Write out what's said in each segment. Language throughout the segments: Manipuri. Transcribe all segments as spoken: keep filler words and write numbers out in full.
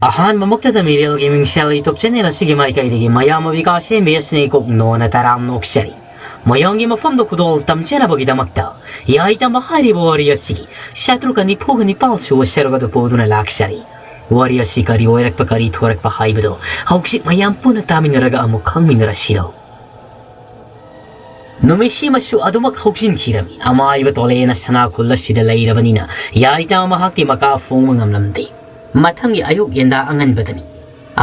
ꯑꯍꯥꯟꯕꯃꯛꯇꯗ ꯃꯤꯔꯦꯜꯒꯤ ꯃꯤꯡꯁꯦꯜ YouTube channel ꯑꯁꯤꯒꯤ ꯃꯥꯏꯀꯩꯗꯒꯤ ꯃꯌꯥꯝ ꯑꯕꯤꯀꯥꯁ ꯑꯦꯝ ꯕꯤ ꯑꯦꯁꯅ ꯏꯀꯣꯛ ꯅꯣꯟꯅ ꯇꯔꯥꯝ ꯅꯣꯛꯆꯔꯤ꯫ ꯃꯌꯥꯝꯒꯤ ꯃꯐꯝꯗ ꯈꯨꯗꯣꯜ ꯇꯝꯖꯅꯕꯒꯤꯗꯃꯛꯇ ꯌꯥꯏꯇꯝꯕ ꯍꯥꯏꯔꯤꯕ ꯋꯥꯔꯤ ꯑꯁꯤꯒꯤ ꯆꯥꯇ꯭ꯔꯨꯛꯀ ꯅꯤꯐꯨꯒ ꯅꯤꯄꯥꯜ ꯁꯨꯕ ꯁꯔꯨꯛ ꯑꯗꯨ ꯄꯨꯗꯨꯅ ꯂꯥꯛꯆꯔꯤ꯫ ꯋꯥꯔꯤ ꯑꯁꯤ ꯀꯔꯤ ꯑꯣꯏꯔꯛꯄ, ꯀꯔꯤ ꯊꯣꯔꯛꯄ ꯍꯥꯏꯕꯗꯨ ꯍꯧꯖꯤꯛ ꯃꯌꯥꯝ ꯄꯨꯟꯅ ꯇꯥꯃꯤꯟꯅꯔꯒ ꯑꯃꯨꯛ ꯈꯪꯃꯤꯟꯅꯔꯁꯤꯔꯣ꯫ ꯅꯨꯃꯤꯠꯁꯤꯃꯁꯨ ꯑꯗꯨꯃꯛ ꯍꯧꯖꯤꯟꯈꯤꯔꯝꯃꯤ꯫ ꯑꯃꯥꯏꯕ ꯇꯣꯂꯦꯅ ꯁꯅꯥ ꯈꯨꯜ ꯑꯁꯤꯗ ꯂꯩꯔꯕꯅꯤꯅ ꯌꯥꯏꯇꯝꯕ ꯃꯍꯥꯛꯇꯤ ꯃꯀꯥ ꯐꯣꯡꯕ ꯉꯝꯂꯝꯗꯦ꯫ ꯃꯊꯪꯒꯤ ꯑꯌꯨꯛ ꯌꯦꯟꯗꯥ ꯑꯉꯟꯕꯗꯅꯤ꯫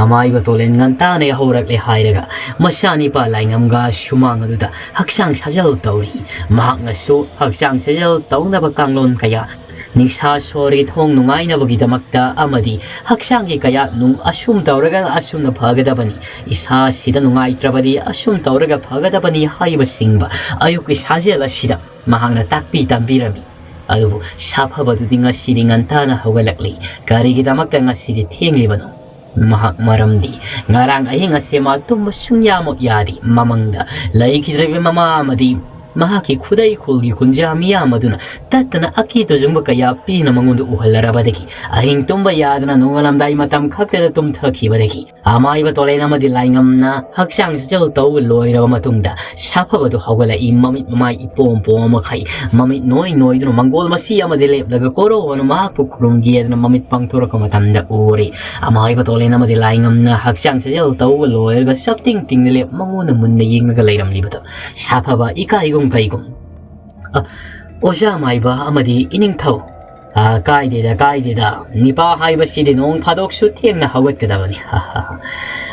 ꯑꯃꯥꯏꯕ ꯇꯣꯂꯦꯟ ꯉꯟꯇꯥꯅ ꯌꯥꯍꯧꯔꯛꯂꯦ ꯍꯥꯏꯔꯒ ꯃꯆꯥꯅꯤꯄꯥ ꯂꯥꯏꯉꯝꯒ ꯁꯨꯃꯥꯡ ꯑꯗꯨꯗ ꯍꯛꯆꯥꯡ ꯁꯥꯖꯦꯜ ꯇꯧꯔꯤ꯫ ꯃꯍꯥꯛꯅꯁꯨ ꯍꯛꯆꯥꯡ ꯁꯥꯖꯦꯜ ꯇꯧꯅꯕ ꯀꯥꯡꯂꯣꯟ ꯀꯌꯥ, ꯅꯤꯡꯁꯥ ꯁꯣꯔꯒꯤ ꯊꯣꯡ ꯅꯨꯡꯉꯥꯏꯅꯕꯒꯤꯗꯃꯛꯇ ꯑꯃꯗꯤ ꯍꯛꯆꯥꯡꯒꯤ ꯀꯌꯥꯠ ꯅꯨꯡ ꯑꯁꯨꯝ ꯇꯧꯔꯒ ꯑꯁꯨꯝꯅ ꯐꯒꯗꯕꯅꯤ, ꯏꯁꯥꯁꯤꯗ ꯅꯨꯡꯉꯥꯏꯇ꯭ꯔꯕꯗꯤ ꯑꯁꯨꯝ ꯇꯧꯔꯒ ꯐꯒꯗꯕꯅꯤ ꯍꯥꯏꯕꯁꯤꯡꯕ ꯑꯌꯨꯛꯀꯤ ꯁꯥꯖꯦꯜ ꯑꯁꯤꯗ ꯃꯍꯥꯛꯅ ꯇꯥꯛꯄꯤ ꯇꯝꯕꯤꯔꯝꯃꯤ꯫ ꯑꯗꯨꯕꯨ ꯁꯥꯐꯕꯗꯨꯗꯤ ꯉꯁꯤꯗꯤ ꯉꯟꯇꯥꯅ ꯍꯧꯒꯠꯂꯛꯂꯤ꯫ ꯀꯔꯤꯒꯤꯗꯃꯛꯇ ꯉꯁꯤꯗꯤ ꯊꯦꯡꯂꯤꯕꯅꯣ? ꯃꯍꯥꯛ ꯃꯔꯝꯗꯤ ꯉꯔꯥꯡ ꯑꯍꯤꯡ ꯑꯁꯦ ꯃꯥ ꯇꯨꯝꯕ ꯁꯨꯡꯌꯥꯃꯛ ꯌꯥꯗꯦ꯫ ꯃꯃꯪꯗ ꯂꯩꯈꯤꯗ꯭ꯔꯤꯕ ꯃꯃꯥ ꯑꯃꯗꯤ ꯃꯍꯥꯛꯀꯤ ꯈꯨꯗꯩ ꯈꯨꯜꯒꯤ ꯈꯨꯟꯖꯥ ꯃꯤꯌꯥꯝ ꯑꯗꯨꯅ ꯇꯠꯇꯅ ꯑꯀꯤ ꯇꯨꯖꯨꯡꯕ ꯀꯌꯥ ꯄꯤꯅ ꯃꯉꯣꯟꯗ ꯎꯍꯜꯂꯔꯕꯗꯒꯤ ꯑꯍꯤꯡ ꯇꯨꯝꯕ ꯌꯥꯗꯅ ꯅꯣꯡꯉꯥꯜꯂꯝꯗꯥꯏ ꯃꯇꯝ ꯈꯛꯇꯗ ꯇꯨꯝꯊꯈꯤꯕꯗꯒꯤ ꯑꯃꯥꯏꯕ ꯇꯣꯂꯦꯟ ꯑꯃꯗꯤ ꯂꯥꯏꯉꯝꯅ ꯍꯛꯆꯥꯡ ꯁꯥꯖꯦꯜ ꯇꯧꯕ ꯂꯣꯏꯔꯕ ꯃꯇꯨꯡꯗ ꯁꯥꯐꯕꯗꯨ ꯍꯧꯒꯠꯂꯛꯏ꯫ ꯃꯃꯤꯠ ꯃꯃꯥꯏ ꯏꯄꯣꯝ ꯄꯣꯝ ꯃꯈꯩ ꯃꯃꯤꯠ ꯅꯣꯏ ꯅꯣꯏꯗꯨꯅ ꯃꯪꯒꯣꯜ ꯃꯁꯤ ꯑꯃꯗꯤ ꯂꯦꯞꯂꯒ ꯀꯣꯔꯧ ꯑꯅ ꯃꯍꯥꯛꯄꯨ ꯈꯨꯔꯨꯝꯒꯦꯗꯅ ꯃꯃꯤꯠ ꯄꯥꯡꯊꯣꯔꯛꯄ ꯃꯇꯝꯗ ꯎꯔꯦ꯫ ꯑꯃꯥꯏꯕ ꯇꯣꯂꯦꯟ ꯑꯃꯗꯤ ꯂꯥꯏꯉꯝꯅ ꯍꯛꯆꯥꯡ ꯁꯥꯖꯦꯜ ꯇꯧꯕ ꯂꯣꯏꯔꯒ ꯁꯞꯇꯤꯡ ꯇꯤꯡꯅ ꯂꯦꯞ ꯃꯉꯣꯟꯗ ꯃꯨꯟꯅ ꯌꯦꯡꯂꯒ ꯂꯩꯔꯝꯂꯤꯕꯗꯣ ꯁꯥꯐꯕ ꯏꯀꯥꯏꯒꯨꯝ ꯀꯩꯒꯨꯝ꯫ "ꯑ, ꯑꯣꯖꯥ ꯃꯥꯏꯕ ꯑꯃꯗꯤ ꯏꯅꯤꯡꯊꯧ꯫ ꯑ, ꯀꯥꯏꯗꯦꯗ, ꯀꯥꯏꯗꯦꯗ꯫ ꯅꯤꯄꯥ ꯍꯥꯏꯕꯁꯤꯗꯤ ꯅꯣꯡ ꯐꯥꯗꯣꯛꯁꯨ ꯊꯦꯡꯅ ꯍꯧꯒꯠꯀꯗꯕꯅꯤ꯫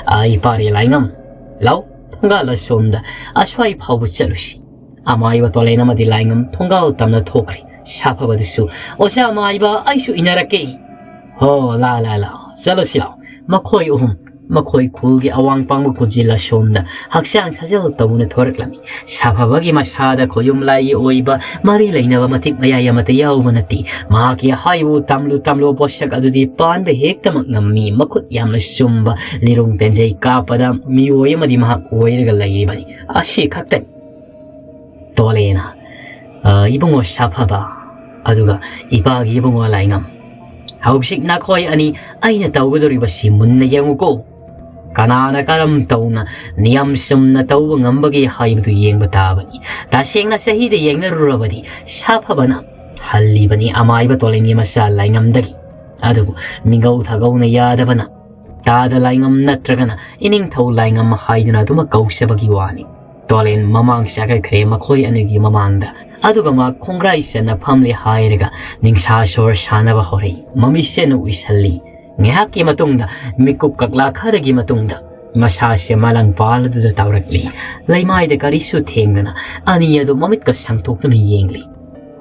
ꯑ, ꯏꯄꯥꯔꯤ ꯂꯥꯏꯉꯝ, ꯂꯥꯎ, ꯊꯣꯡꯒꯥꯜ ꯑꯁꯣꯝꯗ ꯑꯁ꯭ꯋꯥꯏ ꯐꯥꯎꯕ ꯆꯠꯂꯨꯁꯤ꯫" ꯑꯃꯥꯏꯕ ꯇꯣꯂꯦꯟ ꯑꯃꯗꯤ ꯂꯥꯏꯉꯝ ꯊꯣꯡꯒꯥꯜ ꯇꯝꯅ ꯊꯣꯛꯈ꯭ꯔꯦ꯫ ꯁꯥꯐꯕꯗꯨꯁꯨ, "ꯑꯣꯖꯥ ꯃꯥꯏꯕ, ꯑꯩꯁꯨ ꯏꯟꯅꯔꯛꯀꯦ꯫" "ꯍꯣ, ꯂꯥ, ꯂꯥ, ꯂꯥ, ꯆꯠꯂꯨꯁꯤ ꯂꯥꯎ꯫" ꯃꯈꯣꯏ ꯑꯍꯨꯝ ꯃꯈꯣꯏ ꯈꯨꯜꯒꯤ ꯑꯋꯥꯡ ꯄꯥꯡꯕ ꯈꯨꯟꯖꯤꯜ ꯑꯁꯣꯝꯗ ꯍꯛꯆꯥꯡ ꯁꯥꯖꯦꯜ ꯇꯧꯅ ꯊꯣꯔꯛꯂꯝꯃꯤ꯫ ꯁꯥꯐꯕꯒꯤ ꯃꯁꯥꯗ ꯈꯣꯌꯨꯝ ꯂꯥꯏꯒꯤ ꯑꯣꯏꯕ ꯃꯔꯤ ꯂꯩꯅꯕ ꯃꯇꯤꯛ ꯃꯌꯥꯏ ꯑꯃꯠꯇ ꯌꯥꯎꯕ ꯅꯠꯇꯦ꯫ ꯃꯍꯥꯛꯀꯤ ꯍꯥꯏꯕꯨ ꯇꯝꯂꯨ ꯇꯝꯂꯨ ꯄꯣꯠꯁꯛ ꯑꯗꯨꯗꯤ ꯄꯥꯟꯕ ꯍꯦꯛꯇꯃꯛ ꯉꯝꯃꯤ꯫ ꯃꯈꯨꯠ ꯌꯥꯝꯅ ꯆꯨꯝꯕ, ꯂꯤꯔꯨꯡ ꯇꯦꯟꯖꯩ ꯀꯥꯞꯄꯗ ꯃꯤꯑꯣꯏ ꯑꯃꯗꯤ ꯃꯍꯥꯛ ꯑꯣꯏꯔꯒ ꯂꯩꯔꯤꯕꯅꯤ꯫ ꯑꯁꯤ ꯈꯛꯇꯅꯤ꯫ ꯇꯣꯂꯦꯅ, "ꯑ, ꯏꯕꯨꯡꯉꯣ ꯁꯥꯐꯕ, ꯑꯗꯨꯒ ꯏꯄꯥꯒꯤ ꯏꯕꯨꯡꯉꯣ ꯂꯥꯏꯉꯝ, "ꯍꯧꯖꯤꯛ ꯅꯈꯣꯏ ꯑꯅꯤ ꯑꯩꯅ ꯇꯧꯒꯗꯧꯔꯤꯕꯁꯤ ꯃꯨꯟꯅ ꯌꯦꯡꯉꯨꯀꯣ꯫ ꯀꯅꯥꯅ ꯀꯔꯝ ꯇꯧꯅ ꯅꯤꯌꯝ ꯆꯨꯝꯅ ꯇꯧꯕ ꯉꯝꯕꯒꯦ ꯍꯥꯏꯕꯗꯨ ꯌꯦꯡꯕ ꯇꯥꯕꯅꯤ꯫ ꯇꯁꯦꯡꯅ ꯆꯍꯤꯗ ꯌꯦꯡꯅꯔꯨꯔꯕꯗꯤ ꯁꯥꯐꯕꯅ ꯍꯜꯂꯤꯕꯅꯤ ꯑꯃꯥꯏꯕ ꯇꯣꯂꯦꯟꯒꯤ ꯃꯆꯥ ꯂꯥꯏꯉꯝꯗꯒꯤ꯫ ꯑꯗꯨꯕꯨ ꯃꯤꯒꯧ ꯊꯥꯒꯧꯅ ꯌꯥꯗꯕꯅ ꯇꯥꯗ ꯂꯥꯏꯉꯝ ꯅꯠꯇ꯭ꯔꯒꯅ ꯏꯅꯤꯡꯊꯧ ꯂꯥꯏꯉꯝ ꯍꯥꯏꯗꯨꯅ ꯑꯗꯨꯃꯛ ꯀꯧꯖꯕꯒꯤ ꯋꯥꯅꯤ꯫ ꯇꯣꯂꯦꯟ ꯃꯃꯥꯡ ꯆꯥꯈꯠꯈ꯭ꯔꯦ ꯃꯈꯣꯏ ꯑꯅꯤꯒꯤ ꯃꯃꯥꯡꯗ꯫ ꯑꯗꯨꯒ ꯃꯥ ꯈꯣꯡꯒ꯭ꯔꯥꯏ ꯆꯟꯅ ꯐꯝꯂꯦ ꯍꯥꯏꯔꯒ ꯅꯤꯡꯁꯥ ꯁꯣꯔ ꯁꯥꯟꯅꯕ ꯍꯧꯔꯛꯏ꯫ ꯃꯃꯤꯠꯁꯦꯅ ꯎꯏꯁꯜꯂꯤ꯫ ꯉꯥꯏꯍꯥꯛꯀꯤ ꯃꯇꯨꯡꯗ ꯃꯤꯀꯨꯞ ꯀꯛꯂꯥ ꯈꯔꯒꯤ ꯃꯇꯨꯡꯗ ꯃꯁꯥꯁꯦ ꯃꯂꯪ ꯄꯥꯜ ꯑꯗꯨꯗ ꯇꯧꯔꯛꯂꯤ꯫ ꯂꯩꯃꯥꯏꯗ ꯀꯔꯤꯁꯨ ꯊꯦꯡꯗꯅ ꯑꯅꯤ ꯑꯗꯨ ꯃꯃꯤꯠꯀ ꯁꯥꯡꯊꯣꯛꯇꯨꯅ ꯌꯦꯡꯂꯤ꯫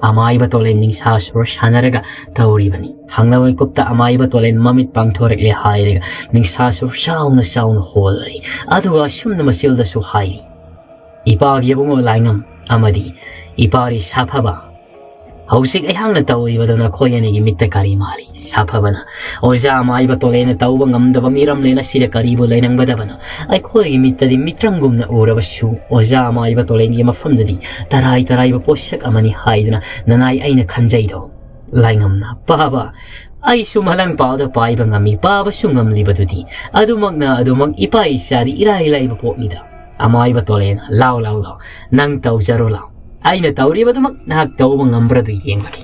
ꯑꯃꯥꯏꯕ ꯇꯣꯂꯦꯟ ꯅꯤꯡꯁꯥ ꯁꯣꯔ ꯁꯥꯟꯅꯔꯒ ꯇꯧꯔꯤꯕꯅꯤ꯫ ꯍꯪꯅꯕ ꯃꯤꯀꯨꯞꯇ ꯑꯃꯥꯏꯕ ꯇꯣꯂꯦꯟ ꯃꯃꯤꯠ ꯄꯥꯡꯊꯣꯔꯛꯂꯦ ꯍꯥꯏꯔꯒ ꯅꯤꯡꯁꯥ ꯁꯣꯔ ꯆꯥꯎꯅ ꯆꯥꯎꯅ ꯍꯣꯜꯂꯤ꯫ ꯑꯗꯨꯒ ꯑꯁꯨꯝꯅ ꯃꯆꯤꯜꯗꯁꯨ ꯍꯥꯏꯔꯤ, "ꯏꯄꯥꯒꯤ ꯏꯕꯨꯡꯉꯣ ꯂꯥꯏꯉꯝ ꯑꯃꯗꯤ ꯏꯄꯥꯔꯤ ꯁꯥꯐꯕ, ꯍꯧꯖꯤꯛ ꯑꯩꯍꯥꯛꯅ ꯇꯧꯔꯤꯕꯗꯨ ꯅꯈꯣꯏ ꯑꯅꯤꯒꯤ ꯃꯤꯠꯇ ꯀꯔꯤ ꯃꯥꯜꯂꯤ?" ꯁꯥꯐꯕꯅ, "ꯑꯣꯖꯥ ꯑꯃꯥꯏꯕ ꯇꯣꯂꯦꯟꯅ ꯇꯧꯕ ꯉꯝꯗꯕ ꯃꯤꯔꯝꯂꯦꯟ ꯑꯁꯤꯗ ꯀꯔꯤꯕꯨ ꯂꯩꯔꯝꯒꯗꯕꯅꯣ? ꯑꯩꯈꯣꯏꯒꯤ ꯃꯤꯠꯇꯗꯤ ꯃꯤꯇ꯭ꯔꯪꯒꯨꯝꯅ ꯎꯔꯕꯁꯨ ꯑꯣꯖꯥ ꯑꯃꯥꯏꯕ ꯇꯣꯂꯦꯟꯒꯤ ꯃꯐꯝꯗꯗꯤ ꯇꯔꯥꯏ ꯇꯔꯥꯏꯕ ꯄꯣꯠꯁꯛ ꯑꯃꯅꯤ ꯍꯥꯏꯗꯨꯅ ꯅꯅꯥꯏ ꯑꯩꯅ ꯈꯟꯖꯩꯗꯣ?" ꯂꯥꯏꯉꯝꯅ, "ꯄꯥꯕ, ꯑꯩꯁꯨ ꯃꯂꯪ ꯄꯥꯜꯗ ꯄꯥꯏꯕ ꯉꯝꯃꯤ, ꯄꯥꯕꯁꯨ ꯉꯝꯂꯤꯕꯗꯨꯗꯤ꯫ ꯑꯗꯨꯃꯛꯅ ꯑꯗꯨꯃꯛ ꯏꯄꯥ ꯏꯆꯥꯗꯤ ꯏꯔꯥꯏ ꯂꯥꯏꯕ ꯄꯣꯠꯅꯤꯗ꯫" ꯑꯃꯥꯏꯕ ꯇꯣꯂꯦꯟꯅ, "ꯂꯥꯎ, ꯂꯥꯎ, ꯂꯥꯎ, ꯅꯪ ꯇꯧꯖꯔꯣ, ꯂꯥꯎ꯫ ꯑꯩꯅ ꯇꯧꯔꯤꯕꯗꯨꯃꯛ ꯅꯍꯥꯛ ꯇꯧꯕ ꯉꯝꯕ꯭ꯔꯥ ꯑꯗꯨ ꯌꯦꯡꯂꯒꯦ꯫"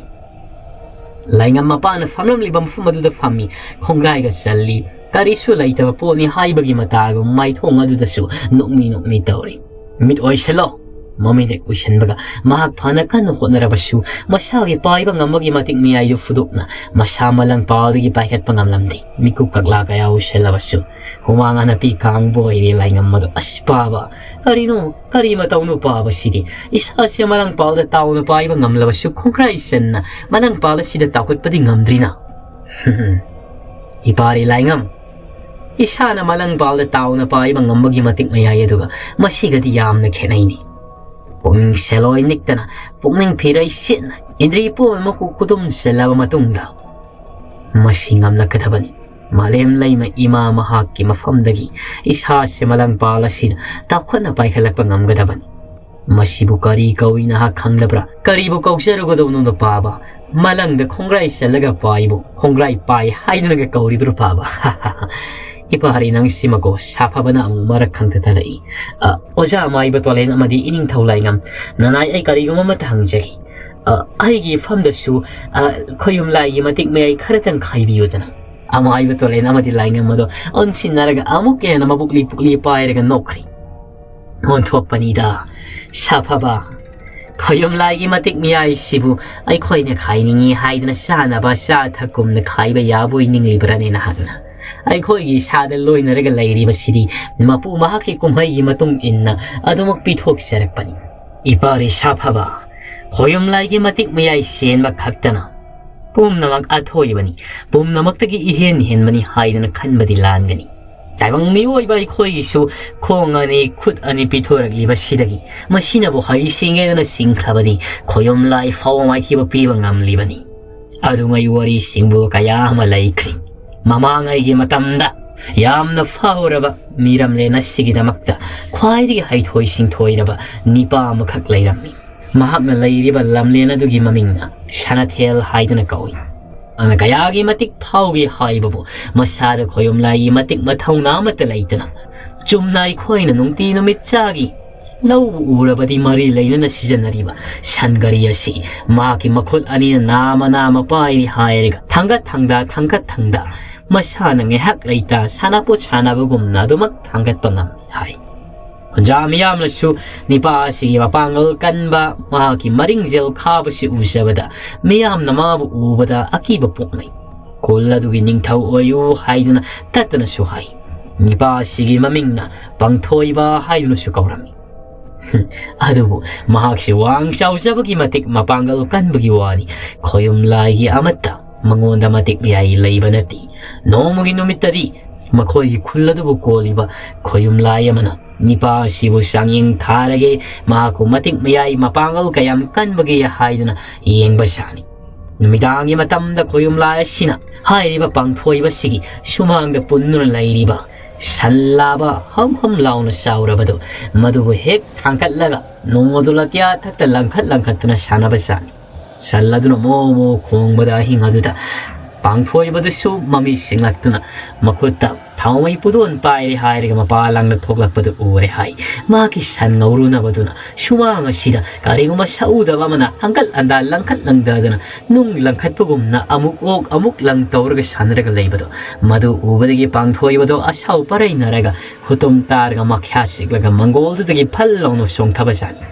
ꯂꯥꯏꯉꯝ ꯃꯄꯥꯅ ꯐꯝꯂꯝꯂꯤꯕ ꯃꯐꯝ ꯑꯗꯨꯗ ꯐꯝꯃꯤ꯫ ꯈꯣꯡꯒ꯭ꯔꯥꯏꯒ ꯆꯜꯂꯤ꯫ ꯀꯔꯤꯁꯨ ꯂꯩꯇꯕ ꯄꯣꯠꯅꯤ ꯍꯥꯏꯕꯒꯤ ꯃꯇꯥꯒꯨꯝ ꯃꯥꯏꯊꯣꯡ ꯑꯗꯨꯗꯁꯨ ꯅꯣꯛꯃꯤ ꯅꯣꯛꯃꯤ ꯇꯧꯔꯤ꯫ "ꯃꯤꯠ ꯑꯣꯏꯁꯤꯜꯂꯣ꯫" ꯃꯃꯤꯠ ꯍꯦꯛ ꯎꯏꯁꯤꯟꯕꯒ ꯃꯍꯥꯛ ꯐꯅ ꯀꯟꯅ ꯍꯣꯠꯅꯔꯕꯁꯨ ꯃꯁꯥꯒꯤ ꯄꯥꯏꯕ ꯉꯝꯕꯒꯤ ꯃꯇꯤꯛ ꯃꯌꯥꯏꯗꯨ ꯐꯨꯗꯣꯛꯅ ꯃꯁꯥ ꯃꯂꯪ ꯄꯥꯜꯗꯒꯤ ꯄꯥꯏꯈꯠꯄ ꯉꯝꯂꯝꯗꯦ꯫ ꯃꯤꯀꯨꯞ ꯀꯛꯂꯥ ꯀꯌꯥ ꯎꯏꯁꯤꯜꯂꯕꯁꯨ ꯍꯨꯃꯥꯡ ꯑꯅꯞꯄꯤ ꯀꯥꯡꯕ ꯑꯣꯏꯔꯦ ꯂꯥꯏꯉꯝ ꯑꯗꯨ꯫ "ꯑꯁ ꯄꯥꯕ, ꯀꯔꯤꯅꯣ? ꯀꯔꯤ ꯃꯇꯧꯅꯣ ꯄꯥꯕꯁꯤꯗꯤ? ꯏꯁꯥꯁꯦ ꯃꯂꯪ ꯄꯥꯜꯗ ꯇꯥꯎꯅ ꯄꯥꯏꯕ ꯉꯝꯂꯕꯁꯨ ꯈꯣꯡꯈ꯭ꯔꯥꯏ ꯆꯟꯅ ꯃꯂꯪ ꯄꯥꯜ ꯑꯁꯤꯗ ꯇꯥꯎꯈꯠꯄꯗꯤ ꯉꯝꯗ꯭ꯔꯤꯅ?" "ꯏꯄꯥꯔꯤ ꯂꯥꯏꯉꯝ, ꯏꯁꯥꯅ ꯃꯂꯪ ꯄꯥꯜꯗ ꯇꯥꯎꯅ ꯄꯥꯏꯕ ꯉꯝꯕꯒꯤ ꯃꯇꯤꯛ ꯃꯌꯥꯏ ꯑꯗꯨꯒ ꯃꯁꯤꯒꯗꯤ ꯌꯥꯝꯅ ꯈꯦꯠꯅꯩꯅꯤ꯫ ꯄꯨꯛꯅꯤꯡ ꯁꯦꯂꯣꯏ ꯅꯤꯛꯇꯅ, ꯄꯨꯛꯅꯤꯡ ꯐꯤꯔꯩ ꯁꯤꯠꯅ, ꯏꯟꯗ꯭ꯔꯤ ꯄꯨꯝꯅꯃꯛꯄꯨ ꯈꯨꯗꯨꯝ ꯁꯤꯜꯂꯕ ꯃꯇꯨꯡꯗ ꯃꯁꯤ ꯉꯝꯂꯛꯀꯗꯕꯅꯤ꯫ ꯃꯥꯂꯦꯝ ꯂꯩꯃ ꯏꯃꯥ ꯃꯍꯥꯛꯀꯤ ꯃꯐꯝꯗꯒꯤ ꯏꯁꯥꯁꯦ ꯃꯂꯪ ꯄꯥꯜ ꯑꯁꯤꯗ ꯇꯥꯎꯈꯠꯅ ꯄꯥꯏꯈꯠꯂꯛꯄ ꯉꯝꯒꯗꯕꯅꯤ꯫ ꯃꯁꯤꯕꯨ ꯀꯔꯤ ꯀꯧꯏ ꯅꯍꯥꯛ ꯈꯪꯂꯕ꯭ꯔꯥ? ꯀꯔꯤꯕꯨ ꯀꯧꯖꯔꯨꯒꯗꯧꯅꯣ ꯄꯥꯕ? ꯃꯂꯪꯗ ꯈꯣꯡꯒ꯭ꯔꯥꯏ ꯆꯜꯂꯒ ꯄꯥꯏꯕꯨ ꯈꯣꯡꯒ꯭ꯔꯥꯏ ꯄꯥꯏ ꯍꯥꯏꯗꯨꯅꯒ ꯀꯧꯔꯤꯕ꯭ꯔꯣ ꯄꯥꯕ? ꯏꯄꯥ ꯍꯔꯤ, ꯅꯪꯁꯤꯃꯀꯣ, ꯁꯥꯐꯕꯅ ꯑꯃꯨꯛ ꯃꯔꯛ ꯈꯪꯗ ꯊꯠꯂꯛꯏ꯫ "ꯑ, ꯑꯣꯖꯥ ꯑꯃꯥꯏꯕ ꯇꯣꯂꯦꯟ ꯑꯃꯗꯤ ꯏꯅꯤꯡꯊꯧ ꯂꯥꯏꯉꯝ, ꯅꯅꯥꯏ ꯑꯩ ꯀꯔꯤꯒꯨꯝꯕ ꯑꯃꯇ ꯍꯪꯖꯒꯦ꯫ ꯑ, ꯑꯩꯒꯤ ꯏꯐꯝꯗꯁꯨ, ꯑ, ꯈꯣꯌꯨꯝ ꯂꯥꯏꯒꯤ ꯃꯇꯤꯛ ꯃꯌꯥꯏ ꯈꯔꯇꯪ ꯈꯥꯏꯕꯤꯌꯨꯗꯅ꯫" ꯑꯃꯥꯏꯕ ꯇꯣꯂꯦꯟ ꯑꯃꯗꯤ ꯂꯥꯏꯉꯝ ꯑꯗꯣ ꯑꯣꯟꯁꯤꯟꯅꯔꯒ ꯑꯃꯨꯛꯀ ꯍꯦꯟꯅ ꯃꯕꯨꯛꯂꯤ ꯄꯨꯛꯂꯤ ꯄꯥꯏꯔꯒ ꯅꯣꯛꯈ꯭ꯔꯤ꯫ "ꯑꯣꯟꯊꯣꯛꯄꯅꯤꯗ, ꯁꯥꯐꯕ꯫ ꯈꯣꯌꯨꯝ ꯂꯥꯏꯒꯤ ꯃꯇꯤꯛ ꯃꯌꯥꯏꯁꯤꯕꯨ ꯑꯩꯈꯣꯏꯅ ꯈꯥꯏꯅꯤꯡꯉꯤ ꯍꯥꯏꯗꯅ ꯆꯥꯅꯕ ꯆꯥ ꯊꯛꯀꯨꯝꯅ ꯈꯥꯏꯕ ꯌꯥꯕꯣꯏ ꯅꯤꯡꯂꯤꯕ꯭ꯔꯥꯅꯦ ꯅꯍꯥꯛꯅ? ꯑꯩꯈꯣꯏꯒꯤ ꯏꯁꯥꯗ ꯂꯣꯏꯅꯔꯒ ꯂꯩꯔꯤꯕꯁꯤꯗꯤ ꯃꯄꯨ ꯃꯍꯥꯛꯀꯤ ꯀꯨꯝꯍꯩꯒꯤ ꯃꯇꯨꯡ ꯏꯟꯅ ꯑꯗꯨꯃꯛ ꯄꯤꯊꯣꯛꯆꯔꯛꯄꯅꯤ꯫" "ꯏꯄꯥꯔꯤ ꯁꯥꯐꯕ, ꯈꯣꯌꯨꯝ ꯂꯥꯏꯒꯤ ꯃꯇꯤꯛ ꯃꯌꯥꯏ ꯆꯦꯟꯕ ꯈꯛꯇꯅ ꯄꯨꯝꯅꯃꯛ ꯑꯊꯣꯏꯕꯅꯤ, ꯄꯨꯝꯅꯃꯛꯇꯒꯤ ꯏꯍꯦꯟ ꯍꯦꯟꯕꯅꯤ ꯍꯥꯏꯗꯅ ꯈꯟꯕꯗꯤ ꯂꯥꯟꯒꯅꯤ꯫ ꯇꯥꯏꯕꯪ ꯃꯤꯑꯣꯏꯕ ꯑꯩꯈꯣꯏꯒꯤꯁꯨ ꯈꯣꯡ ꯑꯅꯤ, ꯈꯨꯠ ꯑꯅꯤ ꯄꯤꯊꯣꯔꯛꯂꯤꯕꯁꯤꯗꯒꯤ ꯃꯁꯤꯅꯕꯨ ꯍꯩ ꯁꯤꯡꯉꯦꯗꯅ ꯆꯤꯡꯈ꯭ꯔꯕꯗꯤ ꯈꯣꯌꯨꯝ ꯂꯥꯏ ꯐꯥꯎꯕ ꯃꯥꯏꯊꯤꯕ ꯄꯤꯕ ꯉꯝꯂꯤꯕꯅꯤ꯫" ꯑꯗꯨꯉꯩ ꯋꯥꯔꯤꯁꯤꯡꯕꯨ ꯀꯌꯥ ꯑꯃ ꯂꯩꯈ꯭ꯔꯤ꯫ ꯃꯃꯥꯡꯉꯩꯒꯤ ꯃꯇꯝꯗ ꯌꯥꯝꯅ ꯐꯥꯎꯔꯕ ꯃꯤꯔꯝꯂꯦꯟ ꯑꯁꯤꯒꯤꯗꯃꯛꯇ ꯈ꯭ꯋꯥꯏꯗꯒꯤ ꯍꯩꯊꯣꯏ ꯁꯤꯡꯊꯣꯏꯔꯕ ꯅꯤꯄꯥ ꯑꯃꯈꯛ ꯂꯩꯔꯝꯃꯤ꯫ ꯃꯍꯥꯛꯅ ꯂꯩꯔꯤꯕ ꯂꯝꯂꯦꯟ ꯑꯗꯨꯒꯤ ꯃꯃꯤꯡꯅ ꯁꯅꯥꯊꯦꯜ ꯍꯥꯏꯗꯨꯅ ꯀꯧꯏ꯫ ꯃꯍꯥꯛꯅ ꯀꯌꯥꯒꯤ ꯃꯇꯤꯛ ꯐꯥꯎꯒꯦ ꯍꯥꯏꯕꯕꯨ ꯃꯁꯥꯗ ꯈꯣꯌꯨꯝ ꯂꯥꯏꯒꯤ ꯃꯇꯤꯛ ꯃꯊꯧꯅꯥ ꯑꯃꯠꯇ ꯂꯩꯇꯅ ꯆꯨꯝꯅ ꯑꯩꯈꯣꯏꯅ ꯅꯨꯡꯇꯤ ꯅꯨꯃꯤꯠ ꯆꯥꯒꯤ ꯂꯧ ꯎꯔꯕꯗꯤ ꯃꯔꯤ ꯂꯩꯅꯅ ꯁꯤꯖꯤꯟꯅꯔꯤꯕ ꯁꯟ ꯒꯥꯔꯤ ꯑꯁꯤ ꯃꯍꯥꯛꯀꯤ ꯃꯈꯨꯠ ꯑꯅꯤꯅ ꯅꯥꯝꯃ ꯅꯥꯝꯃ ꯄꯥꯏꯔꯤ ꯍꯥꯏꯔꯒ ꯊꯥꯡꯒꯠ ꯊꯥꯡꯗ, ꯊꯥꯡꯒꯠ ꯊꯥꯡꯗ ꯃꯁꯥꯅ ꯉꯥꯏꯍꯥꯛ ꯂꯩꯇ ꯁꯥꯟꯅꯄꯣꯠ ꯁꯥꯟꯅꯕꯒꯨꯝꯅ ꯑꯗꯨꯃꯛ ꯊꯥꯡꯒꯠꯄ ꯉꯝꯃꯤ ꯍꯥꯏ꯫ ꯑꯣꯖꯥ ꯃꯤꯌꯥꯝꯅꯁꯨ ꯅꯤꯄꯥ ꯑꯁꯤꯒꯤ ꯃꯄꯥꯡꯒꯜ ꯀꯟꯕ, ꯃꯍꯥꯛꯀꯤ ꯃꯔꯤꯡꯖꯦꯜ ꯈꯥꯕꯁꯤ ꯎꯖꯕꯗ ꯃꯤꯌꯥꯝꯅ ꯃꯥꯕꯨ ꯎꯕꯗ ꯑꯀꯤꯕ ꯄꯣꯛꯅꯩ꯫ ꯈꯨꯜ ꯑꯗꯨꯒꯤ ꯅꯤꯡꯊꯧ ꯑꯣꯏꯌꯨ ꯍꯥꯏꯗꯨꯅ ꯇꯠꯇꯅꯁꯨ ꯍꯥꯏ꯫ ꯅꯤꯄꯥ ꯑꯁꯤꯒꯤ ꯃꯃꯤꯡꯅ ꯄꯥꯡꯊꯣꯏꯕ ꯍꯥꯏꯗꯨꯅꯁꯨ ꯀꯧꯔꯝꯃꯤ꯫ ꯑꯗꯨꯕꯨ ꯃꯍꯥꯛꯁꯤ ꯋꯥꯡ ꯆꯥꯎꯖꯕꯒꯤ ꯃꯇꯤꯛ ꯃꯄꯥꯡꯒꯜ ꯀꯟꯕꯒꯤ ꯋꯥꯅꯤ, ꯈꯣꯌꯨꯝ ꯂꯥꯏꯒꯤ ꯑꯃꯠꯇ ꯃꯉꯣꯟꯗ ꯃꯇꯤꯛ ꯃꯌꯥꯏ ꯂꯩꯕ ꯅꯠꯇꯦ꯫ ꯅꯣꯡꯃꯒꯤ ꯅꯨꯃꯤꯠꯇꯗꯤ ꯃꯈꯣꯏꯒꯤ ꯈꯨꯜ ꯑꯗꯨꯕꯨ ꯀꯣꯜꯂꯤꯕ ꯈꯣꯌꯨꯝ ꯂꯥꯏ ꯑꯃꯅ ꯅꯤꯄꯥ ꯑꯁꯤꯕꯨ ꯆꯥꯡꯌꯦꯡ ꯊꯥꯔꯒꯦ, ꯃꯍꯥꯛꯄꯨ ꯃꯇꯤꯛ ꯃꯌꯥꯏ ꯃꯄꯥꯡꯒꯜ ꯀꯌꯥꯝ ꯀꯟꯕꯒꯦ ꯍꯥꯏꯗꯨꯅ ꯌꯦꯡꯕ ꯁꯥꯅꯤ꯫ ꯅꯨꯃꯤꯗꯥꯡꯒꯤ ꯃꯇꯝꯗ ꯈꯣꯌꯨꯝ ꯂꯥꯏ ꯑꯁꯤꯅ ꯍꯥꯏꯔꯤꯕ ꯄꯥꯡꯊꯣꯏꯕꯁꯤꯒꯤ ꯁꯨꯃꯥꯡꯗ ꯄꯨꯟꯗꯨꯅ ꯂꯩꯔꯤꯕ ꯁꯟ ꯂꯥꯕ ꯍꯝ ꯍꯝ ꯂꯥꯎꯅ ꯆꯥꯎꯔꯕꯗꯨ, ꯃꯗꯨꯕꯨ ꯍꯦꯛ ꯊꯥꯡꯒꯠꯂꯒ ꯅꯣꯡ ꯑꯗꯨ ꯂꯇꯤꯌꯥ ꯊꯛꯇ ꯂꯪꯈꯠ ꯂꯪꯈꯠꯇꯨꯅ ꯁꯥꯟꯅꯕ ꯁꯥꯅꯤ꯫ ꯁꯟ ꯑꯗꯨꯅ ꯃꯣ ꯃꯣ ꯈꯣꯡꯕꯗ ꯑꯍꯤꯡ ꯑꯗꯨꯗ ꯄꯥꯡꯊꯣꯏꯕꯗꯨꯁꯨ ꯃꯃꯤꯠ ꯁꯤꯡꯂꯛꯇꯨꯅ ꯃꯈꯨꯠꯇ ꯊꯥꯎꯃꯩ ꯄꯨꯗꯣꯟ ꯄꯥꯏꯔꯦ ꯍꯥꯏꯔꯒ ꯃꯄꯥ ꯂꯥꯡꯅ ꯊꯣꯛꯂꯛꯄꯗꯨ ꯎꯔꯦ ꯍꯥꯏ꯫ ꯃꯥꯒꯤ ꯁꯟ ꯉꯧꯔꯨꯅꯕꯗꯨꯅ ꯁꯨꯃꯥꯡ ꯑꯁꯤꯗ ꯀꯔꯤꯒꯨꯝꯕ ꯁꯎꯗꯕ ꯑꯃꯅ ꯍꯪꯒꯠ ꯍꯟꯗꯥ ꯂꯪꯈꯠ ꯂꯪꯗꯗꯅ ꯅꯨꯡ ꯂꯪꯈꯠꯄꯒꯨꯝꯅ ꯑꯃꯨꯛ ꯑꯣꯛ ꯑꯃꯨꯛ ꯂꯪ ꯇꯧꯔꯒ ꯁꯥꯟꯅꯔꯒ ꯂꯩꯕꯗꯣ, ꯃꯗꯨ ꯎꯕꯗꯒꯤ ꯄꯥꯡꯊꯣꯏꯕꯗꯣ ꯑꯁꯥꯎ ꯄꯔꯩꯅꯔꯒ ꯍꯨꯇꯨꯝ ꯇꯥꯔꯒ ꯃꯈ꯭ꯌꯥ ꯆꯤꯛꯂꯒ ꯃꯪꯒꯣꯜꯗꯨꯗꯒꯤ ꯐꯜ ꯂꯥꯎꯅ ꯆꯣꯡꯊꯕ ꯖꯥꯠꯅꯤ꯫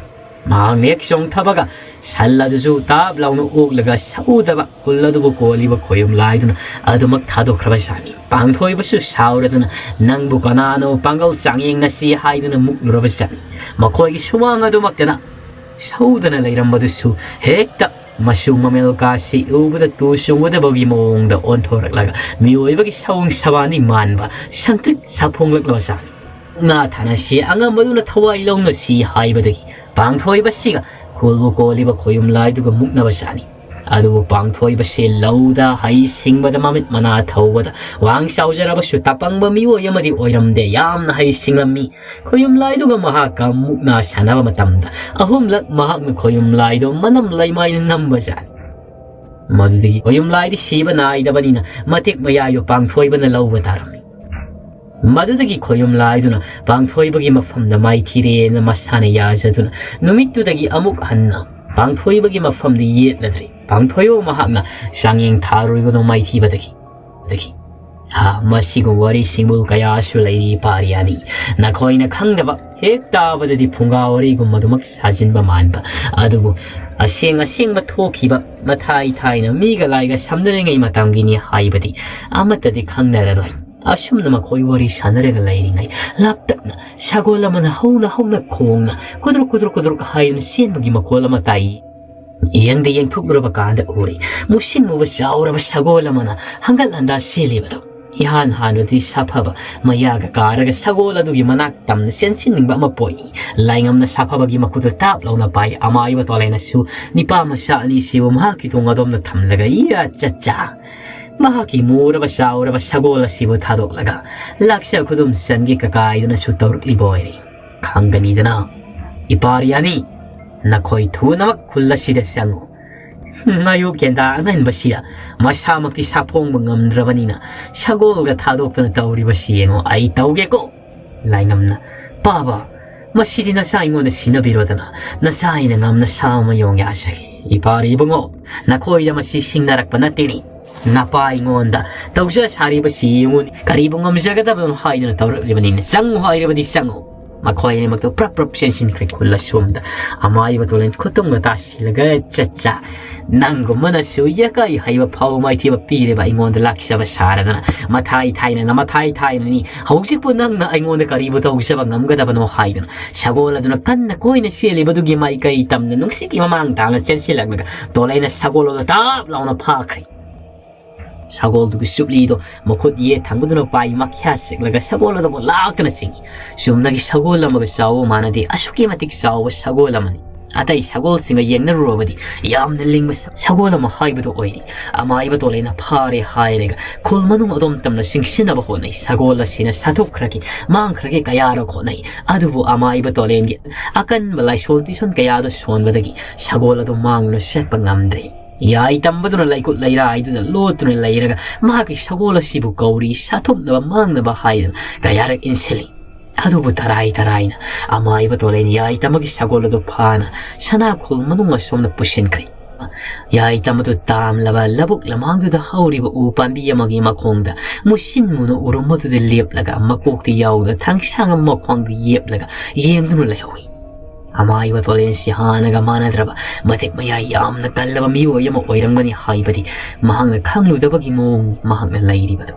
ꯃꯍꯥꯛꯅ ꯍꯦꯛ ꯆꯣꯡꯊꯕꯒ ꯁꯟ ꯑꯗꯨꯁꯨ ꯇꯥꯞ ꯂꯥꯎꯅ ꯑꯣꯛꯂꯒ ꯁꯎꯗꯕ ꯈꯨꯜ ꯑꯗꯨꯕꯨ ꯀꯣꯜꯂꯤꯕ ꯈꯣꯌꯨꯝ ꯂꯥꯏꯗꯨꯅ ꯑꯗꯨꯃꯛ ꯊꯥꯗꯣꯛꯈ꯭ꯔꯕ ꯖꯥꯠꯅꯤ꯫ ꯄꯥꯡꯊꯣꯏꯕꯁꯨ ꯁꯥꯎꯔꯗꯨꯅ "ꯅꯪꯕꯨ ꯀꯅꯥꯅꯣ ꯄꯥꯡꯒꯜ ꯆꯥꯡꯌꯦꯡꯅꯁꯤ ꯍꯥꯏꯗꯨꯅ ꯃꯨꯛꯂꯨꯔꯕ ꯖꯥꯠꯅꯤ"꯫ ꯃꯈꯣꯏꯒꯤ ꯁꯨꯃꯥꯡ ꯑꯗꯨꯃꯛꯇꯅ ꯁꯧꯗꯅ ꯂꯩꯔꯝꯕꯗꯨꯁꯨ ꯍꯦꯛꯇ ꯃꯆꯨ ꯃꯃꯦꯜ ꯀꯥꯁꯤ ꯎꯕꯗ ꯇꯨ ꯆꯨꯡꯒꯗꯕꯒꯤ ꯃꯑꯣꯡꯗ ꯑꯣꯟꯊꯣꯔꯛꯂꯒ ꯃꯤꯑꯣꯏꯕꯒꯤ ꯁꯑꯣꯡ ꯁꯕꯥꯟꯗꯤ ꯃꯥꯟꯕ ꯁꯪꯇ꯭ꯔꯤꯛ ꯁꯥꯐꯣꯡꯂꯛꯂꯕ ꯖꯥꯠꯅꯤ꯫ ꯉꯥ ꯊꯥꯅꯁꯤ ꯑꯉꯝꯕꯗꯨꯅ ꯊꯋꯥꯏ ꯂꯧꯅꯁꯤ ꯍꯥꯏꯕꯗꯒꯤ ꯄꯥꯡꯊꯣꯏꯕꯁꯤꯒ ꯈꯨꯜꯕꯨ ꯀꯣꯜꯂꯤꯕ ꯈꯣꯌꯨꯝ ꯂꯥꯏꯗꯨꯒ ꯃꯨꯛꯅꯕ ꯖꯥꯠꯅꯤ꯫ ꯑꯗꯨꯕꯨ ꯄꯥꯡꯊꯣꯏꯕꯁꯤ ꯂꯧꯗ ꯍꯩ ꯁꯤꯡꯕꯗ ꯃꯃꯤꯠ ꯃꯅꯥ ꯊꯧꯕꯗ ꯋꯥꯡ ꯆꯥꯎꯖꯔꯕꯁꯨ ꯇꯄꯪꯕ ꯃꯤꯑꯣꯏ ꯑꯃꯗꯤ ꯑꯣꯏꯔꯝꯗꯦ, ꯌꯥꯝꯅ ꯍꯩ ꯁꯤꯡꯂꯝꯃꯤ꯫ ꯈꯣꯌꯨꯝ ꯂꯥꯏꯗꯨꯒ ꯃꯍꯥꯛꯀ ꯃꯨꯛꯅꯥ ꯁꯥꯟꯅꯕ ꯃꯇꯝꯗ ꯑꯍꯨꯝꯂꯛ ꯃꯍꯥꯛꯅ ꯈꯣꯌꯨꯝ ꯂꯥꯏꯗꯨ ꯃꯅꯝ ꯂꯩꯃꯥꯏꯅ ꯅꯝꯕ ꯖꯥꯠꯅꯤ꯫ ꯃꯗꯨꯗꯒꯤ ꯈꯣꯌꯨꯝ ꯂꯥꯏꯗꯤ ꯁꯤꯕ ꯅꯥꯏꯗꯕꯅꯤꯅ ꯃꯇꯤꯛ ꯃꯌꯥꯏꯗꯨ ꯄꯥꯡꯊꯣꯏꯕꯅ ꯂꯧꯕ ꯇꯥꯔꯝꯃꯤ꯫ ꯃꯗꯨꯗꯒꯤ ꯈꯣꯌꯨꯝ ꯂꯥꯏꯗꯨꯅ ꯄꯥꯡꯊꯣꯏꯕꯒꯤ ꯃꯐꯝꯗ ꯃꯥꯏꯊꯤꯔꯦꯅ ꯃꯁꯥꯅ ꯌꯥꯖꯗꯨꯅ ꯅꯨꯃꯤꯠꯇꯨꯗꯒꯤ ꯑꯃꯨꯛ ꯍꯟꯅ ꯄꯥꯡꯊꯣꯏꯕꯒꯤ ꯃꯐꯝꯗ ꯌꯦꯠꯂꯗ꯭ꯔꯤ꯫ ꯄꯥꯡꯊꯣꯏꯕ ꯃꯍꯥꯛꯅ ꯆꯥꯡꯌꯦꯡ ꯊꯥꯔꯨꯔꯤꯕꯗꯨ ꯃꯥꯏꯊꯤꯕꯗꯒꯤ꯫ ꯗꯒꯤ꯫ ꯍꯥ, ꯃꯁꯤꯒꯨꯝꯕ ꯋꯥꯔꯤꯁꯤꯡꯕꯨ ꯀꯌꯥꯁꯨ ꯂꯩꯔꯤ ꯄꯥꯔꯤꯌꯥꯅꯤ꯫ ꯅꯈꯣꯏꯅ ꯈꯪꯗꯕ ꯍꯦꯛ ꯇꯥꯕꯗꯗꯤ ꯐꯨꯡꯒꯥ ꯋꯥꯔꯤꯒꯨꯝꯕꯗꯨꯃꯛ ꯁꯥꯖꯤꯟꯕ ꯃꯥꯟꯕ꯫ ꯑꯗꯨꯕꯨ ꯑꯁꯦꯡ ꯑꯁꯦꯡꯕ ꯊꯣꯛꯈꯤꯕ ꯃꯊꯥꯏ ꯊꯥꯏꯅ ꯃꯤꯒ ꯂꯥꯏꯒ ꯁꯝꯅꯔꯤꯉꯩ ꯃꯇꯝꯒꯤꯅꯤ ꯍꯥꯏꯕꯗꯤ ꯑꯃꯠꯇꯗꯤ ꯈꯪꯅꯔꯔꯣꯏ꯫ ꯑꯁꯨꯝꯅ ꯃꯈꯣꯏ ꯋꯥꯔꯤ ꯁꯥꯟꯅꯔꯒ ꯂꯩꯔꯤꯉꯩ ꯂꯥꯞꯇꯛꯅ ꯁꯒꯣꯜ ꯑꯃꯅ ꯍꯧꯅ ꯍꯧꯅ ꯈꯣꯡꯅ ꯀꯨꯗ꯭ꯔꯨꯛ ꯀꯨꯗ꯭ꯔꯨꯛ ꯀꯨꯗ꯭ꯔꯨꯛ ꯍꯥꯏꯗꯨꯅ ꯆꯦꯟꯕꯒꯤ ꯃꯈꯣꯜ ꯑꯃ ꯇꯥꯏ꯫ ꯌꯦꯡꯗ ꯌꯦꯡꯊꯣꯛꯂꯨꯔꯕ ꯀꯥꯟꯗ ꯎꯔꯦ, ꯃꯨꯁꯤꯟ ꯃꯨꯕ ꯆꯥꯎꯔꯕ ꯁꯒꯣꯜ ꯑꯃꯅ ꯍꯪꯒꯠ ꯍꯟꯗꯥ ꯆꯦꯜꯂꯤꯕꯗꯨ꯫ ꯏꯍꯥꯟ ꯍꯥꯟꯕꯗꯤ ꯁꯥꯐꯕ ꯃꯌꯥꯒ ꯀꯥꯔꯒ ꯁꯒꯣꯜ ꯑꯗꯨꯒꯤ ꯃꯅꯥꯛ ꯇꯝꯅ ꯆꯦꯟꯁꯤꯟꯅꯤꯡꯕ ꯑꯃ ꯄꯣꯛꯏ꯫ ꯂꯥꯏꯉꯝꯅ ꯁꯥꯐꯕꯒꯤ ꯃꯈꯨꯠꯇꯨ ꯇꯥꯞ ꯂꯥꯎꯅ ꯄꯥꯏ꯫ ꯑꯃꯥꯏꯕ ꯇꯣꯂꯥꯏꯅꯁꯨ ꯅꯤꯄꯥ ꯃꯆꯥ ꯑꯅꯤꯁꯤꯕꯨ ꯃꯍꯥꯛꯀꯤ ꯇꯨꯡ ꯑꯗꯣꯝꯗ ꯊꯝꯂꯒ ꯏꯔꯥ ꯆꯠꯆꯥ ꯃꯍꯥꯛꯀꯤ ꯃꯨꯔꯕ ꯆꯥꯎꯔꯕ ꯁꯒꯣꯜ ꯑꯁꯤꯕꯨ ꯊꯥꯗꯣꯛꯂꯒ ꯂꯥꯛꯆ ꯈꯨꯗꯨꯝ ꯆꯟꯒꯦ ꯀꯀꯥꯏꯗꯨꯅꯁꯨ ꯇꯧꯔꯛꯂꯤꯕ ꯑꯣꯏꯔꯦ꯫ ꯈꯪꯒꯅꯤꯗꯅ, ꯏꯄꯥꯔꯤꯌꯥꯅꯤ, ꯅꯈꯣꯏ ꯊꯨꯅꯃꯛ ꯈꯨꯜ ꯑꯁꯤꯗ ꯆꯪꯉꯨ꯫ ꯉꯥꯌꯣꯛ ꯌꯦꯟꯗꯥ ꯑꯉꯟꯕꯁꯤꯗ ꯃꯁꯥꯃꯛꯇꯤ ꯁꯥꯐꯣꯡꯕ ꯉꯝꯗ꯭ꯔꯕꯅꯤꯅ ꯁꯒꯣꯜꯒ ꯊꯥꯗꯣꯛꯇꯨꯅ ꯇꯧꯔꯤꯕꯁꯤ ꯌꯦꯡꯉꯨ, ꯑꯩ ꯇꯧꯒꯦꯀꯣ꯫ ꯂꯥꯏꯉꯝꯅ, ꯄꯥꯕ, ꯃꯁꯤꯗꯤ ꯅꯆꯥ ꯑꯩꯉꯣꯟꯗ ꯁꯤꯟꯅꯕꯤꯔꯣꯗꯅ, ꯅꯆꯥ ꯑꯩꯅ ꯉꯝꯅ ꯁꯥ ꯑꯃ ꯌꯣꯡ ꯌꯥꯖꯒꯦ꯫ ꯏꯄꯥ ꯏꯕꯨꯡꯉꯣ, ꯅꯈꯣꯏꯗ ꯃꯁꯤ ꯁꯤꯡꯅꯔꯛꯄ ꯅꯠꯇꯦꯅꯤ꯫ ꯅꯄꯥ ꯑꯩꯉꯣꯟꯗ ꯇꯧꯖ ꯁꯥꯔꯤꯕꯁꯤ ꯌꯦꯡꯉꯨꯅꯤ, ꯀꯔꯤꯕꯨ ꯉꯝꯖꯒꯗꯕꯅꯣ ꯍꯥꯏꯗꯨꯅ ꯇꯧꯔꯛꯂꯤꯕꯅꯤꯅ, ꯆꯪꯉꯨ ꯍꯥꯏꯔꯕꯗꯤ ꯆꯪꯉꯨ꯫ ꯃꯈꯣꯏ ꯑꯅꯤꯃꯛꯇꯣ ꯄ꯭ꯔꯞ ꯄ꯭ꯔꯞ ꯆꯦꯟꯁꯤꯟꯈ꯭ꯔꯦ ꯈꯨꯜ ꯑꯁꯣꯝꯗ꯫ ꯑꯃꯥꯏꯕ ꯇꯣꯂꯦꯟ ꯈꯨꯇꯨꯝꯒ ꯇꯥꯁꯤꯜꯂꯒ, "ꯆꯠꯆꯥ, ꯅꯪꯒꯨꯝꯕꯅꯁꯨ ꯌꯥꯀꯥꯏ ꯍꯩꯕ ꯐꯥꯎ ꯃꯥꯏꯊꯤꯕ ꯄꯤꯔꯦꯕ ꯑꯩꯉꯣꯟꯗ ꯂꯥꯛꯆꯕ ꯁꯥꯔꯗꯅ, ꯃꯊꯥꯏ ꯊꯥꯏꯅꯅ ꯃꯊꯥꯏ ꯊꯥꯏꯅꯅꯤ꯫ ꯍꯧꯖꯤꯛꯄꯨ ꯅꯪꯅ ꯑꯩꯉꯣꯟꯗ ꯀꯔꯤꯕꯨ ꯇꯧꯖꯕ ꯉꯝꯒꯗꯕꯅꯣ?" ꯍꯥꯏꯗꯨꯅ ꯁꯒꯣꯜ ꯑꯗꯨꯅ ꯀꯟꯅ ꯀꯣꯏꯅ ꯆꯦꯜꯂꯤꯕꯗꯨꯒꯤ ꯃꯥꯏꯀꯩ ꯇꯝꯅ ꯅꯨꯡꯁꯤꯠꯀꯤ ꯃꯃꯥꯡ ꯇꯥꯡꯅ ꯆꯦꯟꯁꯤꯜꯂꯛꯂꯒ ꯇꯣꯂꯦꯟꯅ ꯁꯒꯣꯜ ꯑꯗꯨ ꯇꯥꯞ ꯂꯥꯎꯅ ꯐꯥꯈ꯭ꯔꯦ꯫ ꯁꯒꯣꯜꯗꯨꯒꯤ ꯆꯨꯞꯂꯤꯗꯣ ꯃꯈꯨꯠ ꯌꯦꯠ ꯊꯪꯕꯗꯨꯅ ꯄꯥꯏ ꯃꯈ꯭ꯌꯥ ꯆꯤꯛꯂꯒ ꯁꯒꯣꯜ ꯑꯗꯨꯕꯨ ꯂꯥꯛꯇꯅ ꯆꯤꯡꯏ꯫ ꯆꯨꯝꯅꯒꯤ ꯁꯒꯣꯜ ꯑꯃꯒ ꯆꯥꯎꯕ ꯃꯥꯟꯅꯗꯦ, ꯑꯁꯨꯛꯀꯤ ꯃꯇꯤꯛ ꯆꯥꯎꯕ ꯁꯒꯣꯜ ꯑꯃꯅꯤ꯫ ꯑꯇꯩ ꯁꯒꯣꯜꯁꯤꯡꯒ ꯌꯦꯡꯅꯔꯨꯔꯕꯗꯤ ꯌꯥꯝꯅ ꯂꯤꯡꯕ ꯁ-, ꯁꯒꯣꯜ ꯑꯃ ꯍꯥꯏꯕꯗꯨ ꯑꯣꯏꯔꯤ꯫ ꯑꯃꯥꯏꯕ ꯇꯣꯂꯦꯟꯅ ꯐꯥꯔꯦ ꯍꯥꯏꯔꯒ ꯈꯨꯜ ꯃꯅꯨꯡ ꯑꯗꯣꯝ ꯇꯝꯅ ꯆꯤꯡꯁꯤꯟꯅꯕ ꯍꯣꯠꯅꯩ꯫ ꯁꯒꯣꯜ ꯑꯁꯤꯅ ꯁꯥꯊꯣꯛꯈ꯭ꯔꯒꯦ, ꯃꯥꯡꯈ꯭ꯔꯒꯦ ꯀꯌꯥꯔꯛ ꯍꯣꯠꯅꯩ꯫ ꯑꯗꯨꯕꯨ ꯑꯃꯥꯏꯕ ꯇꯣꯂꯦꯟꯒꯤ ꯑꯀꯟꯕ ꯂꯥꯏꯁꯣꯜ ꯇꯤꯁꯣꯟ ꯀꯌꯥꯗꯨ ꯁꯣꯟꯕꯗꯒꯤ ꯁꯒꯣꯜ ꯑꯗꯨ ꯃꯥꯡꯂꯨ ꯆꯠꯄ ꯉꯝꯗ꯭ꯔꯦ꯫ ꯌꯥꯏ ꯇꯝꯕꯗꯨꯅ ꯂꯩꯀꯨꯠ ꯂꯩꯔꯥꯏꯗꯨꯗ ꯂꯣꯠꯇꯨꯅ ꯂꯩꯔꯒ ꯃꯍꯥꯛꯀꯤ ꯁꯒꯣꯜ ꯑꯁꯤꯕꯨ ꯀꯧꯔꯤ, ꯁꯥꯊꯣꯛꯅꯕ ꯃꯥꯡꯅꯕ ꯍꯥꯏꯗꯅ ꯀꯌꯥꯔꯛ ꯏꯟꯁꯤꯜꯂꯤ꯫ ꯑꯗꯨꯕꯨ ꯇꯔꯥꯏ ꯇꯔꯥꯏꯅ ꯑꯃꯥꯏꯕ ꯇꯣꯂꯦꯟ ꯌꯥꯏ ꯇꯝꯕꯒꯤ ꯁꯒꯣꯜ ꯑꯗꯨ ꯐꯥꯅ ꯁꯅꯥꯈꯣꯜ ꯃꯅꯨꯡ ꯑꯁꯣꯝꯗ ꯄꯨꯁꯤꯟꯈ꯭ꯔꯦ꯫ ꯌꯥꯏ ꯇꯝꯕꯗꯨ ꯇꯥꯝꯂꯕ ꯂꯧꯕꯨꯛ ꯂꯃꯥꯡꯗꯨꯗ ꯍꯧꯔꯤꯕ ꯎ ꯄꯥꯝꯕꯤ ꯑꯃꯒꯤ ꯃꯈꯣꯡꯗ ꯃꯨꯁꯤꯟ ꯃꯨꯅ ꯎꯔꯨꯝ ꯑꯗꯨꯗ ꯂꯦꯞꯂꯒ ꯃꯀꯣꯛꯇ ꯌꯥꯎꯗ ꯊꯥꯡꯁꯥꯡ ꯑꯃ ꯃꯈꯣꯡꯗ ꯌꯦꯞꯂꯒ ꯌꯦꯡꯗꯨꯅ ꯂꯩꯍꯧꯏ꯫ ꯑꯃꯥꯏꯕ ꯇꯣꯂꯦꯟꯁꯤ ꯍꯥꯟꯅꯒ ꯃꯥꯟꯅꯗ꯭ꯔꯕ ꯃꯇꯤꯛ ꯃꯌꯥꯏ ꯌꯥꯝꯅ ꯀꯜꯂꯕ ꯃꯤꯑꯣꯏ ꯑꯃ ꯑꯣꯏꯔꯝꯒꯅꯤ ꯍꯥꯏꯕꯗꯤ ꯃꯍꯥꯛꯅ ꯈꯪꯂꯨꯗꯕꯒꯤ ꯃꯑꯣꯡ ꯃꯍꯥꯛꯅ ꯂꯩꯔꯤꯕꯗꯨ꯫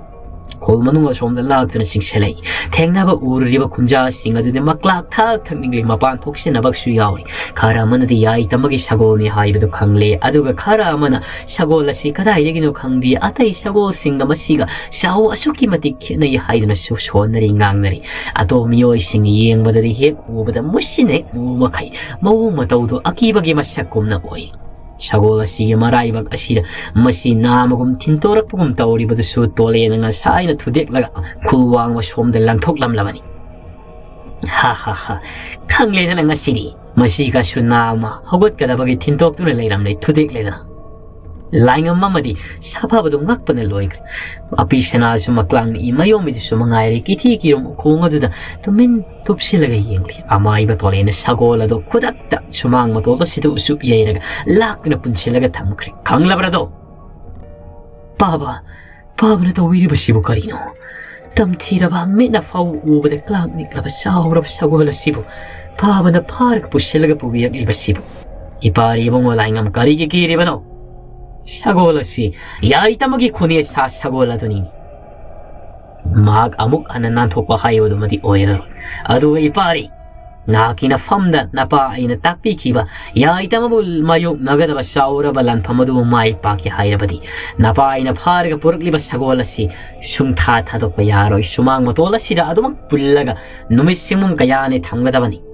ꯈꯣꯜ ꯃꯅꯨꯡ ꯑꯁꯣꯝꯗ ꯂꯥꯛꯇꯨꯅ ꯆꯤꯡꯁꯤꯜꯂꯛꯏ꯫ ꯊꯦꯡꯅꯕ ꯎꯔꯨꯔꯤꯕ ꯈꯨꯟꯖꯥꯁꯤꯡ ꯑꯗꯨꯗꯤ ꯃꯀ꯭ꯂꯥꯛ ꯊꯥꯛ ꯊꯛꯅꯤꯡꯂꯤ ꯃꯄꯥꯟ ꯊꯣꯛꯁꯤꯟꯅꯕꯁꯨ ꯌꯥꯎꯔꯤ꯫ ꯈꯔ ꯑꯃꯅꯗꯤ ꯌꯥꯏ ꯇꯝꯕꯒꯤ ꯁꯒꯣꯜꯅꯤ ꯍꯥꯏꯕꯗꯨ ꯈꯪꯂꯦ, ꯑꯗꯨꯒ ꯈꯔ ꯑꯃꯅ ꯁꯒꯣꯜ ꯑꯁꯤ ꯀꯗꯥꯏꯗꯒꯤꯅꯣ ꯈꯪꯗꯦ, ꯑꯇꯩ ꯁꯒꯣꯜꯁꯤꯡꯒ ꯃꯁꯤꯒ ꯆꯥꯎ ꯑꯁꯨꯛꯀꯤ ꯃꯇꯤꯛ ꯈꯦꯠꯅꯩ ꯍꯥꯏꯗꯨꯅꯁꯨ ꯁꯣꯟꯅꯔꯤ ꯉꯥꯡꯅꯔꯤ꯫ ꯑꯇꯣꯞꯄ ꯃꯤꯑꯣꯏꯁꯤꯡ ꯌꯦꯡꯕꯗꯗꯤ ꯍꯦꯛ ꯎꯕꯗ ꯃꯨꯁꯤꯟ ꯍꯦꯛ ꯃꯨ ꯃꯈꯩ ꯃꯑꯣꯡ ꯃꯇꯧꯗꯨ ꯑꯀꯤꯕꯒꯤ ꯃꯁꯛ ꯀꯨꯝꯅ ꯑꯣꯏ꯫ ꯁꯒꯣꯜ ꯑꯁꯤꯒꯤ ꯃꯔꯥꯏꯕꯛ ꯑꯁꯤꯗ ꯃꯁꯤ ꯅꯥꯃꯒꯨꯝ ꯊꯤꯟꯇꯣꯔꯛꯄꯒꯨꯝ ꯇꯧꯔꯤꯕꯗꯨꯁꯨ ꯇꯣꯂꯦꯅ ꯉꯁꯥꯏꯅ ꯊꯨꯗꯦꯛꯂꯒ ꯈꯨꯜ ꯋꯥꯡꯃ ꯁꯣꯝꯗ ꯂꯪꯊꯣꯛꯂꯝꯂꯕꯅꯤ꯫ "ꯍꯥ ꯍꯥ ꯍꯥ, ꯈꯪꯂꯦꯗꯅ ꯉꯁꯤꯗꯤ꯫ ꯃꯁꯤꯒꯁꯨ ꯅꯥꯝꯃ ꯍꯧꯒꯠꯀꯗꯕꯒꯤ ꯊꯤꯟꯗꯣꯛꯇꯨꯅ ꯂꯩꯔꯝꯂꯦ ꯊꯨꯗꯦꯛꯂꯦꯗꯅ꯫ ꯂꯥꯏꯉꯝ ꯑꯃꯗꯤ ꯁꯥꯐꯕꯗꯨ ꯉꯛꯄꯅ ꯂꯣꯏꯈ꯭ꯔꯦ꯫ ꯑꯄꯤ ꯁꯅꯥꯁꯨ ꯃꯀ꯭ꯂꯥꯡ ꯅꯤꯛꯏ, ꯃꯌꯣꯝꯕꯤꯗꯨꯁꯨ ꯃꯉꯥꯏꯔꯦ ꯀꯤꯊꯤ ꯀꯤꯔꯨꯝ ꯎꯈꯣꯡ ꯑꯗꯨꯗ ꯇꯨꯃꯤꯟ ꯇꯨꯞꯁꯤꯜꯂꯒ ꯌꯦꯡꯂꯤ꯫ ꯑꯃꯥꯏꯕ ꯇꯣꯂꯦꯅ ꯁꯒꯣꯜ ꯑꯗꯨ ꯈꯨꯗꯛꯇ ꯁꯨꯃꯥꯡ ꯃꯇꯣꯜ ꯑꯁꯤꯗ ꯎꯆꯨꯞ ꯌꯩꯔꯒ ꯂꯥꯛꯇꯨꯅ ꯄꯨꯟꯁꯤꯜꯂꯒ ꯊꯝꯈ꯭ꯔꯦ꯫ "ꯈꯪꯂꯕ꯭ꯔꯥꯗꯣ?" "ꯄꯥꯕ, ꯄꯥꯕꯅ ꯇꯧꯕꯤꯔꯤꯕꯁꯤꯕꯨ ꯀꯔꯤꯅꯣ? ꯇꯝꯊꯤꯔꯕ ꯃꯤꯠꯅ ꯐꯥꯎ ꯎꯕꯗ ꯀ꯭ꯂꯥꯛ ꯅꯤꯛꯂꯕ ꯆꯥꯎꯔꯕ ꯁꯒꯣꯜ ꯑꯁꯤꯕꯨ ꯄꯥꯕꯅ ꯐꯥꯔꯒ ꯄꯨꯁꯤꯜꯂꯒ ꯄꯨꯕꯤꯔꯛꯂꯤꯕꯁꯤꯕꯨ?" "ꯏꯄꯥꯔꯤ ꯏꯕꯨꯡꯉꯣ ꯂꯥꯏꯉꯝ, ꯀꯔꯤꯒꯤ ꯀꯤꯔꯤꯕꯅꯣ? ꯁꯒꯣꯜ ꯑꯁꯤ ꯌꯥꯏꯇꯃꯒꯤ ꯈꯨꯅꯦ ꯁꯥ ꯁꯒꯣꯜ ꯑꯗꯨꯅꯤꯅꯦ꯫ ꯃꯍꯥꯛ ꯑꯃꯨꯛ ꯍꯟꯅ ꯅꯥꯟꯊꯣꯛꯄ ꯍꯥꯏꯕꯗꯨꯃꯗꯤ ꯑꯣꯏꯔꯔꯣꯏ꯫ ꯑꯗꯨꯒ ꯏꯄꯥꯔꯤ, ꯅꯍꯥꯛꯀꯤ ꯅꯐꯝꯗ ꯅꯄꯥ ꯑꯩꯅ ꯇꯥꯛꯄꯤꯈꯤꯕ ꯌꯥꯏꯇꯃꯕꯨ ꯃꯥꯌꯣꯛꯅꯒꯗꯕ ꯆꯥꯎꯔꯕ ꯂꯥꯟꯐꯝ ꯑꯗꯨꯕꯨ ꯃꯥꯏ ꯄꯥꯛꯀꯦ ꯍꯥꯏꯔꯕꯗꯤ, ꯅꯄꯥ ꯑꯩꯅ ꯐꯥꯔꯒ ꯄꯨꯔꯛꯂꯤꯕ ꯁꯒꯣꯜ ꯑꯁꯤ ꯁꯨꯡꯊꯥ ꯊꯥꯗꯣꯛꯄ ꯌꯥꯔꯣꯏ꯫ ꯁꯨꯃꯥꯡ ꯃꯇꯣꯜ ꯑꯁꯤꯗ ꯑꯗꯨꯃꯛ ꯄꯨꯜꯂꯒ ꯅꯨꯃꯤꯠ ꯁꯤꯡꯃꯨꯝ ꯀꯌꯥꯅꯤ ꯊꯝꯒꯗꯕꯅꯤ꯫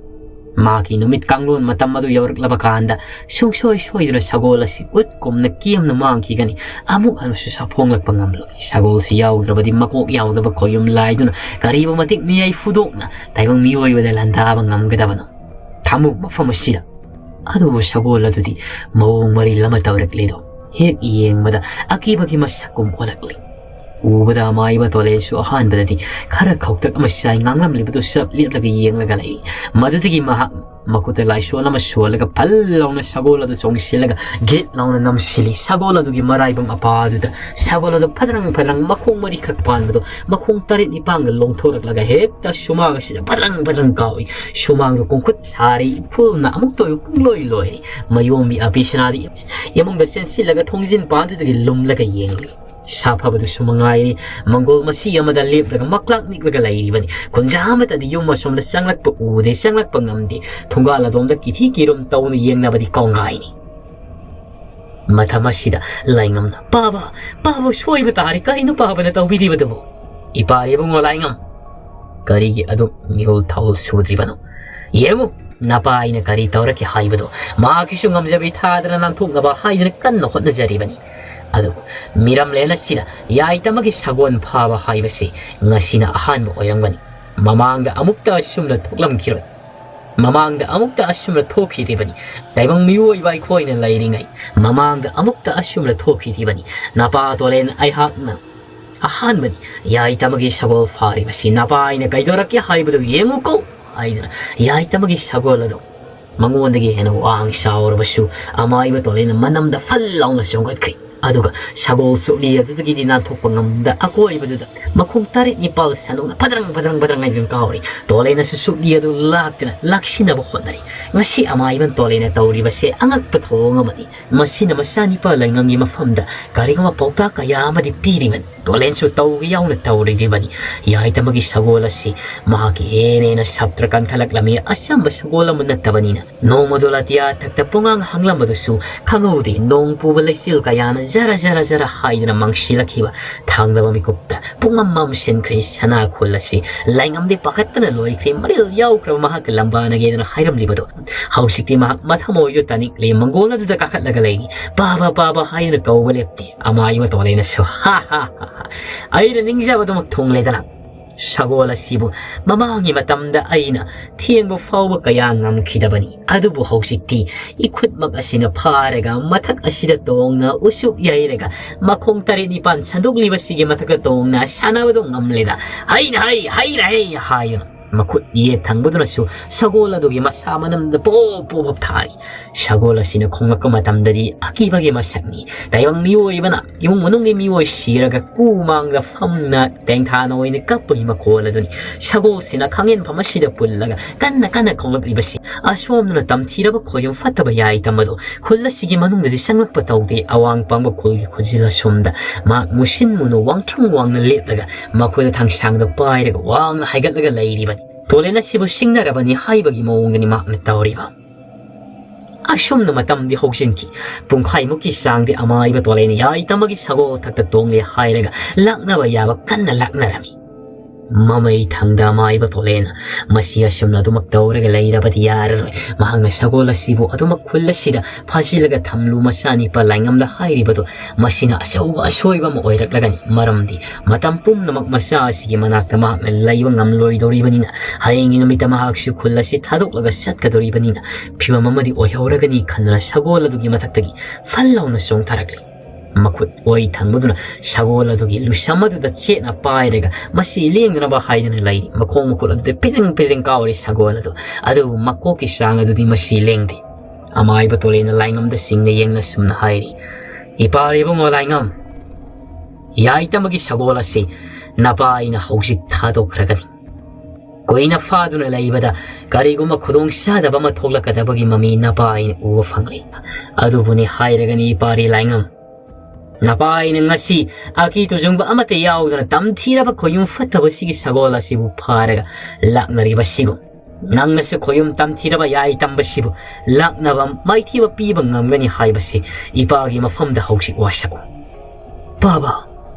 ꯃꯍꯥꯛꯀꯤ ꯅꯨꯃꯤꯠ ꯀꯥꯡꯂꯣꯟ ꯃꯇꯝ ꯑꯗꯨ ꯌꯧꯔꯛꯂꯕ ꯀꯥꯟꯗ ꯁꯨꯡꯁꯣꯏ ꯁꯣꯏꯗꯅ ꯁꯒꯣꯜ ꯑꯁꯤ ꯎꯠ ꯀꯨꯝꯅ ꯀꯦꯝꯅ ꯃꯥꯡꯈꯤꯒꯅꯤ꯫ ꯑꯃꯨꯛ ꯍꯟꯅꯁꯨ ꯁꯥꯐꯣꯡꯂꯛꯄ ꯉꯝꯂꯣꯏ꯫ ꯁꯒꯣꯜꯁꯤ ꯌꯥꯎꯗ꯭ꯔꯕꯗꯤ ꯃꯀꯣꯛ ꯌꯥꯎꯗꯕ ꯈꯣꯌꯨꯝ ꯂꯥꯏꯗꯨꯅ ꯀꯔꯤꯕꯨ ꯃꯇꯤꯛ ꯃꯤꯌꯥꯏ ꯐꯨꯗꯣꯛꯅ ꯇꯥꯏꯕꯪ ꯃꯤꯑꯣꯏꯕꯗ ꯂꯥꯟꯗꯥꯕ ꯉꯝꯒꯗꯕꯅꯣ? ꯊꯝꯃꯨ ꯃꯐꯝ ꯑꯁꯤꯗ꯫" ꯑꯗꯨꯕꯨ ꯁꯒꯣꯜ ꯑꯗꯨꯗꯤ ꯃꯑꯣꯡ ꯃꯔꯤꯜ ꯑꯃ ꯇꯧꯔꯛꯂꯤꯗꯣ ꯍꯦꯛ ꯌꯦꯡꯕꯗ ꯑꯀꯤꯕꯒꯤ ꯃꯁꯛꯀꯨꯝ ꯑꯣꯜꯂꯛꯂꯤ꯫ ꯎꯕꯗ ꯑꯃꯥꯏꯕ ꯇꯣꯂꯦꯁꯨ ꯑꯍꯥꯟꯕꯗꯗꯤ ꯈꯔ ꯈꯧꯇꯛ ꯑꯃ ꯆꯥꯏ, ꯉꯥꯡꯂꯝꯂꯤꯕꯗꯨ ꯆꯞ ꯂꯦꯞꯂꯒ ꯌꯦꯡꯂꯒ ꯂꯩ꯫ ꯃꯗꯨꯗꯒꯤ ꯃꯍꯥꯛ ꯃꯈꯨꯠꯇ ꯂꯥꯏꯁꯣꯟ ꯑꯃ ꯁꯣꯜꯂꯒ ꯐꯜ ꯂꯥꯎꯅ ꯁꯒꯣꯜ ꯑꯗꯨ ꯆꯣꯡꯁꯤꯜꯂꯒ ꯒꯤꯠ ꯂꯥꯎꯅ ꯅꯝꯁꯤꯜꯂꯤ꯫ ꯁꯒꯣꯜ ꯑꯗꯨꯒꯤ ꯃꯔꯥꯏꯕꯝ ꯑꯄꯥ ꯑꯗꯨꯗ ꯁꯒꯣꯜ ꯑꯗꯨ ꯐꯗ꯭ꯔꯪ ꯐꯗ꯭ꯔꯪ, ꯃꯈꯣꯡ ꯃꯔꯤꯈꯛ ꯄꯥꯟꯕꯗꯣ ꯃꯈꯣꯡ ꯇꯔꯦꯠ ꯅꯤꯄꯥꯟꯒ ꯂꯣꯡꯊꯣꯔꯛꯂꯒ ꯍꯦꯛꯇ ꯁꯨꯃꯥꯡ ꯑꯁꯤꯗ ꯐꯗ꯭ꯔꯪ ꯐꯗ꯭ꯔꯪ ꯀꯥꯎꯏ꯫ ꯁꯨꯃꯥꯡꯗ ꯀꯣꯡꯈꯨꯠ ꯁꯥꯔꯤ, ꯏꯐꯨꯜꯅ ꯑꯃꯨꯛꯇ ꯑꯣꯏꯕ ꯄꯨꯡꯂꯣꯏ ꯂꯣꯏꯔꯤ꯫ ꯃꯌꯣꯝꯕꯤ ꯑꯄꯤ ꯁꯅꯥꯗꯤ ꯏꯃꯨꯡꯗ ꯆꯦꯟꯁꯤꯜꯂꯒ ꯊꯣꯡꯖꯤꯟ ꯄꯥꯟꯗꯨꯗꯒꯤ ꯂꯨꯝꯂꯒ ꯌꯦꯡꯂꯤ꯫ ꯁꯥꯐꯕꯗꯨꯁꯨ ꯃꯉꯥꯏꯔꯤ, ꯃꯪꯒꯣꯜ ꯃꯁꯤ ꯑꯃꯗ ꯂꯦꯞꯂꯒ ꯃꯀ꯭ꯂꯥꯛ ꯅꯤꯛꯂꯒ ꯂꯩꯔꯤꯕꯅꯤ꯫ ꯀꯨꯟꯖꯥ ꯑꯃꯠꯇꯗꯤ ꯌꯨꯝ ꯑꯁꯣꯝꯗ ꯆꯪꯂꯛꯄ ꯎꯗꯦ, ꯆꯪꯂꯛꯄ ꯉꯝꯗꯦ꯫ ꯊꯣꯡꯒꯥꯜ ꯑꯗꯣꯝꯗ ꯀꯤꯊꯤ ꯀꯤꯔꯨꯝ ꯇꯧꯅ ꯌꯦꯡꯅꯕꯗꯤ ꯀꯣꯡꯒꯥꯏꯅꯤ꯫ ꯃꯇꯝ ꯑꯁꯤꯗ ꯂꯥꯏꯉꯝꯅ, "ꯄꯥꯕ, ꯄꯥꯕ ꯁꯣꯏꯕ ꯇꯥꯔꯦ, ꯀꯔꯤꯅꯣ ꯄꯥꯕꯅ ꯇꯧꯕꯤꯔꯤꯕꯗꯨꯕꯨ?" "ꯏꯄꯥꯔꯤ ꯏꯕꯨꯡꯉꯣ ꯂꯥꯏꯉꯝ, ꯀꯔꯤꯒꯤ ꯑꯗꯨꯛ ꯃꯤꯍꯨꯜ ꯊꯥꯍꯨꯜ ꯁꯨꯗ꯭ꯔꯤꯕꯅꯣ? ꯌꯦꯡꯉꯨ, ꯅꯄꯥ ꯑꯩꯅ ꯀꯔꯤ ꯇꯧꯔꯛꯀꯦ ꯍꯥꯏꯕꯗꯣ꯫ ꯃꯍꯥꯛꯀꯤꯁꯨ ꯉꯝꯖꯕꯤ ꯊꯥꯗꯅ ꯅꯥꯟꯊꯣꯛꯅꯕ ꯍꯥꯏꯗꯅ ꯀꯟꯅ ꯍꯣꯠꯅꯖꯔꯤꯕꯅꯤ꯫ ꯑꯗꯨꯕꯨ ꯃꯤꯔꯝꯂꯦꯟ ꯑꯁꯤꯗ ꯌꯥꯏꯇꯃꯒꯤ ꯁꯒꯣꯜ ꯐꯥꯕ ꯍꯥꯏꯕꯁꯤ ꯉꯁꯤꯅ ꯑꯍꯥꯟꯕ ꯑꯣꯏꯔꯝꯒꯅꯤ꯫ ꯃꯃꯥꯡꯗ ꯑꯃꯨꯛꯇ ꯑꯁꯨꯝꯅ ꯊꯣꯛꯂꯝꯈꯤꯔꯣꯏ꯫ ꯃꯃꯥꯡꯗ ꯑꯃꯨꯛꯇ ꯑꯁꯨꯝꯅ ꯊꯣꯛꯈꯤꯗ꯭ꯔꯤꯕꯅꯤ꯫ ꯇꯥꯏꯕꯪ ꯃꯤꯑꯣꯏꯕ ꯑꯩꯈꯣꯏꯅ ꯂꯩꯔꯤꯉꯩ ꯃꯃꯥꯡꯗ ꯑꯃꯨꯛꯇ ꯑꯁꯨꯝꯅ ꯊꯣꯛꯈꯤꯗ꯭ꯔꯤꯕꯅꯤ꯫ ꯅꯄꯥ ꯇꯣꯂꯦꯟ, ꯑꯩꯍꯥꯛꯅ ꯑꯍꯥꯟꯕꯅꯤ꯫ ꯌꯥꯏꯇꯃꯒꯤ ꯁꯒꯣꯜ ꯐꯥꯔꯤꯕꯁꯤ ꯅꯄꯥ ꯑꯩꯅ ꯀꯩꯗꯧꯔꯛꯀꯦ ꯍꯥꯏꯕꯗꯨ ꯌꯦꯡꯉꯨꯀꯣ ꯍꯥꯏꯗꯨꯅ ꯌꯥꯏꯇꯃꯒꯤ ꯁꯒꯣꯜ ꯑꯗꯨ ꯃꯉꯣꯟꯗꯒꯤ ꯍꯦꯟꯅ ꯋꯥꯡ ꯆꯥꯎꯔꯕꯁꯨ ꯑꯃꯥꯏꯕ ꯇꯣꯂꯦꯟꯅ ꯃꯅꯝꯗ ꯐꯜ ꯂꯥꯎꯅ ꯆꯣꯡꯈꯠꯈ꯭ꯔꯤ꯫ ꯑꯗꯨꯒ ꯁꯒꯣꯜ ꯆꯨꯞꯂꯤ ꯑꯗꯨꯗꯒꯤꯗꯤ ꯅꯥꯟꯊꯣꯛꯄ ꯉꯝꯗ ꯑꯀꯣꯏꯕꯗꯨꯗ ꯃꯈꯣꯡ ꯇꯔꯦꯠ ꯅꯤꯄꯥꯜ ꯁꯟꯗꯣꯛꯅ ꯐꯗ꯭ꯔꯪ ꯐꯗ꯭ꯔꯪ ꯐꯗ꯭ꯔꯪ ꯍꯥꯏꯗꯨꯅ ꯀꯥꯎꯔꯤ꯫ ꯇꯣꯂꯦꯟꯅꯁꯨ ꯆꯨꯞꯂꯤ ꯑꯗꯨ ꯂꯥꯛꯇꯅ ꯂꯥꯛꯁꯤꯟꯅꯕ ꯍꯣꯠꯅꯔꯤ꯫ ꯉꯁꯤ ꯑꯃꯥꯏꯕ ꯇꯣꯂꯦꯟꯅ ꯇꯧꯔꯤꯕꯁꯦ ꯑꯉꯛꯄ ꯊꯧꯑꯣꯡ ꯑꯃꯅꯤ꯫ ꯃꯁꯤꯅ ꯃꯆꯥꯅꯤꯄꯥ ꯂꯩꯉꯝꯒꯤ ꯃꯐꯝꯗ ꯀꯔꯤꯒꯨꯝꯕ ꯄꯥꯎꯇꯥꯛ ꯀꯌꯥ ꯑꯃꯗꯤ ꯄꯤꯔꯤꯕꯅꯤ꯫ ꯇꯣꯂꯦꯟꯁꯨ ꯇꯧꯒꯦ ꯌꯥꯎꯅ ꯇꯧꯔꯤꯕꯅꯤ꯫ ꯌꯥꯏꯇꯃꯒꯤ ꯁꯒꯣꯜ ꯑꯁꯤ ꯃꯍꯥꯛꯀꯤ ꯍꯦꯟꯅ ꯍꯦꯟꯅ ꯁꯥꯞꯇ꯭ꯔ ꯀꯟꯈꯠꯂꯛꯂꯝꯃꯤ꯫ ꯑꯆꯝꯕ ꯁꯒꯣꯜ ꯑꯃ ꯅꯠꯇꯕꯅꯤꯅ꯫ ꯅꯣꯡꯃꯗꯣ ꯑꯇꯤꯌꯥ ꯊꯛꯇ ꯄꯨꯡꯉꯥꯡ ꯍꯥꯡꯂꯝꯕꯗꯨꯁꯨ ꯈꯪꯍꯧꯗꯦ꯫ ꯅꯣꯡ ꯄꯨꯕ ꯂꯩꯆꯤꯜ ꯀꯌꯥꯅ ꯖꯔ ꯖꯔ ꯖꯔ ꯍꯥꯏꯗꯨꯅ ꯃꯥꯡꯁꯤꯜꯂꯛꯈꯤꯕ ꯊꯥꯡꯗꯕ ꯃꯤꯀꯨꯞꯇ ꯄꯨꯡꯃꯝ ꯃꯝꯁꯤꯟꯈ꯭ꯔꯦ꯫ ꯁꯅꯥ ꯈꯨꯜ ꯑꯁꯤ ꯂꯩꯉꯝꯗꯤ ꯄꯥꯈꯠꯄꯅ ꯂꯣꯏꯈ꯭ꯔꯦ꯫ ꯃꯔꯤꯜ ꯌꯥꯎꯈ꯭ꯔꯕ ꯃꯍꯥꯛꯀꯤ ꯂꯝꯕꯥꯅꯒꯦꯗꯅ ꯍꯥꯏꯔꯝꯂꯤꯕꯗꯣ ꯍꯧꯖꯤꯛꯇꯤ ꯃꯍꯥꯛ ꯃꯊꯃꯣꯏꯗꯨ ꯇꯥꯅꯤꯡꯂꯦ꯫ ꯃꯪꯒꯣꯜ ꯑꯗꯨꯗ ꯀꯥꯈꯠꯂꯒ ꯂꯩꯔꯤ꯫ "ꯄꯥꯕ, ꯄꯥꯕ" ꯍꯥꯏꯗꯨꯅ ꯀꯧꯕ ꯂꯦꯞꯇꯦ꯫ ꯑꯃꯥꯏꯕ ꯇꯣꯂꯦꯟꯅꯁꯨ "ꯍꯥ ꯍꯥ ꯍꯥ ꯍꯥ, ꯑꯩꯅ ꯅꯤꯡꯖꯕꯗꯨꯃꯛ ꯊꯨꯡꯂꯦꯗꯅ꯫ ꯁꯒꯣꯜ ꯑꯁꯤꯕꯨ ꯃꯃꯥꯡꯒꯤ ꯃꯇꯝꯗ ꯑꯩꯅ ꯊꯦꯡꯕ ꯐꯥꯎꯕ ꯀꯌꯥ ꯉꯝꯈꯤꯗꯕꯅꯤ꯫ ꯑꯗꯨꯕꯨ ꯍꯧꯖꯤꯛꯇꯤ ꯏꯈꯨꯠꯃꯛ ꯑꯁꯤꯅ ꯐꯥꯔꯒ ꯃꯊꯛ ꯑꯁꯤꯗ ꯇꯣꯡꯅ ꯎꯆꯨꯞ ꯌꯩꯔꯒ ꯃꯈꯣꯡ ꯇꯔꯦꯠ ꯅꯤꯄꯥꯜ ꯁꯟꯗꯣꯛꯂꯤꯕꯁꯤꯒꯤ ꯃꯊꯛꯇ ꯇꯣꯡꯅ ꯁꯥꯟꯅꯕꯗꯨ ꯉꯝꯂꯦꯗ꯫ ꯍꯩꯅ ꯍꯩ, ꯍꯩꯔ ꯍꯩ" ꯍꯥꯏꯗꯨꯅ ꯃꯈꯨꯠ ꯌꯦꯠ ꯊꯪꯕꯗꯨꯅꯁꯨ ꯁꯒꯣꯜ ꯑꯗꯨꯒꯤ ꯃꯁꯥ ꯃꯅꯝꯗ ꯄꯣꯞ ꯄꯣꯞ ꯄꯣꯞ ꯊꯥꯔꯤ꯫ ꯁꯒꯣꯜ ꯑꯁꯤꯅ ꯈꯣꯡꯂꯛꯄ ꯃꯇꯝꯗꯗꯤ ꯑꯀꯤꯕꯒꯤ ꯃꯁꯛꯅꯤ꯫ ꯇꯥꯏꯕꯪ ꯃꯤꯑꯣꯏꯕꯅ ꯏꯃꯨꯡ ꯃꯅꯨꯡꯒꯤ ꯃꯤꯑꯣꯏ ꯁꯤꯔꯒ ꯀꯨ ꯃꯥꯡꯗ ꯐꯝꯅ ꯇꯦꯡꯊꯥꯅ ꯑꯣꯏꯅ ꯀꯞꯄꯒꯤ ꯃꯈꯣꯜ ꯑꯗꯨꯅꯤ꯫ ꯁꯒꯣꯜꯁꯤꯅ ꯈꯥꯡꯉꯦꯟꯐꯝ ꯑꯁꯤꯗ ꯄꯨꯜꯂꯒ ꯀꯟꯅ ꯀꯟꯅ ꯈꯣꯡꯂꯛꯂꯤꯕꯁꯤ꯫ ꯑꯁꯣꯝꯗꯅ ꯇꯝꯊꯤꯔꯕ ꯈꯣꯏꯌꯨꯝ ꯐꯠꯇꯕ ꯌꯥꯏꯇꯝ ꯑꯗꯨ ꯈꯨꯜ ꯑꯁꯤꯒꯤ ꯃꯅꯨꯡꯗꯗꯤ ꯆꯪꯂꯛꯄ ꯇꯧꯗꯦ꯫ ꯑꯋꯥꯡ ꯄꯥꯡꯕ ꯈꯨꯜꯒꯤ ꯈꯨꯖꯤꯜ ꯑꯁꯣꯝꯗ ꯃꯍꯥꯛ ꯃꯨꯁꯤꯟ ꯃꯨꯅ ꯋꯥꯡꯊ꯭ꯔꯪ ꯋꯥꯡꯅ ꯂꯦꯞꯂꯒ ꯃꯈꯣꯏꯗ ꯊꯥꯡꯁꯥꯡꯗ ꯄꯥꯏꯔꯒ ꯋꯥꯡꯅ ꯍꯥꯏꯒꯠꯂꯒ ꯂꯩꯔꯤꯕꯅꯤ꯫ ꯇꯣꯂꯦꯟ ꯑꯁꯤꯕꯨ ꯁꯤꯡꯅꯔꯕꯅꯤ ꯍꯥꯏꯕꯒꯤ ꯃꯑꯣꯡꯗꯅꯤ ꯃꯍꯥꯛꯅ ꯇꯧꯔꯤꯕ꯫ ꯑꯁꯨꯝꯅ ꯃꯇꯝꯗꯤ ꯍꯧꯖꯤꯟꯈꯤ꯫ ꯄꯨꯡꯈꯥꯏꯃꯨꯛꯀꯤ ꯆꯥꯡꯗꯤ ꯑꯃꯥꯏꯕ ꯇꯣꯂꯦꯟ ꯌꯥꯏꯇꯝꯒꯤ ꯁꯒꯣꯜ ꯊꯛꯇ ꯇꯣꯡꯂꯦ ꯍꯥꯏꯔꯒ ꯂꯥꯛꯅꯕ ꯌꯥꯕ ꯀꯟꯅ ꯂꯥꯛꯅꯔꯝꯃꯤ꯫ ꯃꯃꯩ ꯊꯪꯗ ꯑꯃꯥꯏꯕ ꯇꯣꯂꯦꯅ ꯃꯁꯤ ꯑꯁꯨꯝꯅ ꯑꯗꯨꯃꯛ ꯇꯧꯔꯒ ꯂꯩꯔꯕꯗꯤ ꯌꯥꯔꯔꯣꯏ꯫ ꯃꯍꯥꯛꯅ ꯁꯒꯣꯜ ꯑꯁꯤꯕꯨ ꯑꯗꯨꯃꯛ ꯈꯨꯜ ꯑꯁꯤꯗ ꯐꯥꯖꯤꯜꯂꯒ ꯊꯝꯂꯨ ꯃꯆꯥꯅꯤꯄꯥ ꯂꯥꯏꯉꯝꯗ ꯍꯥꯏꯔꯤꯕꯗꯨ ꯃꯁꯤꯅ ꯑꯆꯧꯕ ꯑꯁꯣꯏꯕ ꯑꯃ ꯑꯣꯏꯔꯛꯂꯒꯅꯤ꯫ ꯃꯔꯝꯗꯤ ꯃꯇꯝ ꯄꯨꯝꯅꯃꯛ ꯃꯆꯥ ꯑꯁꯤꯒꯤ ꯃꯅꯥꯛꯇ ꯃꯍꯥꯛꯅ ꯂꯩꯕ ꯉꯝꯂꯣꯏꯗꯧꯔꯤꯕꯅꯤꯅ, ꯍꯌꯦꯡꯒꯤ ꯅꯨꯃꯤꯠꯇ ꯃꯍꯥꯛꯁꯨ ꯈꯨꯜ ꯑꯁꯤ ꯊꯥꯗꯣꯛꯂꯒ ꯆꯠꯀꯗꯧꯔꯤꯕꯅꯤꯅ, ꯐꯤꯕꯝ ꯑꯃꯗꯤ ꯑꯣꯏꯍꯧꯔꯒꯅꯤ ꯈꯟꯗꯨꯅ ꯁꯒꯣꯜ ꯑꯗꯨꯒꯤ ꯃꯊꯛꯇꯒꯤ ꯐꯜ ꯂꯥꯎꯅ ꯆꯣꯡꯊꯔꯛꯂꯤ꯫ ꯃꯈꯨꯠ ꯑꯣꯏ ꯊꯪꯕꯗꯨꯅ ꯁꯒꯣꯜ ꯑꯗꯨꯒꯤ ꯂꯨꯁꯝ ꯑꯗꯨꯗ ꯆꯦꯠꯅ ꯄꯥꯏꯔꯒ ꯃꯁꯤ ꯂꯦꯡꯗꯅꯕ ꯍꯥꯏꯗꯨꯅ ꯂꯩꯔꯤ꯫ ꯃꯈꯣꯡ ꯃꯈꯨꯠ ꯑꯗꯨꯗ ꯄꯤꯗꯤꯡ ꯄꯤꯗꯤꯡ ꯀꯥꯎꯔꯤ ꯁꯒꯣꯜ ꯑꯗꯨ, ꯑꯗꯨꯕꯨ ꯃꯀꯣꯛꯀꯤ ꯆꯥꯡ ꯑꯗꯨꯗꯤ ꯃꯁꯤ ꯂꯦꯡꯗꯦ꯫ ꯑꯃꯥꯏꯕ ꯇꯣꯂꯦꯅ ꯂꯥꯏꯉꯝꯗ ꯁꯤꯡꯅ ꯌꯦꯡꯅ ꯁꯨꯝꯅ ꯍꯥꯏꯔꯤ, "ꯏꯄꯥ ꯏꯕꯨꯡꯉꯣ ꯂꯥꯏꯉꯝ, ꯌꯥꯏꯇꯃꯒꯤ ꯁꯒꯣꯜ ꯑꯁꯤ ꯅꯄꯥ ꯑꯩꯅ ꯍꯧꯖꯤꯛ ꯊꯥꯗꯣꯛꯈ꯭ꯔꯒꯅꯤ꯫ ꯀꯨꯏꯅ ꯐꯥꯗꯨꯅ ꯂꯩꯕꯗ ꯀꯔꯤꯒꯨꯝꯕ ꯈꯨꯗꯣꯡ ꯆꯥꯗꯕ ꯑꯃ ꯊꯣꯛꯂꯛꯀꯗꯕꯒꯤ ꯃꯃꯤ ꯅꯄꯥ ꯑꯩꯅ ꯎꯕ ꯐꯪꯂꯤ꯫ ꯑꯗꯨꯕꯨꯅꯤ ꯍꯥꯏꯔꯒꯅꯤ ꯏꯄꯥꯔꯤ ꯂꯥꯏꯉꯝ, ꯅꯄꯥ ꯑꯩꯅ ꯉꯁꯤ ꯑꯀꯤ ꯇꯨꯖꯨꯡꯕ ꯑꯃꯠꯇ ꯌꯥꯎꯗꯅ ꯇꯝꯊꯤꯔꯕ ꯈꯣꯌꯨꯝ ꯐꯠꯇꯕꯁꯤꯒꯤ ꯁꯒꯣꯜ ꯑꯁꯤꯕꯨ ꯐꯥꯔꯒ ꯂꯥꯛꯅꯔꯤꯕꯁꯤꯕꯨ꯫ ꯅꯪꯅꯁꯨ ꯈꯣꯌꯨꯝ ꯇꯝꯊꯤꯔꯕ ꯌꯥꯏ ꯇꯝꯕꯁꯤꯕꯨ ꯂꯥꯛꯅꯕ ꯃꯥꯏꯊꯤꯕ ꯄꯤꯕ ꯉꯝꯒꯅꯤ ꯍꯥꯏꯕꯁꯤ ꯏꯄꯥꯒꯤ ꯃꯐꯝꯗ ꯍꯧꯖꯤꯛ ꯋꯥꯁꯛꯎ꯫ ꯄꯥꯕ,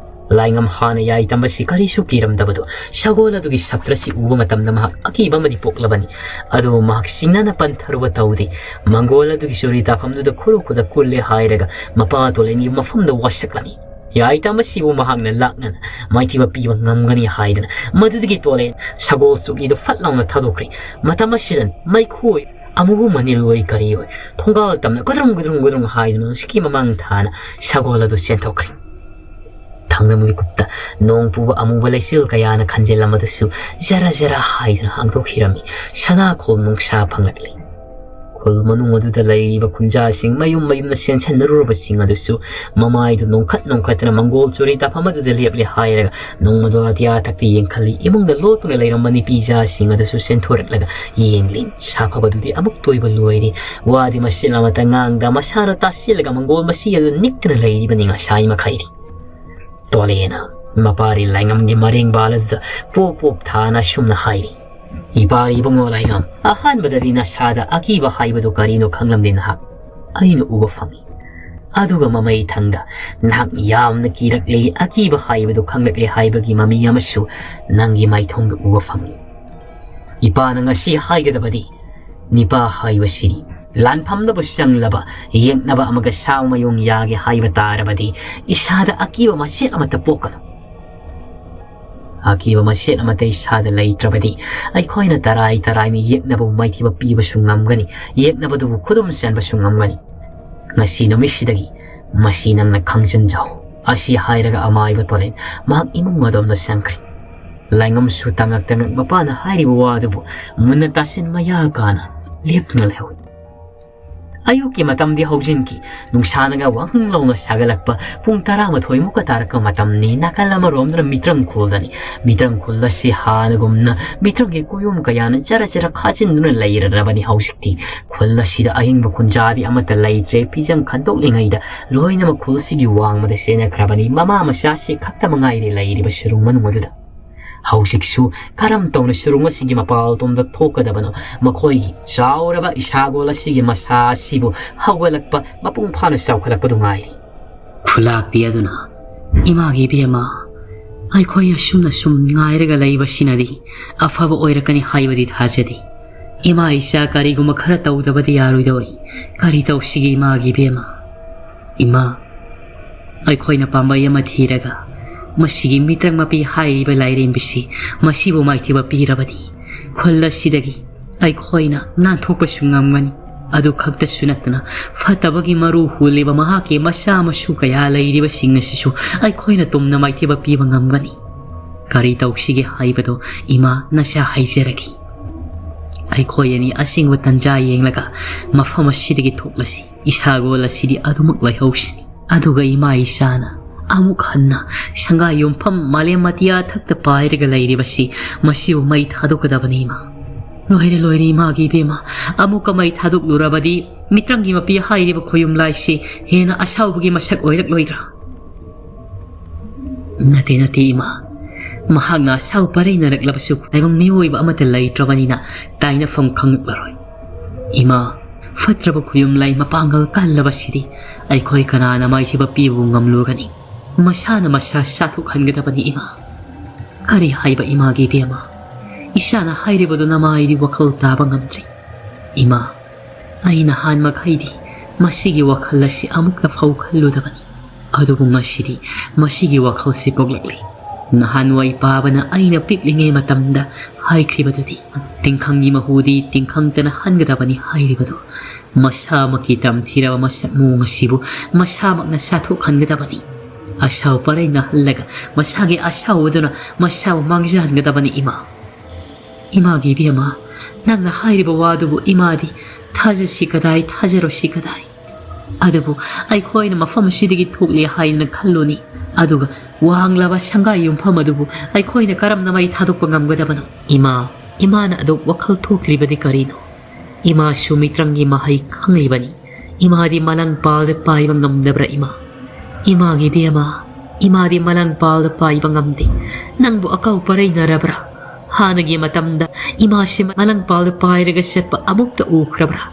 ꯂꯥꯏꯉꯝ ꯍꯥꯟꯅ ꯌꯥꯏ ꯇꯝꯕꯁꯤ ꯀꯔꯤꯁꯨ ꯀꯤꯔꯝꯗꯕꯗꯨ ꯁꯒꯣꯜ ꯑꯗꯨꯒꯤ ꯁꯞꯇ꯭ꯔꯁꯤ ꯎꯕ ꯃꯇꯝꯗ ꯃꯍꯥꯛ ꯑꯀꯤꯕ ꯑꯃꯗꯤ ꯄꯣꯛꯂꯕꯅꯤ꯫ ꯑꯗꯨꯕꯨ ꯃꯍꯥꯛ ꯁꯤꯡꯅꯅ ꯄꯟꯊꯔꯨꯕ ꯇꯧꯗꯦ꯫ ꯃꯪꯒꯣꯜ ꯑꯗꯨꯒꯤ ꯆꯨꯔꯤ ꯇꯥꯐꯝꯗꯨꯗ ꯈꯨꯔꯨ ꯈꯨꯗ ꯀꯨꯜꯂꯦ ꯍꯥꯏꯔꯒ ꯃꯄꯥ ꯇꯣꯂꯦꯟꯒꯤ ꯃꯐꯝꯗ ꯋꯥꯁꯛꯂꯝꯃꯤ꯫ ꯌꯥꯏ ꯇꯝꯕꯁꯤꯕꯨ ꯃꯍꯥꯛꯅ ꯂꯥꯛꯅꯅ ꯃꯥꯏꯊꯤꯕ ꯄꯤꯕ ꯉꯝꯒꯅꯤ ꯍꯥꯏꯗꯅ ꯃꯗꯨꯗꯒꯤ ꯇꯣꯂꯦꯟ ꯁꯒꯣꯜ ꯆꯨꯞꯂꯤꯗꯨ ꯐꯠ ꯂꯥꯎꯅ ꯊꯥꯗꯣꯛꯈ꯭ꯔꯦ꯫ ꯃꯇꯝ ꯑꯁꯤꯗ ꯃꯩꯈꯨ ꯑꯣꯏ, ꯑꯃꯨꯕꯨ ꯃꯅꯤꯜ ꯑꯣꯏ ꯀꯔꯤ ꯑꯣꯏ, ꯊꯣꯡꯒꯥꯜ ꯇꯝꯅ ꯒꯨꯗ꯭ꯔꯨꯡ ꯒꯨꯗ꯭ꯔꯨꯡ ꯒꯨꯗ꯭ꯔꯨꯡ ꯍꯥꯏꯗꯨꯅ ꯅꯨꯡꯁꯤꯠꯀꯤ ꯃꯃꯥꯡ ꯊꯥꯅ ꯁꯒꯣꯜ ꯑꯗꯨ ꯆꯦꯟꯊꯣꯛꯈ꯭ꯔꯦ꯫ ꯊꯥꯡꯅ ꯃꯤꯀꯨꯞꯇ ꯅꯣꯡ ꯄꯨꯕ ꯑꯃꯨꯕ ꯂꯩꯆꯤꯜ ꯀꯌꯥꯅ ꯈꯟꯖꯤꯜꯂꯝꯕꯗꯨꯁꯨ ꯖꯔ ꯖꯔ ꯍꯥꯏꯗꯨꯅ ꯍꯥꯡꯗꯣꯛꯈꯤꯔꯝꯃꯤ꯫ ꯁꯅꯥꯈꯣꯜ ꯅꯨꯡꯁꯥ ꯐꯪꯂꯛꯂꯤ꯫ ꯈꯨꯜ ꯃꯅꯨꯡ ꯑꯗꯨꯗ ꯂꯩꯔꯤꯕ ꯈꯨꯟꯖꯥꯁꯤꯡ ꯃꯌꯨꯝ ꯃꯌꯨꯝꯗ ꯆꯦꯟꯁꯤꯟꯅꯔꯨꯔꯕꯁꯤꯡ ꯑꯗꯨꯁꯨ ꯃꯃꯥꯏꯗꯨ ꯅꯣꯡꯈꯠ ꯅꯣꯡꯈꯠꯇꯅ ꯃꯪꯒꯣꯜ ꯆꯨꯔꯤ ꯇꯥꯐꯝ ꯑꯗꯨꯗ ꯂꯦꯞꯂꯦ ꯍꯥꯏꯔꯒ ꯅꯣꯡꯃꯗꯣ ꯑꯇꯤꯌꯥ ꯊꯛꯇ ꯌꯦꯡꯈꯠꯂꯤ꯫ ꯏꯃꯨꯡꯗ ꯂꯣꯠꯇꯨꯅ ꯂꯩꯔꯝꯕ ꯅꯨꯄꯤꯖꯥꯁꯤꯡ ꯑꯗꯨꯁꯨ ꯆꯦꯟꯊꯣꯔꯛꯂꯒ ꯌꯦꯡꯂꯤ꯫ ꯁꯥꯐꯕꯗꯨꯗꯤ ꯑꯃꯨꯛ ꯇꯣꯏꯕ ꯂꯣꯏꯔꯦ꯫ ꯋꯥꯗꯤ ꯃꯆꯤꯟ ꯑꯃꯠꯇ ꯉꯥꯡꯗ ꯃꯁꯥꯅ ꯇꯥꯁꯤꯜꯂꯒ ꯃꯪꯒꯣꯜ ꯃꯁꯤ ꯑꯗꯨ ꯅꯤꯛꯇꯅ ꯂꯩꯔꯤꯕꯅꯤ ꯉꯁꯥꯏ ꯃꯈꯩꯗꯤ꯫ ꯇꯣꯂꯦꯅ ꯃꯄꯥꯔꯤ ꯂꯥꯏꯉꯝꯒꯤ ꯃꯔꯦꯡꯕꯥꯜ ꯑꯗꯨꯗ ꯄꯣꯞ ꯄꯣꯞ ꯊꯥꯅ ꯑꯁꯨꯝꯅ ꯍꯥꯏꯔꯤ, "ꯏꯄꯥ ꯏꯕꯨꯡꯉꯣ ꯂꯥꯏꯉꯝ, ꯑꯍꯥꯟꯕꯗꯗꯤ ꯅꯁꯥꯗ ꯑꯀꯤꯕ ꯍꯥꯏꯕꯗꯨ ꯀꯔꯤꯅꯣ ꯈꯪꯂꯝꯗꯦ ꯅꯍꯥꯛ꯫ ꯑꯩꯅ ꯎꯕ ꯐꯪꯏ꯫ ꯑꯗꯨꯒ ꯃꯃꯩ ꯊꯪꯗ ꯅꯍꯥꯛ ꯌꯥꯝꯅ ꯀꯤꯔꯛꯂꯦ, ꯑꯀꯤꯕ ꯍꯥꯏꯕꯗꯨ ꯈꯪꯂꯛꯂꯦ ꯍꯥꯏꯕꯒꯤ ꯃꯃꯤ ꯑꯃꯁꯨ ꯅꯪꯒꯤ ꯃꯥꯏꯊꯣꯡꯗ ꯎꯕ ꯐꯪꯏ꯫ ꯏꯄꯥꯅ ꯉꯁꯤ ꯍꯥꯏꯒꯗꯕꯗꯤ, ꯅꯤꯄꯥ ꯍꯥꯏꯕꯁꯤꯗꯤ ꯂꯥꯟꯐꯝꯗꯕꯨ ꯆꯪꯂꯕ ꯌꯦꯛꯅꯕ ꯑꯃꯒ ꯁꯥ ꯃꯌꯣꯡ ꯌꯥꯒꯦ ꯍꯥꯏꯕ ꯇꯥꯔꯕꯗꯤ ꯏꯁꯥꯗ ꯑꯀꯤꯕ ꯃꯆꯦꯠ ꯑꯃꯠꯇ ꯄꯣꯛꯀꯅꯨ꯫ ꯑꯀꯤꯕ ꯃꯆꯦꯠ ꯑꯃꯠꯇ ꯏꯁꯥꯗ ꯂꯩꯇ꯭ꯔꯕꯗꯤ ꯑꯩꯈꯣꯏꯅ ꯇꯔꯥꯏ ꯇꯔꯥꯏꯅ ꯌꯦꯛꯅꯕꯕꯨ ꯃꯥꯏꯊꯤꯕ ꯄꯤꯕꯁꯨ ꯉꯝꯒꯅꯤ, ꯌꯦꯛꯅꯕꯗꯨꯕꯨ ꯈꯨꯗꯨꯝ ꯆꯟꯕꯁꯨ ꯉꯝꯒꯅꯤ꯫ ꯉꯁꯤ ꯅꯨꯃꯤꯠꯁꯤꯗꯒꯤ ꯃꯁꯤ ꯅꯪꯅ ꯈꯪꯖꯤꯟꯖꯍꯧ꯫ ꯑꯁꯤ ꯍꯥꯏꯔꯒ ꯑꯃꯥꯏꯕ ꯇꯣꯔꯦꯟ ꯃꯍꯥꯛ ꯏꯃꯨꯡ ꯑꯗꯣꯝꯗ ꯆꯪꯈ꯭ꯔꯦ꯫ ꯂꯥꯏꯉꯝꯁꯨ ꯇꯉꯛ ꯇꯉꯛ ꯃꯄꯥꯅ ꯍꯥꯏꯔꯤꯕ ꯋꯥꯗꯨꯕꯨ ꯃꯨꯟꯅ ꯇꯥꯁꯤꯟ ꯃꯌꯥ ꯀꯥꯅ ꯂꯦꯞꯇꯨꯅ ꯂꯩꯍꯧꯏ꯫ ꯑꯌꯨꯛꯀꯤ ꯃꯇꯝꯗꯤ ꯍꯧꯖꯤꯟꯈꯤ꯫ ꯅꯨꯡꯁꯥꯅꯒ ꯋꯥꯍꯪ ꯂꯥꯎꯅ ꯁꯥꯒꯠꯂꯛꯄ ꯄꯨꯡ ꯇꯔꯥꯃꯥꯊꯣꯏꯃꯨꯛꯀ ꯇꯥꯔꯛꯄ ꯃꯇꯝꯅꯤ꯫ ꯅꯥꯀꯜ ꯑꯃꯔꯣꯝꯗꯅ ꯃꯤꯇ꯭ꯔꯪ ꯈꯨꯜꯗꯅꯤ꯫ ꯃꯤꯇ꯭ꯔꯪ ꯈꯨꯜ ꯑꯁꯤ ꯍꯥꯟꯅꯒꯨꯝꯅ ꯃꯤꯇ꯭ꯔꯪꯒꯤ ꯀꯣꯌꯣꯝ ꯀꯌꯥꯅ ꯆꯔ ꯆꯔ ꯈꯥꯖꯤꯟꯗꯨꯅ ꯂꯩꯔꯔꯕꯅꯤ ꯍꯧꯖꯤꯛꯇꯤ꯫ ꯈꯨꯜ ꯑꯁꯤꯗ ꯑꯍꯤꯡꯕ ꯈꯨꯟꯖꯥꯗꯤ ꯑꯃꯠꯇ ꯂꯩꯇ꯭ꯔꯦ꯫ ꯐꯤꯖꯪ ꯈꯟꯗꯣꯛꯂꯤꯉꯩꯗ ꯂꯣꯏꯅꯃꯛ ꯈꯨꯜꯁꯤꯒꯤ ꯋꯥꯡꯃꯗ ꯆꯦꯟꯅꯈ꯭ꯔꯕꯅꯤ꯫ ꯃꯃꯥ ꯃꯆꯥꯁꯤ ꯈꯛꯇ ꯃꯉꯥꯏꯔꯦ ꯂꯩꯔꯤꯕ ꯁꯨꯔꯨꯡ ꯃꯅꯨꯡ ꯑꯗꯨꯗ꯫ ꯍꯧꯖꯤꯛꯁꯨ ꯀꯔꯝ ꯇꯧꯅ ꯁꯨꯔꯨꯡ ꯑꯁꯤꯒꯤ ꯃꯄꯥꯜ ꯇꯣꯝꯗ ꯊꯣꯛꯀꯗꯕꯅꯣ? ꯃꯈꯣꯏꯒꯤ ꯆꯥꯎꯔꯕ ꯏꯁꯥꯒꯣꯜ ꯑꯁꯤꯒꯤ ꯃꯁꯥ ꯑꯁꯤꯕꯨ ꯍꯧꯒꯠꯂꯛꯄ, ꯃꯄꯨꯡ ꯐꯥꯅ ꯆꯥꯎꯈꯠꯂꯛꯄꯗꯨ ꯉꯥꯏꯔꯤ꯫ ꯈꯨꯂꯥꯛꯄꯤ ꯑꯗꯨꯅ, "ꯏꯃꯥꯒꯤ ꯏꯕꯦꯝꯃ, ꯑꯩꯈꯣꯏ ꯑꯁꯨꯝꯅ ꯁꯨꯝ ꯉꯥꯏꯔꯒ ꯂꯩꯕꯁꯤꯅꯗꯤ ꯑꯐꯕ ꯑꯣꯏꯔꯛꯀꯅꯤ ꯍꯥꯏꯕꯗꯤ ꯊꯥꯖꯗꯦ꯫ ꯏꯃꯥ ꯏꯆꯥ ꯀꯔꯤꯒꯨꯝꯕ ꯈꯔ ꯇꯧꯗꯕꯗꯤ ꯌꯥꯔꯣꯏꯗꯧꯔꯤ꯫ ꯀꯔꯤ ꯇꯧꯁꯤꯒꯦ ꯏꯃꯥꯒꯤ ꯏꯕꯦꯝꯃ?" "ꯏꯃꯥ, ꯑꯩꯈꯣꯏꯅ ꯄꯥꯝꯕꯩ ꯑꯃ ꯊꯤꯔꯒ ꯃꯁꯤꯒꯤ ꯃꯤꯇ꯭ꯔꯪ ꯃꯄꯤ ꯍꯥꯏꯔꯤꯕ ꯂꯥꯏꯔꯦꯝꯕꯤꯁꯤ ꯃꯁꯤꯕꯨ ꯃꯥꯏꯊꯤꯕ ꯄꯤꯔꯕꯗꯤ ꯈꯨꯜ ꯑꯁꯤꯗꯒꯤ ꯑꯩꯈꯣꯏꯅ ꯅꯥꯟꯊꯣꯛꯄꯁꯨ ꯉꯝꯒꯅꯤ꯫ ꯑꯗꯨ ꯈꯛꯇꯁꯨ ꯅꯠꯇꯅ ꯐꯠꯇꯕꯒꯤ ꯃꯔꯨ ꯍꯨꯜꯂꯤꯕ ꯃꯍꯥꯛꯀꯤ ꯃꯆꯥ ꯃꯁꯨ ꯀꯌꯥ ꯂꯩꯔꯤꯕꯁꯤꯡ ꯑꯁꯤꯁꯨ ꯑꯩꯈꯣꯏꯅ ꯇꯨꯝꯅ ꯃꯥꯏꯊꯤꯕ ꯄꯤꯕ ꯉꯝꯒꯅꯤ꯫ ꯀꯔꯤ ꯇꯧꯁꯤꯒꯦ ꯍꯥꯏꯕꯗꯨ ꯏꯃꯥ ꯅꯆꯥ ꯍꯥꯏꯖꯔꯒꯦ꯫ ꯑꯩꯈꯣꯏ ꯑꯅꯤ ꯑꯁꯦꯡꯕ ꯇꯟꯖꯥ ꯌꯦꯡꯂꯒ ꯃꯐꯝ ꯑꯁꯤꯗꯒꯤ ꯊꯣꯛꯂꯁꯤ꯫ ꯏꯁꯥꯒꯣꯜ ꯑꯁꯤꯗꯤ ꯑꯗꯨꯃꯛ ꯂꯩꯍꯧꯁꯤꯅꯤ꯫ ꯑꯗꯨꯒ ꯏꯃꯥ ꯏꯆꯥꯅ ꯑꯃꯨꯛ ꯍꯟꯅ ꯁꯪꯒꯥ ꯌꯣꯟꯐꯝ ꯃꯥꯂꯦꯝ ꯑꯇꯤꯌꯥ ꯊꯛꯇ ꯄꯥꯏꯔꯒ ꯂꯩꯔꯤꯕꯁꯤ ꯃꯁꯤꯕꯨ ꯃꯩ ꯊꯥꯗꯣꯛꯀꯗꯕꯅꯤ ꯏꯃꯥ꯫ ꯂꯣꯏꯔꯦ, ꯂꯣꯏꯔꯦ ꯏꯃꯥꯒꯤ ꯏꯕꯦꯝꯃ, ꯑꯃꯨꯛꯀ ꯃꯩ ꯊꯥꯗꯣꯛꯂꯨꯔꯕꯗꯤ ꯃꯤꯇ꯭ꯔꯪꯒꯤ ꯃꯄꯤ ꯍꯥꯏꯔꯤꯕ ꯈꯣꯌꯨꯝ ꯂꯥꯏꯁꯤ ꯍꯦꯟꯅ ꯑꯁꯥꯎꯕꯒꯤ ꯃꯁꯛ ꯑꯣꯏꯔꯛꯂꯣꯏꯗ꯭ꯔꯥ?" "ꯅꯠꯇꯦ, ꯅꯠꯇꯦ ꯏꯃꯥ, ꯃꯍꯥꯛꯅ ꯑꯁꯥꯎ ꯄꯔꯩꯅꯔꯛꯂꯕꯁꯨ ꯇꯥꯏꯕꯪ ꯃꯤꯑꯣꯏꯕ ꯑꯃꯠꯇ ꯂꯩꯇ꯭ꯔꯕꯅꯤꯅ ꯇꯥꯏꯅꯐꯝ ꯈꯪꯂꯛꯂꯔꯣꯏ꯫ ꯏꯃꯥ, ꯐꯠꯇ꯭ꯔꯕ ꯈꯨꯌꯨꯝ ꯂꯩ ꯃꯄꯥꯡꯒꯜ ꯀꯜꯂꯕꯁꯤꯗꯤ ꯑꯩꯈꯣꯏ ꯀꯅꯥꯅ ꯃꯥꯏꯊꯤꯕ ꯄꯤꯕ ꯉꯝꯂꯨꯒꯅꯤ? ꯃꯁꯥꯅ ꯃꯁꯥ ꯆꯥꯊꯣꯛꯍꯟꯒꯗꯕꯅꯤ ꯏꯃꯥ꯫ ꯀꯔꯤ ꯍꯥꯏꯕ ꯏꯃꯥꯒꯤ ꯏꯕꯦꯝꯃ? ꯏꯆꯥꯅ ꯍꯥꯏꯔꯤꯕꯗꯨ ꯅꯃꯥꯏꯗꯤ ꯋꯥꯈꯜ ꯇꯥꯕ ꯉꯝꯗ꯭ꯔꯤ꯫ ꯏꯃꯥ, ꯑꯩ ꯅꯍꯥꯟ ꯃꯈꯩꯗꯤ ꯃꯁꯤꯒꯤ ꯋꯥꯈꯜ ꯑꯁꯤ ꯑꯃꯨꯛꯇ ꯐꯥꯎ ꯈꯜꯂꯨꯗꯕꯅꯤ꯫ ꯑꯗꯨꯕꯨ ꯉꯁꯤꯗꯤ ꯃꯁꯤꯒꯤ ꯋꯥꯈꯜꯁꯤ ꯄꯣꯛꯂꯛꯂꯤ꯫ ꯅꯍꯥꯟꯋꯥꯏ ꯄꯥꯕꯅ ꯑꯩꯅ ꯄꯤꯛꯂꯤꯉꯩ ꯃꯇꯝꯗ ꯍꯥꯏꯈ꯭ꯔꯤꯕꯗꯨꯗꯤ, "ꯇꯤꯡꯈꯪꯒꯤ ꯃꯍꯨꯗꯤ ꯇꯤꯡꯈꯪꯇꯅ ꯍꯟꯒꯗꯕꯅꯤ" ꯍꯥꯏꯔꯤꯕꯗꯨ, ꯃꯁꯥꯃꯛꯀꯤ ꯇꯝꯊꯤꯔꯕ ꯃꯁꯛ ꯃꯑꯣꯡ ꯑꯁꯤꯕꯨ ꯃꯁꯥꯃꯛꯅ ꯆꯥꯊꯣꯛꯍꯟꯒꯗꯕꯅꯤ꯫ ꯑꯁꯥꯎ ꯄꯔꯩꯅ ꯍꯜꯂꯒ ꯃꯁꯥꯒꯤ ꯑꯁꯥꯎꯕꯗꯨꯅ ꯃꯁꯥꯕꯨ ꯃꯥꯡꯖꯍꯟꯒꯗꯕꯅꯤ ꯏꯃꯥ꯫ ꯏꯃꯥꯒꯤ ꯏꯕꯦꯝꯃ, ꯅꯪꯅ ꯍꯥꯏꯔꯤꯕ ꯋꯥꯗꯨꯕꯨ ꯏꯃꯥꯗꯤ ꯊꯥꯖꯁꯤ ꯀꯗꯥꯏ, ꯊꯥꯖꯔꯣꯏꯁꯤ ꯀꯗꯥꯏ? ꯑꯗꯨꯕꯨ ꯑꯩꯈꯣꯏꯅ ꯃꯐꯝ ꯑꯁꯤꯗꯒꯤ ꯊꯣꯛꯂꯦ ꯍꯥꯏꯗꯅ ꯈꯜꯂꯨꯅꯤ, ꯑꯗꯨꯒ ꯋꯥꯡꯂꯕ ꯁꯪꯒꯥꯏ ꯌꯨꯝꯐꯝ ꯑꯗꯨꯕꯨ ꯑꯩꯈꯣꯏꯅ ꯀꯔꯝꯅ ꯃꯩ ꯊꯥꯗꯣꯛꯄ ꯉꯝꯒꯗꯕꯅꯣ? ꯏꯃꯥ, ꯏꯃꯥꯅ ꯑꯗꯨꯛ ꯋꯥꯈꯜ ꯊꯣꯛꯇ꯭ꯔꯤꯕꯗꯤ ꯀꯔꯤꯅꯣ? ꯏꯃꯥꯁꯨ ꯃꯤꯇ꯭ꯔꯪꯒꯤ ꯃꯍꯩ ꯈꯪꯂꯤꯕꯅꯤ꯫ ꯏꯃꯥꯗꯤ ꯃꯂꯪ ꯄꯥꯜꯗ ꯄꯥꯏꯕ ꯉꯝꯗꯕ꯭ꯔꯥ ꯏꯃꯥ? ꯏꯃꯥꯒꯤ ꯏꯕꯦꯝꯃ, ꯏꯃꯥꯗꯤ ꯃꯂꯪ ꯄꯥꯜꯗ ꯄꯥꯏꯕ ꯉꯝꯗꯦ꯫ ꯅꯪꯕꯨ ꯑꯀꯥꯎ ꯄꯔꯩꯅꯔꯕ꯭ꯔꯥ? ꯍꯥꯟꯅꯒꯤ ꯃꯇꯝꯗ ꯏꯃꯥꯁꯤ ꯃꯂꯪ ꯄꯥꯜꯗ ꯄꯥꯏꯔꯒ ꯆꯠꯄ ꯑꯃꯨꯛꯇ ꯎꯈ꯭ꯔꯕ꯭ꯔꯥ?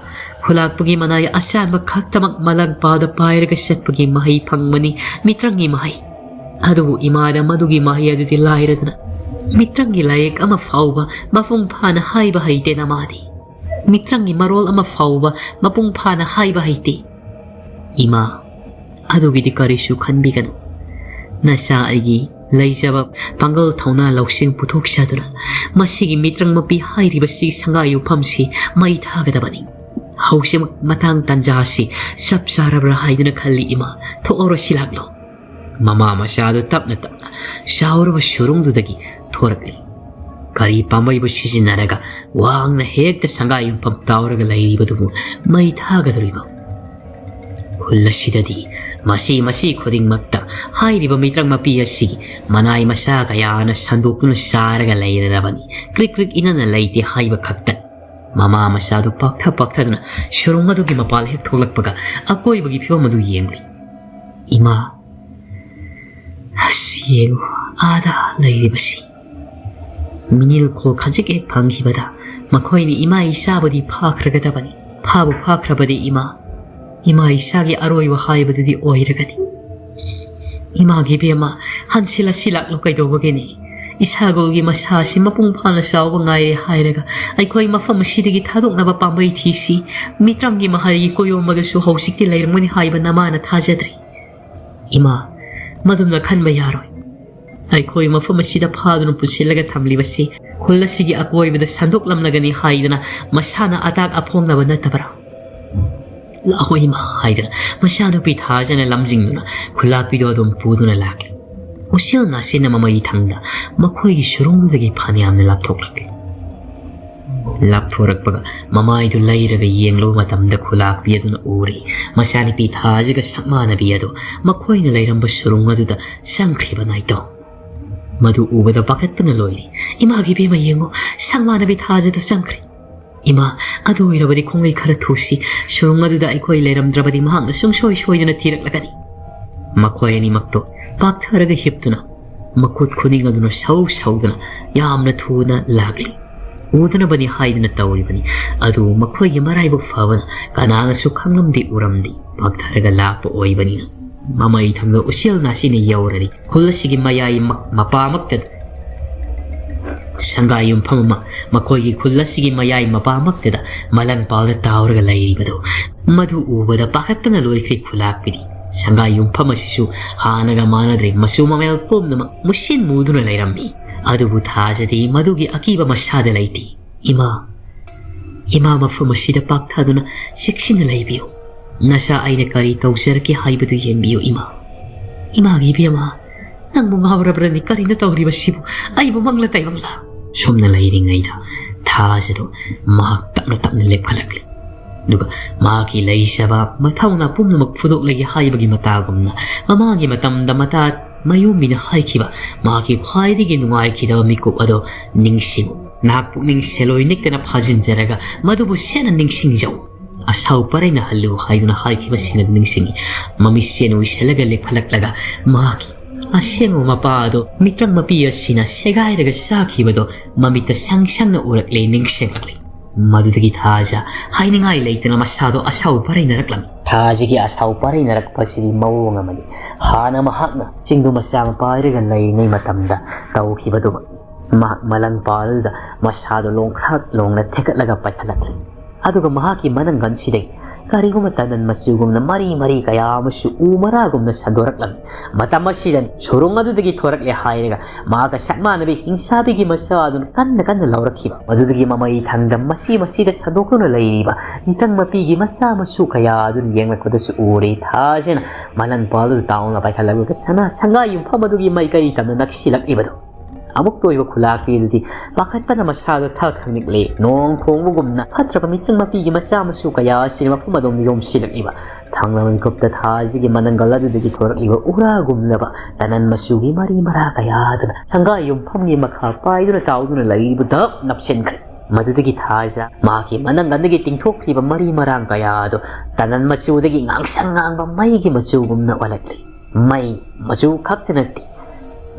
ꯈꯨꯂꯥꯛꯄꯒꯤ ꯃꯅꯥꯏ ꯑꯆꯥꯟꯕ ꯈꯛꯇꯃꯛ ꯃꯂꯪ ꯄꯥꯜꯗ ꯄꯥꯏꯔꯒ ꯆꯠꯄꯒꯤ ꯃꯍꯩ ꯐꯪꯕꯅꯤ, ꯃꯤꯇ꯭ꯔꯪꯒꯤ ꯃꯍꯩ꯫ ꯑꯗꯨꯕꯨ ꯏꯃꯥꯗ ꯃꯗꯨꯒꯤ ꯃꯍꯩ ꯑꯗꯨꯗꯤ ꯂꯥꯏꯔꯗꯅ, ꯃꯤꯇ꯭ꯔꯪꯒꯤ ꯂꯥꯏꯌꯦꯛ ꯑꯃ ꯐꯥꯎꯕ ꯃꯄꯨꯡ ꯐꯥꯅ ꯍꯥꯏꯕ ꯍꯩꯇꯦ ꯅꯃꯥꯗꯤ꯫ ꯃꯤꯇ꯭ꯔꯪꯒꯤ ꯃꯔꯣꯜ ꯑꯃ ꯐꯥꯎꯕ ꯃꯄꯨꯡ ꯐꯥꯅ ꯍꯥꯏꯕ ꯍꯩꯇꯦ꯫ ꯏꯃꯥ, ꯑꯗꯨꯒꯤꯗꯤ ꯀꯔꯤꯁꯨ ꯈꯟꯕꯤꯒꯅꯨ꯫ ꯅꯆꯥ ꯑꯩꯒꯤ ꯂꯩꯖꯕ ꯄꯥꯡꯒꯜ, ꯊꯧꯅꯥ, ꯂꯧꯁꯤꯡ ꯄꯨꯊꯣꯛꯆꯗꯨꯅ ꯃꯁꯤꯒꯤ ꯃꯤꯇ꯭ꯔꯪ ꯃꯄꯤ ꯍꯥꯏꯔꯤꯕꯁꯤ ꯁꯪꯒꯥ ꯌꯨꯝꯐꯝꯁꯤ ꯃꯩ ꯊꯥꯒꯗꯕꯅꯤ꯫ ꯍꯧꯖꯤꯛꯃꯛ ꯃꯇꯥꯡ ꯇꯥꯟꯖꯥ ꯑꯁꯤ ꯆꯞ ꯆꯥꯔꯕ꯭ꯔꯥ ꯍꯥꯏꯗꯨꯅ ꯈꯜꯂꯤ ꯏꯃꯥ꯫ ꯊꯣꯛꯑꯣꯔꯣ ꯁꯤ ꯂꯥꯛꯂꯣ꯫ ꯃꯃꯥ ꯃꯆꯥꯗꯨ ꯇꯞꯅ ꯇꯞꯅ ꯆꯥꯎꯔꯕ ꯁꯨꯔꯨꯡꯗꯨꯗꯒꯤ ꯊꯣꯔꯛꯂꯤ꯫ ꯀꯔꯤ ꯄꯥꯝꯕꯩꯕꯨ ꯁꯤꯖꯤꯟꯅꯔꯒ ꯋꯥꯡꯅ ꯍꯦꯛꯇ ꯁꯪꯒꯥ ꯌꯨꯝꯐꯝ ꯇꯥꯎꯔꯒ ꯂꯩꯔꯤꯕꯗꯨꯕꯨ ꯃꯩ ꯊꯥꯒꯗꯧꯔꯤꯕ? ꯈꯨꯜ ꯑꯁꯤꯗꯗꯤ ꯃꯁꯤ ꯃꯁꯤ ꯈꯨꯗꯤꯡꯃꯛꯇ ꯍꯥꯏꯔꯤꯕ ꯃꯤꯇ꯭ꯔꯪ ꯃꯄꯤ ꯑꯁꯤꯒꯤ ꯃꯅꯥꯏ ꯃꯁꯥ ꯀꯌꯥꯅ ꯁꯟꯗꯣꯛꯇꯨꯅ ꯆꯥꯔꯒ ꯂꯩꯔꯔꯕꯅꯤ꯫ ꯀ꯭ꯔꯤꯛ ꯀ꯭ꯔꯤꯛ ꯏꯅꯅ ꯂꯩꯇꯦ ꯍꯥꯏꯕ ꯈꯛꯇ꯫ ꯃꯃꯥ ꯃꯆꯥꯗꯨ ꯄꯥꯛꯊ ꯄꯥꯛꯊꯗꯨꯅ ꯁꯨꯔꯨꯡ ꯑꯗꯨꯒꯤ ꯃꯄꯥꯜ ꯍꯦꯛ ꯊꯣꯛꯂꯛꯄꯒ ꯑꯀꯣꯏꯕꯒꯤ ꯐꯤꯕꯝ ꯑꯗꯨ ꯌꯦꯡꯂꯤ꯫ ꯏꯃꯥ, ꯑꯁ ꯌꯦꯡꯉꯨ, ꯑꯥꯗ ꯂꯩꯔꯤꯕꯁꯤ꯫ ꯃꯤꯅꯤꯜꯈꯣ ꯈꯖꯤꯛ ꯍꯦꯛ ꯐꯪꯈꯤꯕꯗ ꯃꯈꯣꯏꯅ ꯏꯃꯥ ꯏꯆꯥꯕꯨꯗꯤ ꯐꯥꯈ꯭ꯔꯒꯗꯕꯅꯤ꯫ ꯐꯥꯕꯨ ꯐꯥꯈ꯭ꯔꯕꯗꯤ ꯏꯃꯥ, ꯏꯃꯥ ꯏꯆꯥꯒꯤ ꯑꯔꯣꯏꯕ ꯍꯥꯏꯕꯗꯨꯗꯤ ꯑꯣꯏꯔꯒꯅꯤ꯫ ꯏꯃꯥꯒꯤ ꯏꯕꯦꯝꯃ, ꯍꯟꯁꯤꯜꯂꯁꯤ ꯂꯥꯛꯂꯣ, ꯀꯩꯗꯧꯕꯒꯤꯅꯤ? ꯏꯁꯥꯒꯤ ꯃꯁꯥꯁꯤ ꯃꯄꯨꯡ ꯐꯥꯅ ꯆꯥꯎꯕ ꯉꯥꯏꯔꯦ ꯍꯥꯏꯔꯒ ꯑꯩꯈꯣꯏ ꯃꯐꯝ ꯑꯁꯤꯗꯒꯤ ꯊꯥꯗꯣꯛꯅꯕ ꯄꯥꯝꯕꯩ ꯊꯤꯁꯤ꯫ ꯃꯤꯇ꯭ꯔꯪꯒꯤ ꯃꯍꯩꯒꯤ ꯀꯣꯌꯣꯝ ꯑꯗꯨꯁꯨ ꯍꯧꯖꯤꯛꯇꯤ ꯂꯩꯔꯝꯒꯅꯤ ꯍꯥꯏꯕ ꯅꯃꯥꯅ ꯊꯥꯖꯗ꯭ꯔꯤ꯫ ꯏꯃꯥ, ꯃꯗꯨꯝꯅ ꯈꯟꯕ ꯌꯥꯔꯣꯏ꯫ ꯑꯩꯈꯣꯏ ꯃꯐꯝ ꯑꯁꯤꯗ ꯐꯥꯗꯨꯅ ꯄꯨꯟꯁꯤꯜꯂꯒ ꯊꯝꯂꯤꯕꯁꯤ ꯈꯨꯜ ꯑꯁꯤꯒꯤ ꯑꯀꯣꯏꯕꯗ ꯁꯟꯗꯣꯛꯂꯝꯂꯒꯅꯤ ꯍꯥꯏꯗꯅ ꯃꯁꯥꯅ ꯑꯇꯥꯛ ꯑꯐꯣꯡꯅꯕ ꯅꯠꯇꯕ꯭ꯔꯥ? "ꯂꯥꯛꯑꯣ ꯏꯃꯥ" ꯍꯥꯏꯗꯅ ꯃꯆꯥꯅꯨꯄꯤ ꯊꯥꯖꯅ ꯂꯝꯖꯤꯡꯗꯨꯅ ꯈꯨꯂꯥꯛꯄꯤꯗꯨ ꯑꯗꯨꯝ ꯄꯨꯗꯨꯅ ꯂꯥꯛꯂꯤ꯫ ꯎꯆꯦꯜ ꯅꯥꯆꯦꯟꯅ ꯃꯃꯩ ꯊꯪꯗ ꯃꯈꯣꯏꯒꯤ ꯁꯨꯔꯨꯡꯗꯨꯗꯒꯤ ꯐꯅꯌꯥꯝꯅ ꯂꯥꯞꯊꯣꯛꯂꯛꯂꯤ꯫ ꯂꯥꯞꯊꯣꯔꯛꯄꯒ ꯃꯃꯥꯏꯗꯨ ꯂꯩꯔꯒ ꯌꯦꯡꯂꯨꯕ ꯃꯇꯝꯗ ꯈꯨꯂꯥꯛꯄꯤ ꯑꯗꯨꯅ ꯎꯔꯤ, ꯃꯆꯥꯅꯨꯄꯤ ꯊꯥꯖꯒ ꯁꯛꯃꯥꯟꯅꯕꯤ ꯑꯗꯨ ꯃꯈꯣꯏꯅ ꯂꯩꯔꯝꯕ ꯁꯨꯔꯨꯡ ꯑꯗꯨꯗ ꯆꯪꯈ꯭ꯔꯤꯕ ꯅꯥꯏꯇꯣ꯫ ꯃꯗꯨ ꯎꯕꯗ ꯄꯥꯈꯠꯄꯅ ꯂꯣꯏꯔꯤ꯫ "ꯏꯃꯥꯒꯤ ꯏꯕꯦꯝꯃ, ꯌꯦꯡꯉꯨ, ꯁꯛꯃꯥꯟꯅꯕꯤ ꯊꯥꯖꯗꯨ ꯆꯪꯈ꯭ꯔꯦ꯫ ꯏꯃꯥ, ꯑꯗꯨ ꯑꯣꯏꯔꯕꯗꯤ ꯈꯣꯡꯂꯩ ꯈꯔ ꯊꯨꯁꯤ, ꯁꯨꯔꯨꯡ ꯑꯗꯨꯗ ꯑꯩꯈꯣꯏ ꯂꯩꯔꯝꯗ꯭ꯔꯕꯗꯤ ꯃꯍꯥꯛꯅ ꯁꯨꯡꯁꯣꯏ ꯁꯣꯏꯗꯅ ꯊꯤꯔꯛꯂꯒꯅꯤ"꯫ ꯃꯈꯣꯏ ꯑꯅꯤꯃꯛꯇꯣ ꯄꯥꯛꯊꯔꯒ ꯍꯤꯞꯇꯨꯅ ꯃꯈꯨꯠ ꯈꯨꯅꯤꯡ ꯑꯗꯨꯅ ꯁꯧ ꯁꯧꯗꯨꯅ ꯌꯥꯝꯅ ꯊꯨꯅ ꯂꯥꯛꯂꯤ꯫ ꯎꯗꯅꯕꯅꯤ ꯍꯥꯏꯗꯨꯅ ꯇꯧꯔꯤꯕꯅꯤ꯫ ꯑꯗꯨ ꯃꯈꯣꯏꯒꯤ ꯃꯔꯥꯏꯕꯛ ꯐꯕꯅ ꯀꯅꯥꯅꯁꯨ ꯈꯪꯂꯝꯗꯦ ꯎꯔꯝꯗꯦ꯫ ꯄꯥꯛꯊꯔꯒ ꯂꯥꯛꯄ ꯑꯣꯏꯕꯅꯤꯅ ꯃꯃꯩ ꯊꯪꯗ ꯎꯆꯦꯜ ꯅꯥꯆꯦꯟꯅ ꯌꯧꯔꯔꯤ꯫ ꯈꯨꯜ ꯑꯁꯤꯒꯤ ꯃꯌꯥꯏ ꯃꯛ-, ꯃꯄꯥꯃꯛꯇꯗ ꯁꯪꯒꯥꯏ ꯌꯨꯝꯐꯝ ꯑꯃ ꯃꯈꯣꯏꯒꯤ ꯈꯨꯜ ꯑꯁꯤꯒꯤ ꯃꯌꯥꯏ ꯃꯄꯥꯃꯛꯇꯗ ꯃꯂꯪ ꯄꯥꯜꯗ ꯇꯥꯎꯔꯒ ꯂꯩꯔꯤꯕꯗꯨ, ꯃꯗꯨ ꯎꯕꯗ ꯄꯥꯈꯠꯄꯅ ꯂꯣꯏꯈ꯭ꯔꯦ ꯈꯨꯂꯥꯛꯄꯤꯗꯤ꯫ ꯁꯪꯒꯥꯏ ꯌꯨꯝꯐꯝ ꯑꯁꯤꯁꯨ ꯍꯥꯟꯅꯒ ꯃꯥꯟꯅꯗ꯭ꯔꯦ, ꯃꯆꯨ ꯃꯃꯦꯜ ꯄꯨꯝꯅꯃꯛ ꯃꯨꯁꯤꯟ ꯃꯨꯗꯨꯅ ꯂꯩꯔꯝꯃꯤ꯫ ꯑꯗꯨꯕꯨ ꯊꯥꯖꯗꯤ ꯃꯗꯨꯒꯤ ꯑꯀꯤꯕ ꯃꯁꯥꯗ ꯂꯩꯇꯦ꯫ "ꯏꯃꯥ, ꯏꯃꯥ, ꯃꯐꯝ ꯑꯁꯤꯗ ꯄꯥꯛꯊꯗꯨꯅ ꯆꯦꯛꯁꯤꯟꯅ ꯂꯩꯕꯤꯌꯨ꯫ ꯅꯆꯥ ꯑꯩꯅ ꯀꯔꯤ ꯇꯧꯖꯔꯛꯀꯦ ꯍꯥꯏꯕꯗꯨ ꯌꯦꯡꯕꯤꯌꯨ ꯏꯃꯥ"꯫ "ꯏꯃꯥꯒꯤ ꯏꯕꯦꯝꯃ, ꯅꯪꯕꯨ ꯉꯥꯎꯔꯕ꯭ꯔꯅꯤ? ꯀꯔꯤꯅꯣ ꯇꯧꯔꯤꯕꯁꯤꯕꯨ? ꯑꯩꯕꯨ ꯃꯪꯂ ꯇꯥꯏꯕꯪꯂ?" ꯁꯨꯝꯅ ꯂꯩꯔꯤꯉꯩꯗ ꯊꯥꯖꯗꯨ ꯃꯍꯥꯛ ꯇꯞꯅ ꯇꯞꯅ ꯂꯦꯞꯈꯠꯂꯛꯂꯤ꯫ ꯑꯗꯨꯒ ꯃꯍꯥꯛꯀꯤ ꯂꯩꯖꯕ ꯃꯊꯧꯅꯥ ꯄꯨꯝꯅꯃꯛ ꯐꯨꯗꯣꯛꯂꯒꯦ ꯍꯥꯏꯕꯒꯤ ꯃꯇꯥꯒꯨꯝꯅ ꯃꯃꯥꯡꯒꯤ ꯃꯇꯝꯗ ꯃꯇꯥ ꯃꯌꯣꯝꯕꯤꯅ ꯍꯥꯏꯈꯤꯕ ꯃꯍꯥꯛꯀꯤ ꯈ꯭ꯋꯥꯏꯗꯒꯤ ꯅꯨꯡꯉꯥꯏꯈꯤꯗꯕ ꯃꯤꯀꯨꯞ ꯑꯗꯣ ꯅꯤꯡꯁꯤꯡꯉꯨ꯫ ꯅꯍꯥꯛ ꯄꯨꯛꯅꯤꯡ ꯁꯦꯜꯂꯣꯏ ꯅꯤꯛꯇꯅ ꯐꯥꯖꯤꯟꯖꯔꯒ ꯃꯗꯨꯕꯨ ꯁꯦꯟꯅ ꯅꯤꯡꯁꯤꯡꯖꯧ꯫ "ꯑꯁꯥꯎ ꯄꯔꯩꯅ ꯍꯜꯂꯨ" ꯍꯥꯏꯗꯨꯅ ꯍꯥꯏꯈꯤꯕꯁꯤꯡ ꯑꯗꯨ ꯅꯤꯡꯁꯤꯡꯉꯤ꯫ ꯃꯃꯤꯠꯁꯦꯟ ꯎꯏꯁꯜꯂꯒ ꯂꯦꯞꯈꯠꯂꯛꯂꯒ ꯃꯍꯥꯛꯀꯤ ꯑꯁꯦꯡꯕ ꯃꯄꯥ ꯑꯗꯣ ꯃꯤꯇ꯭ꯔꯪ ꯃꯄꯤ ꯑꯁꯤꯅ ꯁꯦꯒꯥꯏꯔꯒ ꯆꯥꯈꯤꯕꯗꯣ ꯃꯃꯤꯠꯇ ꯁꯪ ꯁꯪꯅ ꯎꯔꯛꯂꯦ, ꯅꯤꯡꯁꯤꯡꯂꯛꯂꯦ꯫ ꯃꯗꯨꯗꯒꯤ ꯊꯥꯖ ꯍꯥꯏꯅꯤꯡꯉꯥꯏ ꯂꯩꯇꯅ ꯃꯁꯥꯗꯣ ꯑꯁꯥꯎ ꯄꯔꯩꯅꯔꯛꯂꯝꯃꯤ꯫ ꯊꯥꯖꯒꯤ ꯑꯁꯥꯎ ꯄꯔꯩꯅꯔꯛꯄꯁꯤꯗꯤ ꯃꯑꯣꯡ ꯑꯃꯅꯤ꯫ ꯍꯥꯟꯅ ꯃꯍꯥꯛꯅ ꯆꯤꯡꯗꯨ ꯃꯆꯥ ꯑꯃ ꯄꯥꯏꯔꯒ ꯂꯩꯔꯤꯉꯩ ꯃꯇꯝꯗ ꯇꯧꯈꯤꯕꯗꯨꯃꯛ꯫ ꯃꯍꯥꯛ ꯃꯂꯪ ꯄꯥꯜꯗꯨꯗ ꯃꯁꯥꯗꯣ ꯂꯣꯡꯈ꯭ꯔꯥꯛ ꯂꯣꯡꯅ ꯊꯦꯛꯀꯠꯂꯒ ꯄꯥꯏꯈꯠꯂꯛꯂꯤ꯫ ꯑꯗꯨꯒ ꯃꯍꯥꯛꯀꯤ ꯃꯅꯪꯒꯟꯁꯤꯗꯒꯤ ꯀꯔꯤꯒꯨꯝꯕ ꯇꯅꯟ ꯃꯆꯨꯒꯨꯝꯅ ꯃꯔꯤ ꯃꯔꯤ ꯀꯌꯥ ꯑꯃꯁꯨ ꯎ ꯃꯔꯥꯒꯨꯝꯅ ꯁꯟꯗꯣꯔꯛꯂꯝꯃꯤ꯫ ꯃꯇꯝ ꯑꯁꯤꯗꯅꯤ ꯁꯨꯔꯨꯡ ꯑꯗꯨꯗꯒꯤ ꯊꯣꯔꯛꯂꯦ ꯍꯥꯏꯔꯒ ꯃꯍꯥꯛꯀ ꯁꯛꯃꯥꯟꯅꯕꯤ ꯍꯤꯡꯁꯥꯕꯤꯒꯤ ꯃꯆꯥ ꯑꯗꯨꯅ ꯀꯟꯅ ꯀꯟꯅ ꯂꯥꯎꯔꯛꯈꯤꯕ꯫ ꯃꯗꯨꯗꯒꯤ ꯃꯃꯩ ꯊꯪꯗ ꯃꯁꯤ ꯃꯁꯤꯗ ꯁꯟꯗꯣꯛꯇꯨꯅ ꯂꯩꯔꯤꯕ ꯃꯤꯇ꯭ꯔꯪ ꯃꯄꯤꯒꯤ ꯃꯆꯥ ꯃꯁꯨ ꯀꯌꯥ ꯑꯗꯨꯅ ꯌꯦꯡꯂꯛꯄꯗꯁꯨ ꯎꯔꯦ꯫ ꯊꯥꯖꯅ ꯃꯂꯪ ꯄꯥꯜꯗꯨꯗ ꯇꯥꯎꯅ ꯄꯥꯏꯈꯠꯂꯛꯂꯒ ꯁꯅꯥ ꯁꯪꯒꯥ ꯌꯨꯝꯐꯝ ꯑꯗꯨꯒꯤ ꯃꯥꯏꯀꯩ ꯇꯝꯅ ꯅꯛꯁꯤꯜꯂꯛꯂꯤꯕꯗꯨ꯫ ꯑꯃꯨꯛꯇ ꯑꯣꯏꯕ ꯈꯨꯂꯥꯛꯄꯤ ꯑꯗꯨꯗꯤ ꯄꯥꯈꯠꯄꯅ ꯃꯁꯥꯗꯣ ꯊꯛ ꯊꯛ ꯅꯤꯛꯂꯦ꯫ ꯅꯣꯡ ꯈꯣꯡꯕꯒꯨꯝꯅ ꯐꯠꯇ꯭ꯔꯕ ꯃꯤꯇ꯭ꯔꯪ ꯃꯄꯤꯒꯤ ꯃꯆꯥ ꯃꯁꯨ ꯀꯌꯥ ꯑꯁꯤꯅ ꯃꯐꯝ ꯑꯗꯨꯝ ꯌꯣꯝꯁꯤꯜꯂꯛꯂꯤꯕ꯫ ꯊꯪꯂꯕ ꯃꯤꯀꯨꯞꯇ ꯊꯥꯖꯒꯤ ꯃꯅꯪꯒꯜ ꯑꯗꯨꯗꯒꯤ ꯊꯣꯔꯛꯂꯤꯕ ꯎꯔꯥꯒꯨꯝꯂꯕ ꯇꯅꯟ ꯃꯆꯨꯒꯤ ꯃꯔꯤ ꯃꯔꯥ ꯀꯌꯥ ꯑꯗꯨꯅ ꯁꯪꯒꯥ ꯌꯨꯝꯐꯝꯒꯤ ꯃꯈꯥ ꯄꯥꯏꯗꯨꯅ ꯇꯥꯎꯗꯨꯅ ꯂꯩꯔꯤꯕꯗ ꯅꯞꯁꯤꯟꯈ꯭ꯔꯦ꯫ ꯃꯗꯨꯗꯒꯤ ꯊꯥꯖ ꯃꯍꯥꯛꯀꯤ ꯃꯅꯪꯒꯜꯗꯒꯤ ꯇꯤꯡꯊꯣꯛꯈꯤꯕ ꯃꯔꯤ ꯃꯔꯥꯡ ꯀꯌꯥ ꯑꯗꯨ ꯇꯅꯟ ꯃꯆꯨꯗꯒꯤ ꯉꯥꯡꯁꯪ ꯉꯥꯡꯕ ꯃꯩꯒꯤ ꯃꯆꯨꯒꯨꯝꯅ ꯑꯣꯜꯂꯛꯂꯤ꯫ ꯃꯩ ꯃꯆꯨ ꯈꯛꯇ ꯅꯠꯇꯦ,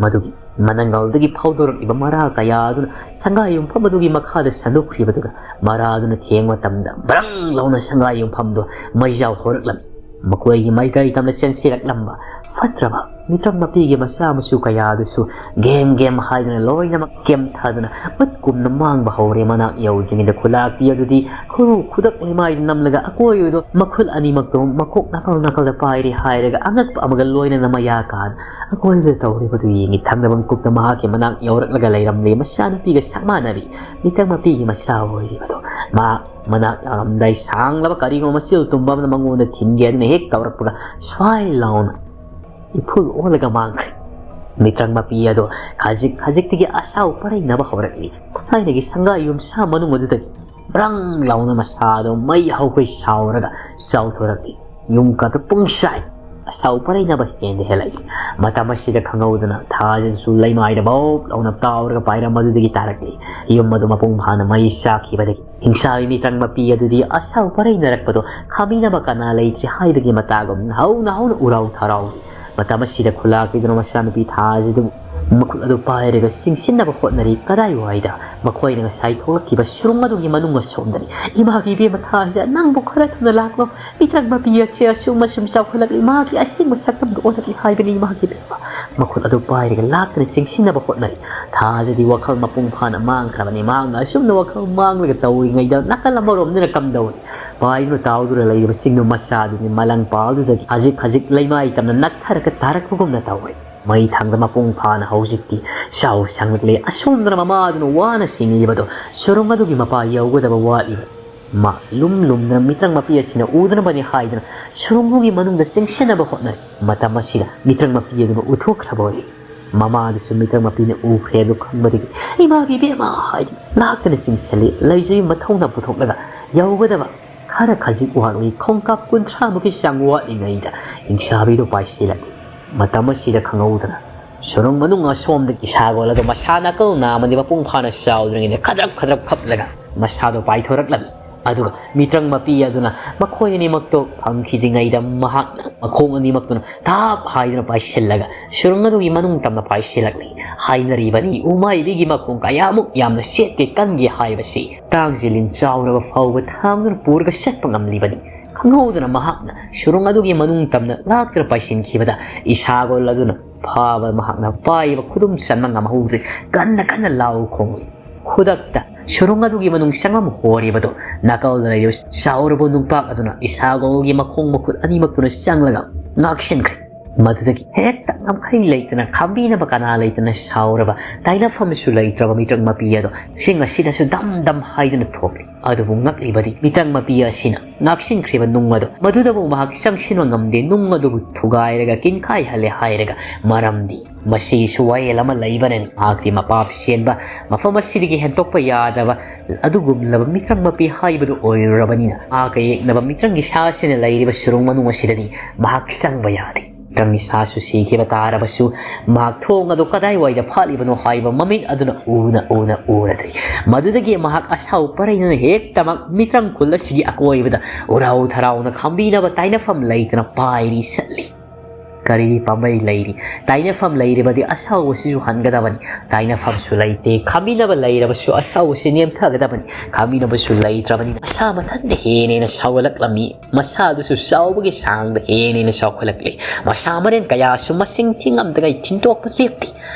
ꯃꯗꯨꯒꯤ ꯃꯅꯪꯒꯜꯗꯒꯤ ꯐꯥꯎꯗꯣꯔꯛꯂꯤꯕ ꯃꯔꯥ ꯀꯌꯥ ꯑꯗꯨꯅ ꯁꯪꯒꯥꯏ ꯌꯨꯝꯐꯝ ꯑꯗꯨꯒꯤ ꯃꯈꯥꯗ ꯁꯟꯗꯣꯛꯈ꯭ꯔꯤꯕꯗꯨꯒ ꯃꯔꯥ ꯑꯗꯨꯅ ꯊꯦꯡꯕ ꯃꯇꯝꯗ ꯕ꯭ꯔꯪ ꯂꯥꯎꯅ ꯁꯪꯒꯥꯏ ꯌꯨꯝꯐꯝꯗꯨ ꯃꯩꯖꯥꯎ ꯍꯧꯔꯛꯂꯝꯃꯤ꯫ ꯃꯈꯣꯏꯒꯤ ꯃꯥꯏꯀꯩ ꯇꯝꯅ ꯆꯦꯟꯁꯤꯜꯂꯛꯂꯝꯕ ꯐꯠꯇ꯭ꯔꯕ ꯃꯤꯇ꯭ꯔꯪ ꯃꯄꯤꯒꯤ ꯃꯆꯥ ꯃꯁꯨ ꯀꯌꯥ ꯑꯗꯨꯁꯨ ꯒꯦꯝ ꯒꯦꯝ ꯍꯥꯏꯗꯨꯅ ꯂꯣꯏꯅꯃꯛ ꯀꯦꯝꯊꯗꯨꯅ ꯃꯨꯠꯀꯨꯝꯅ ꯃꯥꯡꯕ ꯍꯧꯔꯦ꯫ ꯃꯅꯥꯛ ꯌꯧꯗ꯭ꯔꯤꯉꯩꯗ ꯈꯨꯂꯥꯛꯄꯤ ꯑꯗꯨꯗꯤ ꯈꯨꯔꯨ ꯈꯨꯗꯛ ꯂꯩꯃꯥꯏꯗ ꯅꯝꯂꯒ ꯑꯀꯣꯏꯕꯗꯣ ꯃꯈꯨꯠ ꯑꯅꯤꯃꯛꯇꯣ ꯃꯀꯣꯛ ꯅꯥꯀꯜ ꯅꯥꯀꯜꯗ ꯄꯥꯏꯔꯤ ꯍꯥꯏꯔꯒ ꯑꯉꯛꯄ ꯑꯃꯒ ꯂꯣꯏꯅꯅ ꯃꯌꯥ ꯀꯥꯗ ꯑꯀꯣꯏꯕꯗ ꯇꯧꯔꯤꯕꯗꯨ ꯌꯦꯡꯉꯤ꯫ ꯊꯪꯅꯕ ꯃꯤꯀꯨꯞꯇ ꯃꯍꯥꯛꯀꯤ ꯃꯅꯥꯛ ꯌꯧꯔꯛꯂꯒ ꯂꯩꯔꯝꯂꯦ ꯃꯆꯥꯅꯨꯄꯤꯒ ꯁꯛꯃꯥꯟꯅꯕꯤ ꯃꯤꯇ꯭ꯔꯪ ꯃꯄꯤꯒꯤ ꯃꯆꯥ ꯑꯣꯏꯔꯤꯕꯗꯣ꯫ ꯃꯍꯥꯛ ꯃꯅꯥꯛ ꯌꯧꯔꯝꯗꯥꯏ ꯁꯥꯡꯂꯕ ꯀꯔꯤꯒꯨꯝꯕ ꯃꯆꯤꯜ ꯇꯨꯝꯕ ꯑꯃꯅ ꯃꯉꯣꯟꯗ ꯊꯤꯟꯒꯦ ꯑꯗꯨꯅ ꯍꯦꯛ ꯇꯧꯔꯛꯄꯒ ꯁ꯭ꯋꯥꯏ ꯂꯥꯎꯅ ꯏꯐꯨꯜ ꯑꯣꯜꯂꯒ ꯃꯥꯡꯈ꯭ꯔꯦ꯫ ꯃꯤꯇ꯭ꯔꯪ ꯃꯄꯤ ꯑꯗꯣ ꯈꯖꯤꯛ ꯈꯖꯤꯛꯇꯒꯤ ꯑꯁꯥꯎ ꯄꯔꯩꯅꯕ ꯍꯧꯔꯛꯂꯤ꯫ ꯊꯥꯏꯅꯒꯤ ꯁꯪꯒꯥ ꯌꯨꯝꯁꯥ ꯃꯅꯨꯡ ꯑꯗꯨꯗꯒꯤ ꯕ꯭ꯔꯪ ꯂꯥꯎꯅ ꯃꯁꯥꯗꯣ ꯃꯩ ꯍꯧꯈꯩ ꯁꯥꯎꯔꯒ ꯆꯥꯎꯊꯣꯔꯛꯂꯤ꯫ ꯌꯨꯝ ꯀꯥꯗ ꯄꯨꯡꯁꯥꯏ ꯑꯁꯥꯎ ꯄꯔꯩꯅꯕ ꯍꯦꯟꯗ ꯍꯦꯜꯂꯛꯏ꯫ ꯃꯇꯝ ꯑꯁꯤꯗ ꯈꯪꯍꯧꯗꯅ ꯊꯥꯖꯁꯨ ꯂꯩꯃꯥꯏꯗ ꯚꯧ ꯂꯥꯎꯅ ꯇꯥꯎꯔꯒ ꯄꯥꯏꯔꯝꯕꯗꯨꯗꯒꯤ ꯇꯥꯔꯛꯂꯤ꯫ ꯌꯨꯝ ꯑꯗꯨ ꯃꯄꯨꯡ ꯐꯥꯅ ꯃꯩ ꯆꯥꯛꯈꯤꯕꯗꯒꯤ ꯍꯤꯡꯁꯥꯒꯤ ꯃꯤꯇ꯭ꯔꯪ ꯃꯄꯤ ꯑꯗꯨꯗꯤ ꯑꯁꯥꯎ ꯄꯔꯩꯅꯔꯛꯄꯗꯣ ꯈꯥꯃꯤꯅꯕ ꯀꯅꯥ ꯂꯩꯇ꯭ꯔꯤ ꯍꯥꯏꯕꯒꯤ ꯃꯇꯥꯒꯨꯝ ꯍꯧꯅ ꯍꯧꯅ ꯎꯔꯥꯎ ꯊꯔꯥꯎꯏ꯫ ꯃꯇꯝ ꯑꯁꯤꯗ ꯈꯨꯂꯥꯛꯄꯤꯗꯨꯅ ꯃꯆꯥꯅꯨꯄꯤ ꯊꯥꯖꯗꯨꯕꯨ ꯃꯈꯨꯠ ꯑꯗꯨ ꯄꯥꯏꯔꯒ ꯆꯤꯡꯁꯤꯟꯅꯕ ꯍꯣꯠꯅꯔꯤ꯫ ꯀꯗꯥꯏꯋꯥꯏꯗ? ꯃꯈꯣꯏꯅ ꯉꯁꯥꯏ ꯊꯣꯛꯂꯛꯈꯤꯕ ꯁꯨꯔꯨꯡ ꯑꯗꯨꯒꯤ ꯃꯅꯨꯡ ꯑꯁꯣꯝꯗꯅꯤ꯫ "ꯏꯃꯥꯒꯤ ꯏꯕꯦꯝꯃ ꯊꯥꯖ, ꯅꯪꯕꯨ ꯈꯔ ꯊꯨꯅ ꯂꯥꯛꯂꯣ꯫ ꯃꯤꯇ꯭ꯔꯪ ꯃꯄꯤ ꯑꯁꯦ ꯑꯁꯨꯝ ꯑꯁꯨꯝ ꯆꯥꯎꯈꯠꯂꯛꯂꯤ꯫ ꯃꯥꯒꯤ ꯑꯁꯦꯡꯕ ꯁꯛꯇꯝꯗꯨ ꯑꯣꯜꯂꯛꯂꯤ ꯍꯥꯏꯕꯅꯤ ꯏꯃꯥꯒꯤ ꯏꯕꯦꯝꯃ꯫" ꯃꯈꯨꯠ ꯑꯗꯨ ꯄꯥꯏꯔꯒ ꯂꯥꯛꯇꯨꯅ ꯆꯤꯡꯁꯤꯟꯅꯕ ꯍꯣꯠꯅꯔꯤ꯫ ꯊꯥꯖꯗꯤ ꯋꯥꯈꯜ ꯃꯄꯨꯡ ꯐꯥꯅ ꯃꯥꯡꯈ꯭ꯔꯕꯅꯤ꯫ ꯃꯍꯥꯛꯅ ꯑꯁꯨꯝꯅ ꯋꯥꯈꯜ ꯃꯥꯡꯂꯒ ꯇꯧꯔꯤꯉꯩꯗ ꯅꯥꯀꯜ ꯑꯃꯔꯣꯝꯗꯅ ꯀꯝꯗꯧꯔꯤ? ꯄꯥꯏꯗꯨꯅ ꯇꯥꯎꯗꯨꯅ ꯂꯩꯔꯤꯕꯁꯤꯡꯗꯨ ꯃꯆꯥꯗꯨꯅꯤ꯫ ꯃꯂꯪ ꯄꯥꯜꯗꯨꯗꯒꯤ ꯈꯖꯤꯛ ꯈꯖꯤꯛ ꯂꯩꯃꯥꯏ ꯇꯝꯅ ꯅꯛꯊꯔꯒ ꯇꯥꯔꯛꯄꯒꯨꯝꯅ ꯇꯧꯔꯤ꯫ ꯃꯩ ꯊꯥꯡꯗ ꯃꯄꯨꯡ ꯐꯥꯅ ꯍꯧꯖꯤꯛꯇꯤ ꯆꯥꯎ ꯁꯪꯂꯛꯂꯦ꯫ ꯑꯁꯣꯝꯗꯅ ꯃꯃꯥꯗꯨꯅ ꯋꯥꯅ ꯆꯤꯡꯂꯤꯕꯗꯣ ꯁꯨꯔꯨꯡ ꯑꯗꯨꯒꯤ ꯃꯄꯥ ꯌꯧꯒꯗꯕ ꯋꯥꯠꯂꯤꯕ꯫ ꯃꯥ ꯂꯨꯝ ꯂꯨꯝꯗꯅ ꯃꯤꯇ꯭ꯔꯪ ꯃꯄꯤ ꯑꯁꯤꯅ ꯎꯗꯅꯕꯅꯤ ꯍꯥꯏꯗꯨꯅ ꯁꯨꯔꯨꯡꯗꯨꯒꯤ ꯃꯅꯨꯡꯗ ꯆꯪꯁꯤꯟꯅꯕ ꯍꯣꯠꯅꯔꯤ꯫ ꯃꯇꯝ ꯑꯁꯤꯗ ꯃꯤꯇ꯭ꯔꯪ ꯃꯄꯤ ꯑꯗꯨꯅ ꯎꯊꯣꯛꯈ꯭ꯔꯕ ꯑꯣꯏꯔꯤ꯫ ꯃꯃꯥꯗꯨꯁꯨ ꯃꯤꯇ꯭ꯔꯪ ꯃꯄꯤꯅ ꯎꯈ꯭ꯔꯦ ꯑꯗꯨ ꯈꯪꯕꯗꯒꯤ "ꯏꯃꯥꯒꯤ ꯏꯕꯦꯝꯃ" ꯍꯥꯏꯗꯨꯅ ꯂꯥꯛꯇꯨꯅ ꯆꯤꯡꯁꯤꯜꯂꯤ꯫ ꯂꯩꯖꯕꯤ ꯃꯊꯧꯅ ꯄꯨꯊꯣꯛꯂꯒ ꯌꯧꯒꯗꯕ ꯈꯔ ꯈꯖꯤꯛ ꯋꯥꯠꯂꯤ꯫ ꯈꯣꯡꯀꯥꯞ ꯀꯨꯟꯊ꯭ꯔꯥꯃꯨꯛꯀꯤ ꯆꯥꯡ ꯋꯥꯠꯂꯤꯉꯩꯗ ꯍꯤꯡꯆꯥꯕꯤꯗꯨ ꯄꯥꯏꯁꯤꯜꯂꯛꯏ꯫ ꯃꯇꯝ ꯑꯁꯤꯗ ꯈꯪꯍꯧꯗꯅ ꯁꯨꯔꯨꯡ ꯃꯅꯨꯡ ꯑꯁꯣꯝꯗꯒꯤ ꯁꯥꯒꯣꯜ ꯑꯗꯨ ꯃꯁꯥ ꯅꯥꯀꯜ ꯅꯥꯝꯃꯗꯤ ꯃꯄꯨꯡ ꯐꯥꯅ ꯆꯥꯎꯗ꯭ꯔꯤꯉꯩꯗ ꯈꯗ꯭ꯔꯛ ꯈꯗ꯭ꯔꯛ ꯐꯞꯂꯒ ꯃꯁꯥꯗꯣ ꯄꯥꯏꯊꯣꯔꯛꯂꯝꯃꯤ꯫ ꯑꯗꯨꯒ ꯃꯤꯇ꯭ꯔꯪ ꯃꯄꯤ ꯑꯗꯨꯅ ꯃꯈꯣꯏ ꯑꯅꯤꯃꯛꯇꯣ ꯐꯪꯈꯤꯗ꯭ꯔꯤꯉꯩꯗ ꯃꯍꯥꯛꯅ ꯃꯈꯣꯡ ꯑꯅꯤꯃꯛꯇꯨꯅ ꯊꯥꯞ ꯍꯥꯏꯗꯨꯅ ꯄꯥꯏꯁꯤꯜꯂꯒ ꯁꯨꯔꯨꯡ ꯑꯗꯨꯒꯤ ꯃꯅꯨꯡ ꯇꯝꯅ ꯄꯥꯏꯁꯤꯜꯂꯛꯂꯤ꯫ ꯍꯥꯏꯅꯔꯤꯕꯅꯤ, ꯎꯃꯥꯏꯕꯤꯒꯤ ꯃꯈꯣꯡ ꯀꯌꯥꯃꯨꯛ ꯌꯥꯝꯅ ꯆꯦꯠꯀꯦ ꯀꯟꯒꯦ ꯍꯥꯏꯕꯁꯤ ꯇꯥꯡꯖꯤꯂꯤꯟ ꯆꯥꯎꯔꯕ ꯐꯥꯎꯕ ꯊꯥꯡꯗꯨꯅ ꯄꯨꯔꯒ ꯆꯠꯄ ꯉꯝꯂꯤꯕꯅꯤ꯫ ꯈꯪꯍꯧꯗꯅ ꯃꯍꯥꯛꯅ ꯁꯨꯔꯨꯡ ꯑꯗꯨꯒꯤ ꯃꯅꯨꯡ ꯇꯝꯅ ꯂꯥꯛꯇꯨꯅ ꯄꯥꯏꯁꯤꯟꯈꯤꯕꯗ ꯏꯁꯥꯒꯣꯜ ꯑꯗꯨꯅ ꯐꯥꯕ ꯃꯍꯥꯛꯅ ꯄꯥꯏꯕ ꯈꯨꯗꯨꯝ ꯆꯟꯕ ꯉꯝꯍꯧꯗ꯭ꯔꯦ꯫ ꯀꯟꯅ ꯀꯟꯅ ꯂꯥꯎ ꯈꯣꯡꯂꯤ꯫ ꯈꯨꯗꯛꯇ ꯁꯨꯔꯨꯡ ꯑꯗꯨꯒꯤ ꯃꯅꯨꯡ ꯆꯪꯂꯝ ꯍꯣꯔꯤꯕꯗꯨ ꯅꯥꯀꯜꯗ ꯂꯩꯔꯤꯕ ꯆꯥꯎꯔꯕ ꯅꯨꯡꯄꯥꯛ ꯑꯗꯨꯅ ꯏꯁꯥꯒꯣꯜꯒꯤ ꯃꯈꯣꯡ ꯃꯈꯨꯠ ꯑꯅꯤꯃꯛꯇꯨꯅ ꯆꯪꯂꯒ ꯉꯥꯛꯁꯤꯟꯈ꯭ꯔꯦ꯫ ꯃꯗꯨꯗꯒꯤ ꯍꯦꯛꯇ ꯉꯝꯈꯩ ꯂꯩꯇꯅ, ꯈꯥꯝꯕꯤꯅꯕ ꯀꯅꯥ ꯂꯩꯇꯅ ꯁꯥꯎꯔꯕ, ꯇꯥꯏꯅꯐꯝꯁꯨ ꯂꯩꯇ꯭ꯔꯕ ꯃꯤꯇ꯭ꯔꯪ ꯃꯄꯤ ꯑꯗꯣ ꯆꯤꯡ ꯑꯁꯤꯗꯁꯨ ꯗꯝ ꯗꯝ ꯍꯥꯏꯗꯨꯅ ꯊꯣꯝꯂꯤ꯫ ꯑꯗꯨꯕꯨ ꯉꯛꯂꯤꯕꯗꯤ ꯃꯤꯇ꯭ꯔꯪ ꯃꯄꯤ ꯑꯁꯤꯅ ꯉꯥꯛꯁꯤꯟꯈ꯭ꯔꯤꯕ ꯅꯨꯡ ꯑꯗꯨ ꯃꯗꯨꯗꯕꯨ ꯃꯍꯥꯛ ꯆꯪꯁꯤꯟꯕ ꯉꯝꯗꯦ, ꯅꯨꯡ ꯑꯗꯨꯕꯨ ꯊꯨꯒꯥꯏꯔꯒ ꯀꯤꯟꯈꯥꯏꯍꯜꯂꯦ ꯍꯥꯏꯔꯒ꯫ ꯃꯔꯝꯗꯤ ꯃꯁꯤꯒꯤꯁꯨ ꯋꯥꯌꯦꯜ ꯑꯃ ꯂꯩꯕꯅꯅꯤ꯫ ꯃꯍꯥꯛꯇꯤ ꯃꯄꯥ ꯆꯦꯟꯕ ꯃꯐꯝ ꯑꯁꯤꯗꯒꯤ ꯍꯦꯟꯇꯣꯛꯄ ꯌꯥꯗꯕ ꯑꯗꯨꯒꯨꯝꯂꯕ ꯃꯤꯇ꯭ꯔꯪ ꯃꯄꯤ ꯍꯥꯏꯕꯗꯨ ꯑꯣꯏꯔꯨꯔꯕꯅꯤꯅ, ꯃꯍꯥꯛꯀ ꯌꯦꯛꯅꯕ ꯃꯤꯇ꯭ꯔꯪꯒꯤ ꯁꯥ ꯑꯁꯤꯅ ꯂꯩꯔꯤꯕ ꯁꯨꯔꯨꯡ ꯃꯅꯨꯡ ꯑꯁꯤꯗꯗꯤ ꯃꯍꯥꯛ ꯆꯪꯕ ꯌꯥꯗꯦ꯫ ꯃꯤꯇ꯭ꯔꯪꯒꯤ ꯁꯥꯁꯨ ꯁꯤꯈꯤꯕ ꯇꯥꯔꯕꯁꯨ, ꯃꯍꯥꯛ ꯊꯣꯡ ꯑꯗꯨ ꯀꯗꯥꯏꯋꯥꯏꯗ ꯐꯥꯠꯂꯤꯕꯅꯣ ꯍꯥꯏꯕ ꯃꯃꯤꯠ ꯑꯗꯨꯅ ꯎꯅ ꯎꯅ ꯎꯔꯗ꯭ꯔꯤ꯫ ꯃꯗꯨꯗꯒꯤ ꯃꯍꯥꯛ ꯑꯁꯥꯎ ꯄꯔꯩꯅꯅ ꯍꯦꯛꯇꯃꯛ ꯃꯤꯇ꯭ꯔꯪ ꯈꯨꯜ ꯑꯁꯤꯒꯤ ꯑꯀꯣꯏꯕꯗ ꯎꯔꯥꯎ ꯊꯔꯥꯎꯅ ꯈꯥꯝꯕꯤꯅꯕ ꯇꯥꯏꯅꯐꯝ ꯂꯩꯇꯅ ꯄꯥꯏꯔꯤ ꯆꯠꯂꯤ꯫ ꯀꯔꯤ ꯄꯥꯝꯕꯩ ꯂꯩꯔꯤ? ꯇꯥꯏꯅꯐꯝ ꯂꯩꯔꯕꯗꯤ ꯑꯁꯥꯎꯕꯁꯤꯁꯨ ꯍꯟꯒꯗꯕꯅꯤ꯫ ꯇꯥꯏꯅꯐꯝꯁꯨ ꯂꯩꯇꯦ꯫ ꯈꯥꯃꯤꯅꯕ ꯂꯩꯔꯕꯁꯨ ꯑꯁꯥꯎꯕꯁꯤ ꯅꯦꯝꯊꯒꯗꯕꯅꯤ꯫ ꯈꯥꯃꯤꯅꯕꯁꯨ ꯂꯩꯇ꯭ꯔꯕꯅꯤꯅ ꯃꯁꯥ ꯃꯊꯟꯇ ꯍꯦꯟꯅ ꯍꯦꯟꯅ ꯁꯥꯎꯒꯠꯂꯛꯂꯝꯃꯤ꯫ ꯃꯁꯥꯗꯨꯁꯨ ꯆꯥꯎꯕꯒꯤ ꯆꯥꯡꯗ ꯍꯦꯟꯅ ꯍꯦꯟꯅ ꯆꯥꯎꯈꯠꯂꯛꯂꯤ꯫ ꯃꯁꯥ ꯃꯔꯦꯟ ꯀꯌꯥꯁꯨ ꯃꯁꯤꯡ ꯊꯤꯉꯝꯗꯉꯩ ꯊꯤꯟꯗꯣꯛꯄ ꯂꯦꯞꯇꯦ꯫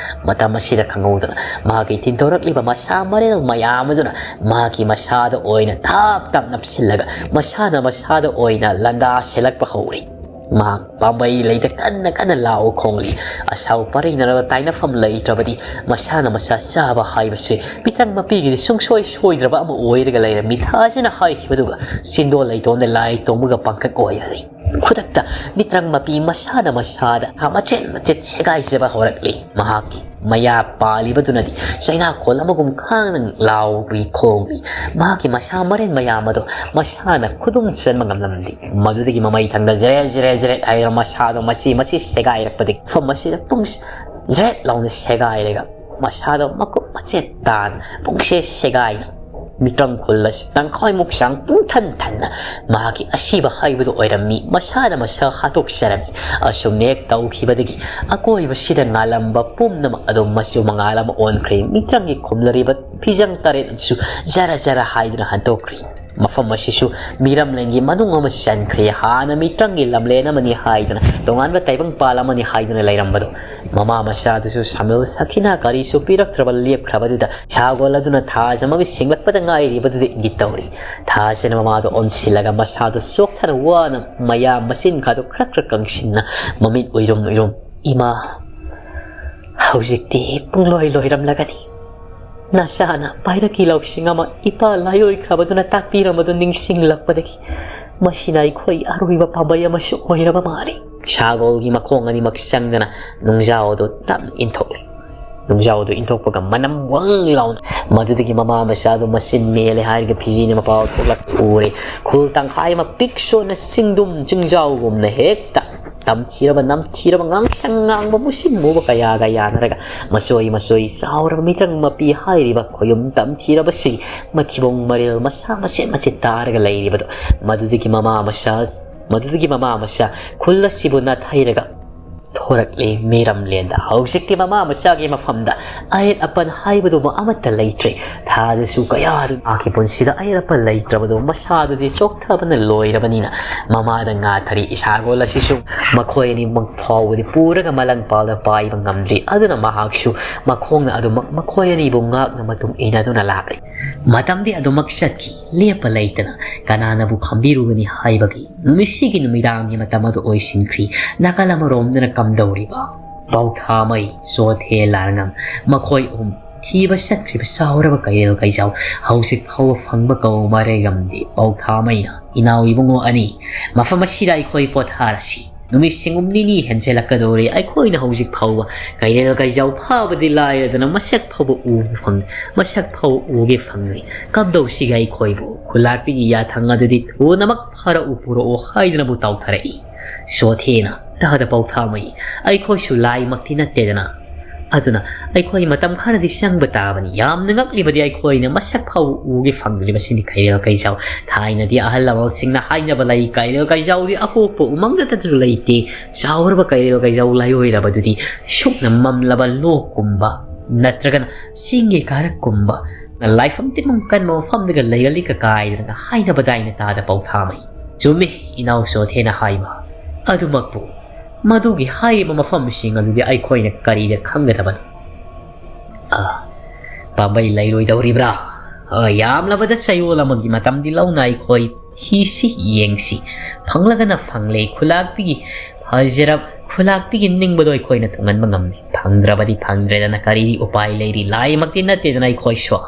ꯃꯇꯝ ꯑꯁꯤꯗ ꯈꯪꯍꯧꯗꯅ ꯃꯍꯥꯛꯀꯤ ꯊꯤꯟꯗꯣꯔꯛꯂꯤꯕ ꯃꯁꯥ ꯃꯔꯦꯜ ꯃꯌꯥꯝ ꯑꯗꯨꯅ ꯃꯍꯥꯛꯀꯤ ꯃꯁꯥꯗ ꯑꯣꯏꯅ ꯊꯥꯞ ꯊꯥꯞ ꯅꯞꯁꯤꯜꯂꯒ ꯃꯁꯥꯅ ꯃꯁꯥꯗ ꯑꯣꯏꯅ ꯂꯥꯟꯗꯥ ꯁꯤꯜꯂꯛꯄ ꯍꯧꯔꯤ꯫ ꯃꯍꯥꯛ ꯄꯥꯝꯕꯩ ꯂꯩꯇ ꯀꯟꯅ ꯀꯟꯅ ꯂꯥꯎ ꯈꯣꯡꯂꯤ꯫ ꯑꯁꯥꯎ ꯄꯔꯩꯅꯔꯕ ꯇꯥꯏꯅꯐꯝ ꯂꯩꯇ꯭ꯔꯕꯗꯤ ꯃꯁꯥꯅ ꯃꯁꯥ ꯆꯥꯕ ꯍꯥꯏꯕꯁꯤ ꯃꯤꯇ꯭ꯔꯪ ꯃꯄꯤꯒꯤꯗꯤ ꯁꯨꯡꯁꯣꯏ ꯁꯣꯏꯗ꯭ꯔꯕ ꯑꯃ ꯑꯣꯏꯔꯒ ꯂꯩꯔꯝꯃꯤ꯫ ꯊꯥꯖꯅ ꯍꯥꯏꯈꯤꯕꯗꯨꯒ ꯆꯤꯟꯗꯣꯜ ꯂꯩꯇꯣꯟꯗ ꯂꯥꯏ ꯇꯣꯡꯕꯒ ꯄꯥꯡꯈꯛ ꯑꯣꯏꯔꯛꯂꯤ꯫ ꯈꯨꯗꯛꯇ ꯃꯤꯇ꯭ꯔꯪ ꯃꯄꯤ ꯃꯁꯥꯅ ꯃꯁꯥꯗ ꯃꯆꯦꯠ ꯃꯆꯦꯠ ꯁꯦꯒꯥꯏꯖꯕ ꯍꯧꯔꯛꯂꯤ꯫ ꯃꯍꯥꯛꯀꯤ ꯃꯌꯥ ꯄꯥꯜꯂꯤꯕꯗꯨꯅꯗꯤ ꯆꯩꯅꯥꯀꯣꯜ ꯑꯃꯒꯨꯝ ꯈꯥꯡꯅ ꯂꯥꯎꯔꯤ ꯈꯣꯡꯂꯤ꯫ ꯃꯍꯥꯛꯀꯤ ꯃꯁꯥ ꯃꯔꯦꯟ ꯃꯌꯥꯝ ꯑꯗꯨ ꯃꯁꯥꯅ ꯈꯨꯗꯨꯝ ꯆꯟꯕ ꯉꯝꯂꯝꯗꯦ꯫ ꯃꯗꯨꯗꯒꯤ ꯃꯃꯩ ꯊꯪꯗ ꯖꯔꯦꯠ ꯖꯔꯦꯠ ꯖꯔꯦꯠ ꯍꯥꯏꯗꯨꯅ ꯃꯁꯥꯗꯣ ꯃꯆꯤ ꯃꯆꯤ ꯁꯦꯒꯥꯏꯔꯛꯄꯗꯒꯤ ꯃꯐꯝ ꯑꯁꯤꯗ ꯄꯨꯡ ꯖꯔꯦꯠ ꯂꯥꯎꯅ ꯁꯦꯒꯥꯏꯔꯒ ꯃꯁꯥꯗꯣ ꯃꯀꯨꯞ ꯃꯆꯦꯠ ꯇꯥꯅ ꯄꯨꯡꯁꯦ ꯁꯦꯒꯥꯏꯅ ꯃꯤꯇ꯭ꯔꯪ ꯈꯨꯜ ꯑꯁꯤ ꯇꯪꯈꯥꯏꯃꯨꯛ ꯆꯥꯡ ꯄꯨꯡꯊꯟ ꯊꯟꯅ ꯃꯍꯥꯛꯀꯤ ꯑꯁꯤꯕ ꯍꯥꯏꯕꯗꯨ ꯑꯣꯏꯔꯝꯃꯤ꯫ ꯃꯁꯥꯅ ꯃꯁꯥ ꯍꯥꯠꯇꯣꯛꯆꯔꯝꯃꯤ꯫ ꯑꯁꯨꯝꯅ ꯍꯦꯛ ꯇꯧꯈꯤꯕꯗꯒꯤ ꯑꯀꯣꯏꯕꯁꯤꯗ ꯉꯥꯜꯂꯝꯕ ꯄꯨꯝꯅꯃꯛ ꯑꯗꯨ ꯃꯆꯨ ꯃꯉꯥꯜ ꯑꯃ ꯑꯣꯟꯈ꯭ꯔꯦ꯫ ꯃꯤꯇ꯭ꯔꯪꯒꯤ ꯈꯨꯝꯂꯔꯤꯕ ꯐꯤꯖꯪ ꯇꯔꯦꯠ ꯑꯗꯨꯁꯨ ꯖꯔ ꯖꯔ ꯍꯥꯏꯗꯨꯅ ꯍꯟꯗꯣꯛꯈ꯭ꯔꯦ꯫ ꯃꯐꯝ ꯑꯁꯤꯁꯨ ꯃꯤꯔꯝꯂꯦꯟꯒꯤ ꯃꯅꯨꯡ ꯑꯃ ꯆꯟꯈ꯭ꯔꯦ꯫ ꯍꯥꯟꯅ ꯃꯤꯇ꯭ꯔꯪꯒꯤ ꯂꯝꯂꯦꯟ ꯑꯃꯅꯤ ꯍꯥꯏꯗꯨꯅ ꯇꯣꯉꯥꯟꯕ ꯇꯥꯏꯕꯪꯄꯥꯜ ꯑꯃꯅꯤ ꯍꯥꯏꯗꯨꯅ ꯂꯩꯔꯝꯕꯗꯣ ꯃꯃꯥ ꯃꯆꯥꯗꯨꯁꯨ ꯁꯃꯤꯜ ꯁꯈꯤꯅꯥ ꯀꯔꯤꯁꯨ ꯄꯤꯔꯛꯇ꯭ꯔꯕ ꯂꯦꯞꯈ꯭ꯔꯕꯗꯨꯗ ꯁꯥꯒꯣꯜ ꯑꯗꯨꯅ ꯊꯥꯖ ꯑꯃ ꯁꯦꯡꯂꯛꯄꯗ ꯉꯥꯏꯔꯤꯕꯗꯨꯗ ꯏꯪꯒꯤꯠ ꯇꯧꯔꯤ꯫ ꯊꯥꯖꯅ ꯃꯃꯥꯗꯣ ꯑꯣꯟꯁꯤꯜꯂꯒ ꯃꯁꯥꯗꯣ ꯆꯣꯛꯊꯅ ꯋꯥꯅ ꯃꯌꯥ ꯃꯆꯤꯟ ꯈꯥꯗꯣ ꯈꯔ ꯈꯔ ꯀꯪꯁꯤꯟꯅ ꯃꯃꯤꯠ ꯎꯏꯔꯨꯝ ꯎꯏꯔꯨꯝ, "ꯏꯃꯥ, ꯍꯧꯖꯤꯛꯇꯤ ꯄꯨꯡꯂꯣꯏ ꯂꯣꯏꯔꯝꯂꯒꯅꯤ꯫ ꯅꯆꯥꯅ ꯄꯥꯏꯔꯛꯀꯤ ꯂꯧꯁꯤꯡ ꯑꯃ ꯏꯄꯥ ꯂꯥꯏꯑꯣꯏꯈ꯭ꯔꯕꯗꯨꯅ ꯇꯥꯛꯄꯤꯔꯝꯕꯗꯨ ꯅꯤꯡꯁꯤꯡꯂꯛꯄꯗꯒꯤ ꯃꯁꯤꯅ ꯑꯩꯈꯣꯏ ꯑꯔꯣꯏꯕ ꯄꯥꯝꯕꯩ ꯑꯃꯁꯨ ꯑꯣꯏꯔꯕ ꯃꯥꯜꯂꯤ꯫" ꯁꯥꯒꯣꯜꯒꯤ ꯃꯈꯣꯡ ꯑꯅꯤꯃꯛ ꯆꯪꯗꯅ ꯅꯨꯡꯖꯥꯎ ꯑꯗꯨ ꯇꯞꯅ ꯏꯟꯊꯣꯛꯂꯤ꯫ ꯅꯨꯡꯖꯥꯎ ꯑꯗꯨ ꯏꯟꯊꯣꯛꯄꯒ ꯃꯅꯝ ꯋꯪ ꯂꯥꯎꯅ ꯃꯗꯨꯗꯒꯤ ꯃꯃꯥ ꯃꯆꯥꯗꯨ ꯃꯆꯤꯟ ꯃꯦꯜꯂꯦ ꯍꯥꯏꯔꯒ ꯐꯤꯖꯤꯅ ꯃꯄꯥ ꯊꯣꯛꯂꯛꯄ ꯎꯔꯦ꯫ ꯈꯨꯜ ꯇꯪꯈꯥꯏ ꯑꯃ ꯄꯤꯛ ꯁꯣꯟꯅ ꯆꯤꯡꯗꯨꯝ ꯆꯤꯡꯖꯥꯎꯒꯨꯝꯅ ꯍꯦꯛꯇ ꯇꯝꯊꯤꯔꯕ ꯅꯝꯊꯤꯔꯕ ꯉꯥꯡꯁꯪ ꯉꯥꯡꯕ ꯃꯨꯁꯤꯟ ꯃꯨꯕ ꯀꯌꯥꯒ ꯌꯥꯅꯔꯒ ꯃꯆꯣꯏ ꯃꯆꯣꯏ ꯆꯥꯎꯔꯕ ꯃꯤꯇ꯭ꯔꯪ ꯃꯄꯤ ꯍꯥꯏꯔꯤꯕ ꯈꯣꯌꯨꯝ ꯇꯝꯊꯤꯔꯕꯁꯤ ꯃꯊꯤꯕꯣꯡ ꯃꯔꯤꯜ ꯃꯁꯥ ꯃꯆꯦꯠ ꯃꯆꯦꯠ ꯇꯥꯔꯒ ꯂꯩꯔꯤꯕꯗꯣ ꯃꯗꯨꯗꯒꯤ ꯃꯃꯥ ꯃꯆꯥ ꯃꯗꯨꯗꯒꯤ ꯃꯃꯥ ꯃꯆꯥ ꯈꯨꯜ ꯑꯁꯤꯕꯨ ꯅꯥꯊꯩꯔꯒ ꯊꯣꯔꯛꯂꯤ ꯃꯤꯔꯝꯂꯦꯟꯗ꯫ ꯍꯧꯖꯤꯛꯇꯤ ꯃꯃꯥ ꯃꯆꯥꯒꯤ ꯃꯐꯝꯗ ꯑꯌꯦꯠ ꯑꯄꯟ ꯍꯥꯏꯕꯗꯨꯃ ꯑꯃꯠꯇ ꯂꯩꯇ꯭ꯔꯦ꯫ ꯊꯥꯗꯁꯨ ꯀꯌꯥꯗꯨ ꯃꯍꯥꯛꯀꯤ ꯄꯨꯟꯁꯤꯗ ꯑꯌꯦꯠ ꯑꯄꯟ ꯂꯩꯇ꯭ꯔꯕꯗꯨ ꯃꯁꯥꯗꯨꯗꯤ ꯆꯣꯛꯊꯕꯅ ꯂꯣꯏꯔꯕꯅꯤꯅ ꯃꯃꯥꯗ ꯉꯥꯊꯔꯤ꯫ ꯏꯁꯥꯒꯣꯜ ꯑꯁꯤꯁꯨ ꯃꯈꯣꯏ ꯑꯅꯤꯃꯛ ꯐꯥꯎꯕꯗꯤ ꯄꯨꯔꯒ ꯃꯂꯪꯄꯥꯛꯗ ꯄꯥꯏꯕ ꯉꯝꯗ꯭ꯔꯤ꯫ ꯑꯗꯨꯅ ꯃꯍꯥꯛꯁꯨ ꯃꯈꯣꯡꯅ ꯑꯗꯨꯃꯛ ꯃꯈꯣꯏ ꯑꯅꯤꯕꯨ ꯉꯥꯛꯅ ꯃꯇꯨꯡ ꯏꯟꯅꯗꯨꯅ ꯂꯥꯛꯂꯤ꯫ ꯃꯇꯝꯗꯤ ꯑꯗꯨꯃꯛ ꯆꯠꯈꯤ꯫ ꯂꯦꯞꯄ ꯂꯩꯇꯅ ꯀꯅꯥꯅꯕꯨ ꯈꯝꯕꯤꯔꯨꯒꯅꯤ ꯍꯥꯏꯕꯒꯤ ꯅꯨꯃꯤꯠꯁꯤꯒꯤ ꯅꯨꯃꯤꯗꯥꯡꯒꯤ ꯃꯇꯝ ꯑꯗꯨ ꯑꯣꯏꯁꯤꯟꯈ꯭ꯔꯤ꯫ ꯅꯥꯀꯜ ꯑꯃꯔꯣꯝꯗꯅ ꯀꯝꯗꯧꯔꯤꯕ ꯄꯥꯎꯊꯥꯃꯩ, ꯆꯣꯊꯦ, ꯂꯥꯔꯉꯝ ꯃꯈꯣꯏ ꯑꯍꯨꯝ ꯊꯤꯕ ꯆꯠꯈ꯭ꯔꯤꯕ ꯆꯥꯎꯔꯕ ꯀꯩꯔꯦꯜ ꯀꯩꯖꯥꯎ ꯍꯧꯖꯤꯛ ꯐꯥꯎꯕ ꯐꯪꯕ ꯀꯧ ꯃꯔꯩ ꯉꯝꯗꯦ꯫ ꯄꯥꯎꯊꯥꯃꯩꯅ, "ꯏꯅꯥꯎ ꯏꯕꯨꯡꯉꯣ ꯑꯅꯤ, ꯃꯐꯝ ꯑꯁꯤꯗ ꯑꯩꯈꯣꯏ ꯄꯣꯊꯥꯔꯁꯤ꯫ ꯅꯨꯃꯤꯠ ꯁꯤꯡꯒꯨꯝ ꯅꯤꯅꯤ ꯍꯦꯟꯖꯜꯂꯛꯀꯗꯧꯔꯦ꯫ ꯑꯩꯈꯣꯏꯅ ꯍꯧꯖꯤꯛ ꯐꯥꯎꯕ ꯀꯩꯔꯦꯜ ꯀꯩꯖꯥꯎ ꯐꯥꯕꯗꯤ ꯂꯥꯏꯔꯗꯅ ꯃꯁꯛ ꯐꯥꯎꯕ ꯎꯕ ꯐꯪ-, ꯃꯁꯛ ꯐꯥꯎꯕ ꯎꯒꯦ ꯐꯪꯗ꯭ꯔꯤ꯫ ꯀꯝꯗꯧꯁꯤꯒꯦ ꯑꯩꯈꯣꯏꯕꯨ? ꯈꯨꯂꯥꯛꯄꯤꯒꯤ ꯌꯥꯊꯪ ꯑꯗꯨꯗꯤ ꯊꯨꯅꯃꯛ ꯐꯥꯔꯛꯎ ꯄꯨꯔꯛꯑꯣ" ꯍꯥꯏꯗꯨꯅꯕꯨ ꯇꯥꯎꯊꯔꯛꯏ꯫ ꯆꯣꯊꯦꯅ, "ꯇꯥꯗ ꯄꯥꯎꯊꯥꯃꯩ, ꯑꯩꯈꯣꯏꯁꯨ ꯂꯥꯏꯃꯛꯇꯤ ꯅꯠꯇꯦꯗꯅ꯫ ꯑꯗꯨꯅ ꯑꯩꯈꯣꯏ ꯃꯇꯝ ꯈꯔꯗꯤ ꯆꯪꯕ ꯇꯥꯕꯅꯤ꯫ ꯌꯥꯝꯅ ꯉꯛꯂꯤꯕꯗꯤ ꯑꯩꯈꯣꯏꯅ ꯃꯁꯛ ꯐꯥꯎꯕ ꯎꯒꯦ ꯐꯪꯗ꯭ꯔꯤꯕꯁꯤꯅꯤ ꯀꯩꯔꯦꯜ ꯀꯩꯖꯥꯎ꯫ ꯊꯥꯏꯅꯗꯤ ꯑꯍꯜ ꯂꯃꯟꯁꯤꯡꯅ ꯍꯥꯏꯅꯕ ꯂꯩ, ꯀꯩꯔꯦꯜ ꯀꯩꯖꯥꯎꯗꯤ ꯑꯄꯣꯛꯄ ꯎꯃꯪꯗꯇꯁꯨ ꯂꯩꯇꯦ꯫ ꯆꯥꯎꯔꯕ ꯀꯩꯔꯦꯜ ꯀꯩꯖꯥꯎ ꯂꯥꯏꯑꯣꯏꯔꯕꯗꯨꯗꯤ ꯁꯨꯞꯅ ꯃꯝꯂꯕ ꯂꯣꯛꯀꯨꯝꯕ ꯅꯠꯇ꯭ꯔꯒꯅ ꯆꯤꯡꯒꯤ ꯀꯥꯔꯛꯀꯨꯝꯕ ꯂꯥꯏꯐꯝ ꯇꯤꯟꯐꯝ ꯀꯟꯕ ꯃꯐꯝꯗꯒ ꯂꯩꯒꯜꯂꯤ ꯀꯀꯥꯏꯗꯅ ꯍꯥꯏꯅꯕꯗꯥꯏꯅ ꯇꯥꯗ ꯄꯥꯎꯊꯥꯃꯩ?" "ꯆꯨꯝꯃꯤ ꯏꯅꯥꯎ ꯆꯣꯊꯦꯅ ꯍꯥꯏꯕ꯫ ꯑꯗꯨꯃꯛꯄꯨ ꯃꯗꯨꯒꯤ ꯍꯥꯏꯔꯤꯕ ꯃꯐꯝꯁꯤꯡ ꯑꯗꯨꯗꯤ ꯑꯩꯈꯣꯏꯅ ꯀꯔꯤꯗ ꯈꯪꯒꯗꯕꯅꯣ? ꯑ, ꯄꯥꯝꯕꯩ ꯂꯩꯔꯣꯏꯗꯧꯔꯤꯕ꯭ꯔꯥ? ꯑ, ꯌꯥꯝꯂꯕꯗ ꯆꯌꯣꯜ ꯑꯃꯒꯤ ꯃꯇꯝꯗꯤ ꯂꯧꯅ ꯑꯩꯈꯣꯏ ꯊꯤꯁꯤ, ꯌꯦꯡꯁꯤ꯫ ꯐꯪꯂꯒꯅ ꯐꯪꯂꯦ, ꯈꯨꯂꯥꯛꯄꯤꯒꯤ ꯐꯖꯔꯕ ꯈꯨꯂꯥꯛꯄꯤꯒꯤ ꯅꯤꯡꯕꯗꯣ ꯑꯩꯈꯣꯏꯅ ꯊꯨꯡꯍꯟꯕ ꯉꯝꯃꯤ꯫ ꯐꯪꯗ꯭ꯔꯕꯗꯤ ꯐꯪꯗ꯭ꯔꯦꯗꯅ ꯀꯔꯤꯗꯤ ꯎꯄꯥꯏ ꯂꯩꯔꯤ? ꯂꯥꯏꯃꯛꯇꯤ ꯅꯠꯇꯦꯗꯅ ꯑꯩꯈꯣꯏꯁꯨ꯫"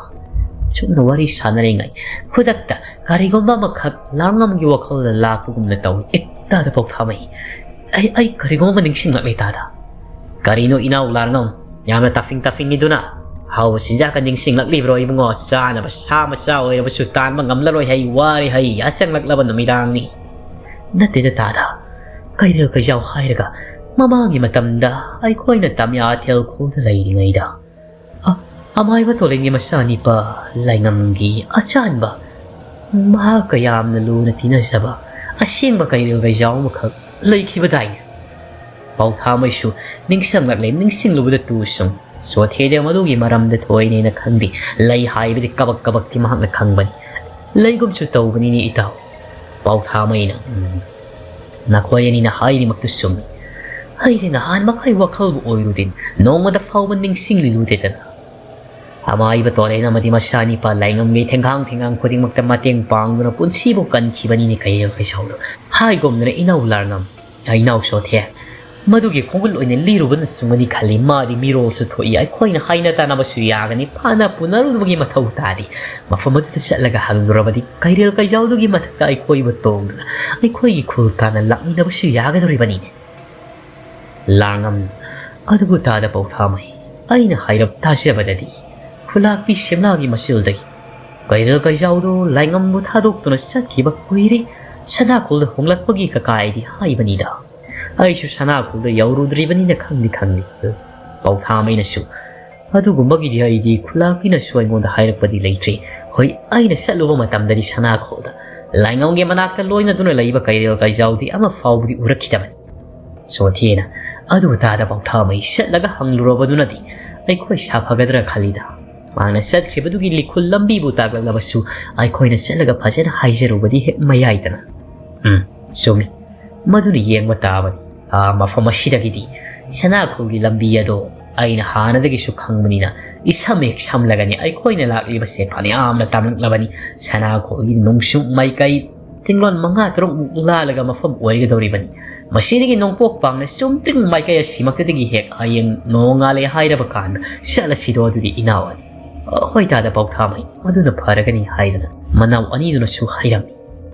ꯁꯨꯝꯅ ꯋꯥꯔꯤ ꯁꯥꯟꯅꯔꯤꯉꯩ ꯈꯨꯗꯛꯇ ꯀꯔꯤꯒꯨꯝꯕ ꯑꯃꯈꯛ ꯂꯥꯡꯉꯝꯒꯤ ꯋꯥꯈꯜꯗ ꯂꯥꯛꯄꯒꯨꯝꯅ ꯇꯧꯏ꯫ "ꯑꯦ, ꯇꯥꯗ ꯄꯥꯎꯊꯥꯃꯩ, ꯑꯩ, ꯑꯩ ꯀꯔꯤꯒꯨꯝꯕ ꯑꯃ ꯅꯤꯡꯁꯤꯡꯂꯛꯂꯦ ꯇꯥꯗ꯫" "ꯀꯔꯤꯅꯣ ꯏꯅꯥꯎ ꯂꯥꯔꯉꯝ? ꯌꯥꯝꯅ ꯇꯥꯐꯤꯡ ꯇꯥꯐꯤꯡꯉꯤꯗꯨꯅ?" "ꯍꯥꯎꯕ ꯆꯤꯟꯖꯥꯛꯀ ꯅꯤꯡꯁꯤꯡꯂꯛꯂꯤꯕ꯭ꯔꯣ ꯏꯕꯨꯡꯉꯣ? ꯆꯥꯅꯕ ꯁꯥ ꯃꯆꯥ ꯑꯣꯏꯔꯕꯁꯨ ꯇꯥꯟꯕ ꯉꯝꯂꯔꯣꯏ ꯍꯩ, ꯋꯥꯔꯦ ꯍꯩ, ꯌꯥꯆꯪꯂꯛꯂꯕ ꯅꯨꯃꯤꯗꯥꯡꯅꯤ꯫" "ꯅꯠꯇꯦꯗ ꯇꯥꯗ, ꯀꯩꯔꯦꯜ ꯀꯩꯖꯥꯎ ꯍꯥꯏꯔꯒ ꯃꯃꯥꯡꯒꯤ ꯃꯇꯝꯗ ꯑꯩꯈꯣꯏꯅ ꯇꯥꯃꯤꯌꯥꯊꯦꯜ ꯈꯨꯜꯗ ꯂꯩꯔꯤꯉꯩꯗ ꯑ-, ꯑꯃꯥꯏꯕ ꯇꯣꯂꯦꯟꯒꯤ ꯃꯆꯥꯅꯤꯄꯥ ꯂꯥꯏꯉꯝꯒꯤ ꯑꯆꯥꯟꯕ, ꯃꯍꯥꯛꯀ ꯌꯥꯝꯅ ꯂꯨꯅ ꯇꯤꯟꯅꯖꯕ ꯑꯁꯦꯡꯕ ꯀꯩꯔꯦꯜ ꯀꯩꯖꯥꯎ ꯑꯃꯈꯛ ꯂꯩꯈꯤꯕꯗꯥꯏꯅꯦ?" ꯄꯥꯎꯊꯥꯃꯩꯁꯨ ꯅꯤꯡꯁꯤꯡꯂꯛꯂꯦ, ꯅꯤꯡꯁꯤꯡꯂꯨꯕꯗ ꯇꯨ ꯁꯨꯝ꯫ ꯆꯣꯊꯦꯗ ꯃꯗꯨꯒꯤ ꯃꯔꯝꯗ ꯊꯣꯏꯅ ꯍꯦꯟꯅ ꯈꯪꯗꯦ꯫ ꯂꯩ ꯍꯥꯏꯕꯗꯤ ꯀꯕꯛ ꯀꯕꯛꯇꯤ ꯃꯍꯥꯛꯅ ꯈꯪꯕꯅꯤ꯫ ꯂꯩꯒꯨꯝꯁꯨ ꯇꯧꯕꯅꯤꯅꯦ ꯏꯇꯥꯎ꯫ ꯄꯥꯎꯊꯥꯃꯩꯅ, "ꯎꯝ, ꯅꯈꯣꯏ ꯑꯅꯤꯅ ꯍꯥꯏꯔꯤꯃꯛꯇꯨ ꯆꯨꯝꯃꯤ꯫ ꯑꯩꯗꯤ ꯅꯍꯥꯟ ꯃꯈꯩ ꯋꯥꯈꯜꯕꯨ ꯑꯣꯏꯔꯨꯗꯦ, ꯅꯣꯡꯃꯗ ꯐꯥꯎꯕ ꯅꯤꯡꯁꯤꯡꯂꯨꯗꯦꯗꯅ꯫ ꯑꯃꯥꯏꯕ ꯇꯣꯔꯦꯟ ꯑꯃꯗꯤ ꯃꯆꯥꯅꯤꯄꯥ ꯂꯥꯏꯉꯝꯒꯤ ꯊꯦꯡꯒꯥꯡ ꯊꯦꯡꯒꯥꯡ ꯈꯨꯗꯤꯡꯃꯛꯇ ꯃꯇꯦꯡ ꯄꯥꯡꯗꯨꯅ ꯄꯨꯟꯁꯤꯕꯨ ꯀꯟꯈꯤꯕꯅꯤꯅꯦ ꯀꯩꯔꯦꯜ ꯀꯩꯖꯥꯎꯗꯣ꯫ ꯍꯥꯏꯒꯨꯝꯗꯅ ꯏꯅꯥꯎ ꯂꯥꯡꯉꯝ, ꯏꯅꯥꯎ ꯆꯣꯊꯦ, ꯃꯗꯨꯒꯤ ꯈꯣꯡꯒꯨꯜ ꯑꯣꯏꯅ ꯂꯤꯔꯨꯕꯅ ꯆꯨꯝꯒꯅꯤ ꯈꯜꯂꯤ꯫ ꯃꯥꯗꯤ ꯃꯤꯔꯣꯜꯁꯨ ꯊꯣꯛꯏ, ꯑꯩꯈꯣꯏꯅ ꯍꯥꯏꯅ ꯇꯥꯅꯕꯁꯨ ꯌꯥꯒꯅꯤ, ꯐꯅ ꯄꯨꯅꯔꯨꯕꯒꯤ ꯃꯊꯧ ꯇꯥꯗꯦ꯫ ꯃꯐꯝ ꯑꯗꯨꯗ ꯆꯠꯂꯒ ꯍꯪꯂꯨꯔꯕꯗꯤ ꯀꯩꯔꯦꯜ ꯀꯩꯖꯥꯎꯗꯨꯒꯤ ꯃꯊꯛꯇ ꯑꯩꯈꯣꯏꯕꯨ ꯇꯣꯡꯗꯨꯅ ꯑꯩꯈꯣꯏꯒꯤ ꯈꯨꯜ ꯇꯥꯟꯅ ꯂꯥꯛꯃꯤꯟꯅꯕꯁꯨ ꯌꯥꯒꯗꯧꯔꯤꯕꯅꯤꯅꯦ"꯫ ꯂꯥꯡꯉꯝ, "ꯑꯗꯨꯕꯨ ꯇꯥꯗ ꯄꯥꯎꯊꯥꯃꯩ, ꯑꯩꯅ ꯍꯥꯏꯔꯞ ꯇꯥꯖꯕꯗꯗꯤ ꯈꯨꯂꯥꯛꯄꯤ ꯁꯦꯝꯂꯥꯒꯤ ꯃꯆꯤꯜꯗꯒꯤ ꯀꯩꯔꯦꯜ ꯀꯩꯖꯥꯎꯗꯣ ꯂꯥꯏꯉꯝꯕꯨ ꯊꯥꯗꯣꯛꯇꯨꯅ ꯆꯠꯈꯤꯕ ꯀꯨꯏꯔꯦ꯫ ꯁꯅꯥꯈꯣꯜꯗ ꯍꯣꯡꯂꯛꯄꯒꯤ ꯀꯀꯥꯏꯗꯤ ꯍꯥꯏꯕꯅꯤꯗ꯫ ꯑꯩꯁꯨ ꯁꯅꯥꯈꯣꯜꯗ ꯌꯧꯔꯨꯗ꯭ꯔꯤꯕꯅꯤꯅ ꯈꯪꯗꯤ ꯈꯪꯂꯤ"꯫ ꯄꯥꯎꯊꯥꯃꯩꯅꯁꯨ, "ꯑꯗꯨꯒꯨꯝꯕꯒꯤꯗꯤ ꯑꯩꯗꯤ ꯈꯨꯂꯥꯛꯄꯤꯅꯁꯨ ꯑꯩꯉꯣꯟꯗ ꯍꯥꯏꯔꯛꯄꯗꯤ ꯂꯩꯇ꯭ꯔꯤ꯫ ꯍꯣꯏ, ꯑꯩꯅ ꯆꯠꯂꯨꯕ ꯃꯇꯝꯗꯗꯤ ꯁꯅꯥꯈꯣꯜꯗ ꯂꯥꯏꯉꯝꯒꯤ ꯃꯅꯥꯛꯇ ꯂꯣꯏꯅꯗꯨꯅ ꯂꯩꯕ ꯀꯩꯔꯦꯜ ꯀꯩꯖꯥꯎꯗꯤ ꯑꯃ ꯐꯥꯎꯕꯗꯤ ꯎꯔꯛꯈꯤꯗꯕꯅꯤ"꯫ ꯆꯣꯊꯦꯅ, "ꯑꯗꯨ ꯇꯥꯗ ꯄꯥꯎꯊꯥꯃꯩ ꯆꯠꯂꯒ ꯍꯪꯂꯨꯔꯕꯗꯨꯅꯗꯤ ꯑꯩꯈꯣꯏ ꯁꯥꯐꯒꯗ꯭ꯔꯥ ꯈꯜꯂꯤꯗ꯫ ꯃꯥꯅ ꯆꯠꯈ꯭ꯔꯤꯕꯗꯨꯒꯤ ꯂꯤꯈꯨꯜ ꯂꯝꯕꯤꯕꯨ ꯇꯥꯛꯂꯛꯂꯕꯁꯨ ꯑꯩꯈꯣꯏꯅ ꯆꯠꯂꯒ ꯐꯖꯅ ꯍꯥꯏꯖꯔꯨꯕꯗꯤ ꯍꯦꯛ ꯃꯌꯥꯏꯗꯅ"꯫ "ꯎꯝ, ꯆꯨꯝꯃꯤ꯫ ꯃꯗꯨꯅ ꯌꯦꯡꯕ ꯇꯥꯕꯅꯤ꯫ ꯑꯥ, ꯃꯐꯝ ꯑꯁꯤꯗꯒꯤꯗꯤ ꯁꯅꯥꯈꯣꯜꯒꯤ ꯂꯝꯕꯤ ꯑꯗꯣ ꯑꯩꯅ ꯍꯥꯟꯅꯗꯒꯤꯁꯨ ꯈꯪꯕꯅꯤꯅ ꯏꯁꯝ ꯍꯦꯛ ꯁꯝꯂꯒꯅꯤ꯫ ꯑꯩꯈꯣꯏꯅ ꯂꯥꯛꯂꯤꯕꯁꯦ ꯐꯅꯌꯥꯝꯅ ꯇꯥꯡꯂꯛꯂꯕꯅꯤ꯫ ꯁꯅꯥꯈꯣꯜꯒꯤ ꯅꯣꯡꯆꯨꯞ ꯃꯥꯏꯀꯩ ꯆꯤꯡꯂꯣꯟ ꯃꯉꯥ ꯇꯔꯨꯛꯃꯨꯛ ꯂꯥꯜꯂꯒ ꯃꯐꯝ ꯑꯣꯏꯒꯗꯧꯔꯤꯕꯅꯤ꯫ ꯃꯁꯤꯗꯒꯤ ꯅꯣꯡꯄꯣꯛ ꯄꯥꯡꯅ ꯆꯨꯝꯇ꯭ꯔꯤꯡ ꯃꯥꯏꯀꯩ ꯑꯁꯤꯃꯛꯇꯗꯒꯤ ꯍꯦꯛ ꯍꯌꯦꯡ ꯅꯣꯡꯉꯥꯜꯂꯦ ꯍꯥꯏꯔꯕ ꯀꯥꯟꯗ ꯆꯠꯂꯁꯤꯗꯣ ꯑꯗꯨꯗꯤ ꯏꯅꯥꯎ ꯑꯅꯤ"꯫ "ꯍꯣꯏ ꯇꯥꯗ ꯄꯥꯎꯊꯥꯃꯩ, ꯃꯗꯨꯅ ꯐꯔꯒꯅꯤ" ꯍꯥꯏꯗꯅ ꯃꯅꯥꯎ ꯑꯅꯤꯗꯨꯅꯁꯨ ꯍꯥꯏꯔꯝꯃꯤ꯫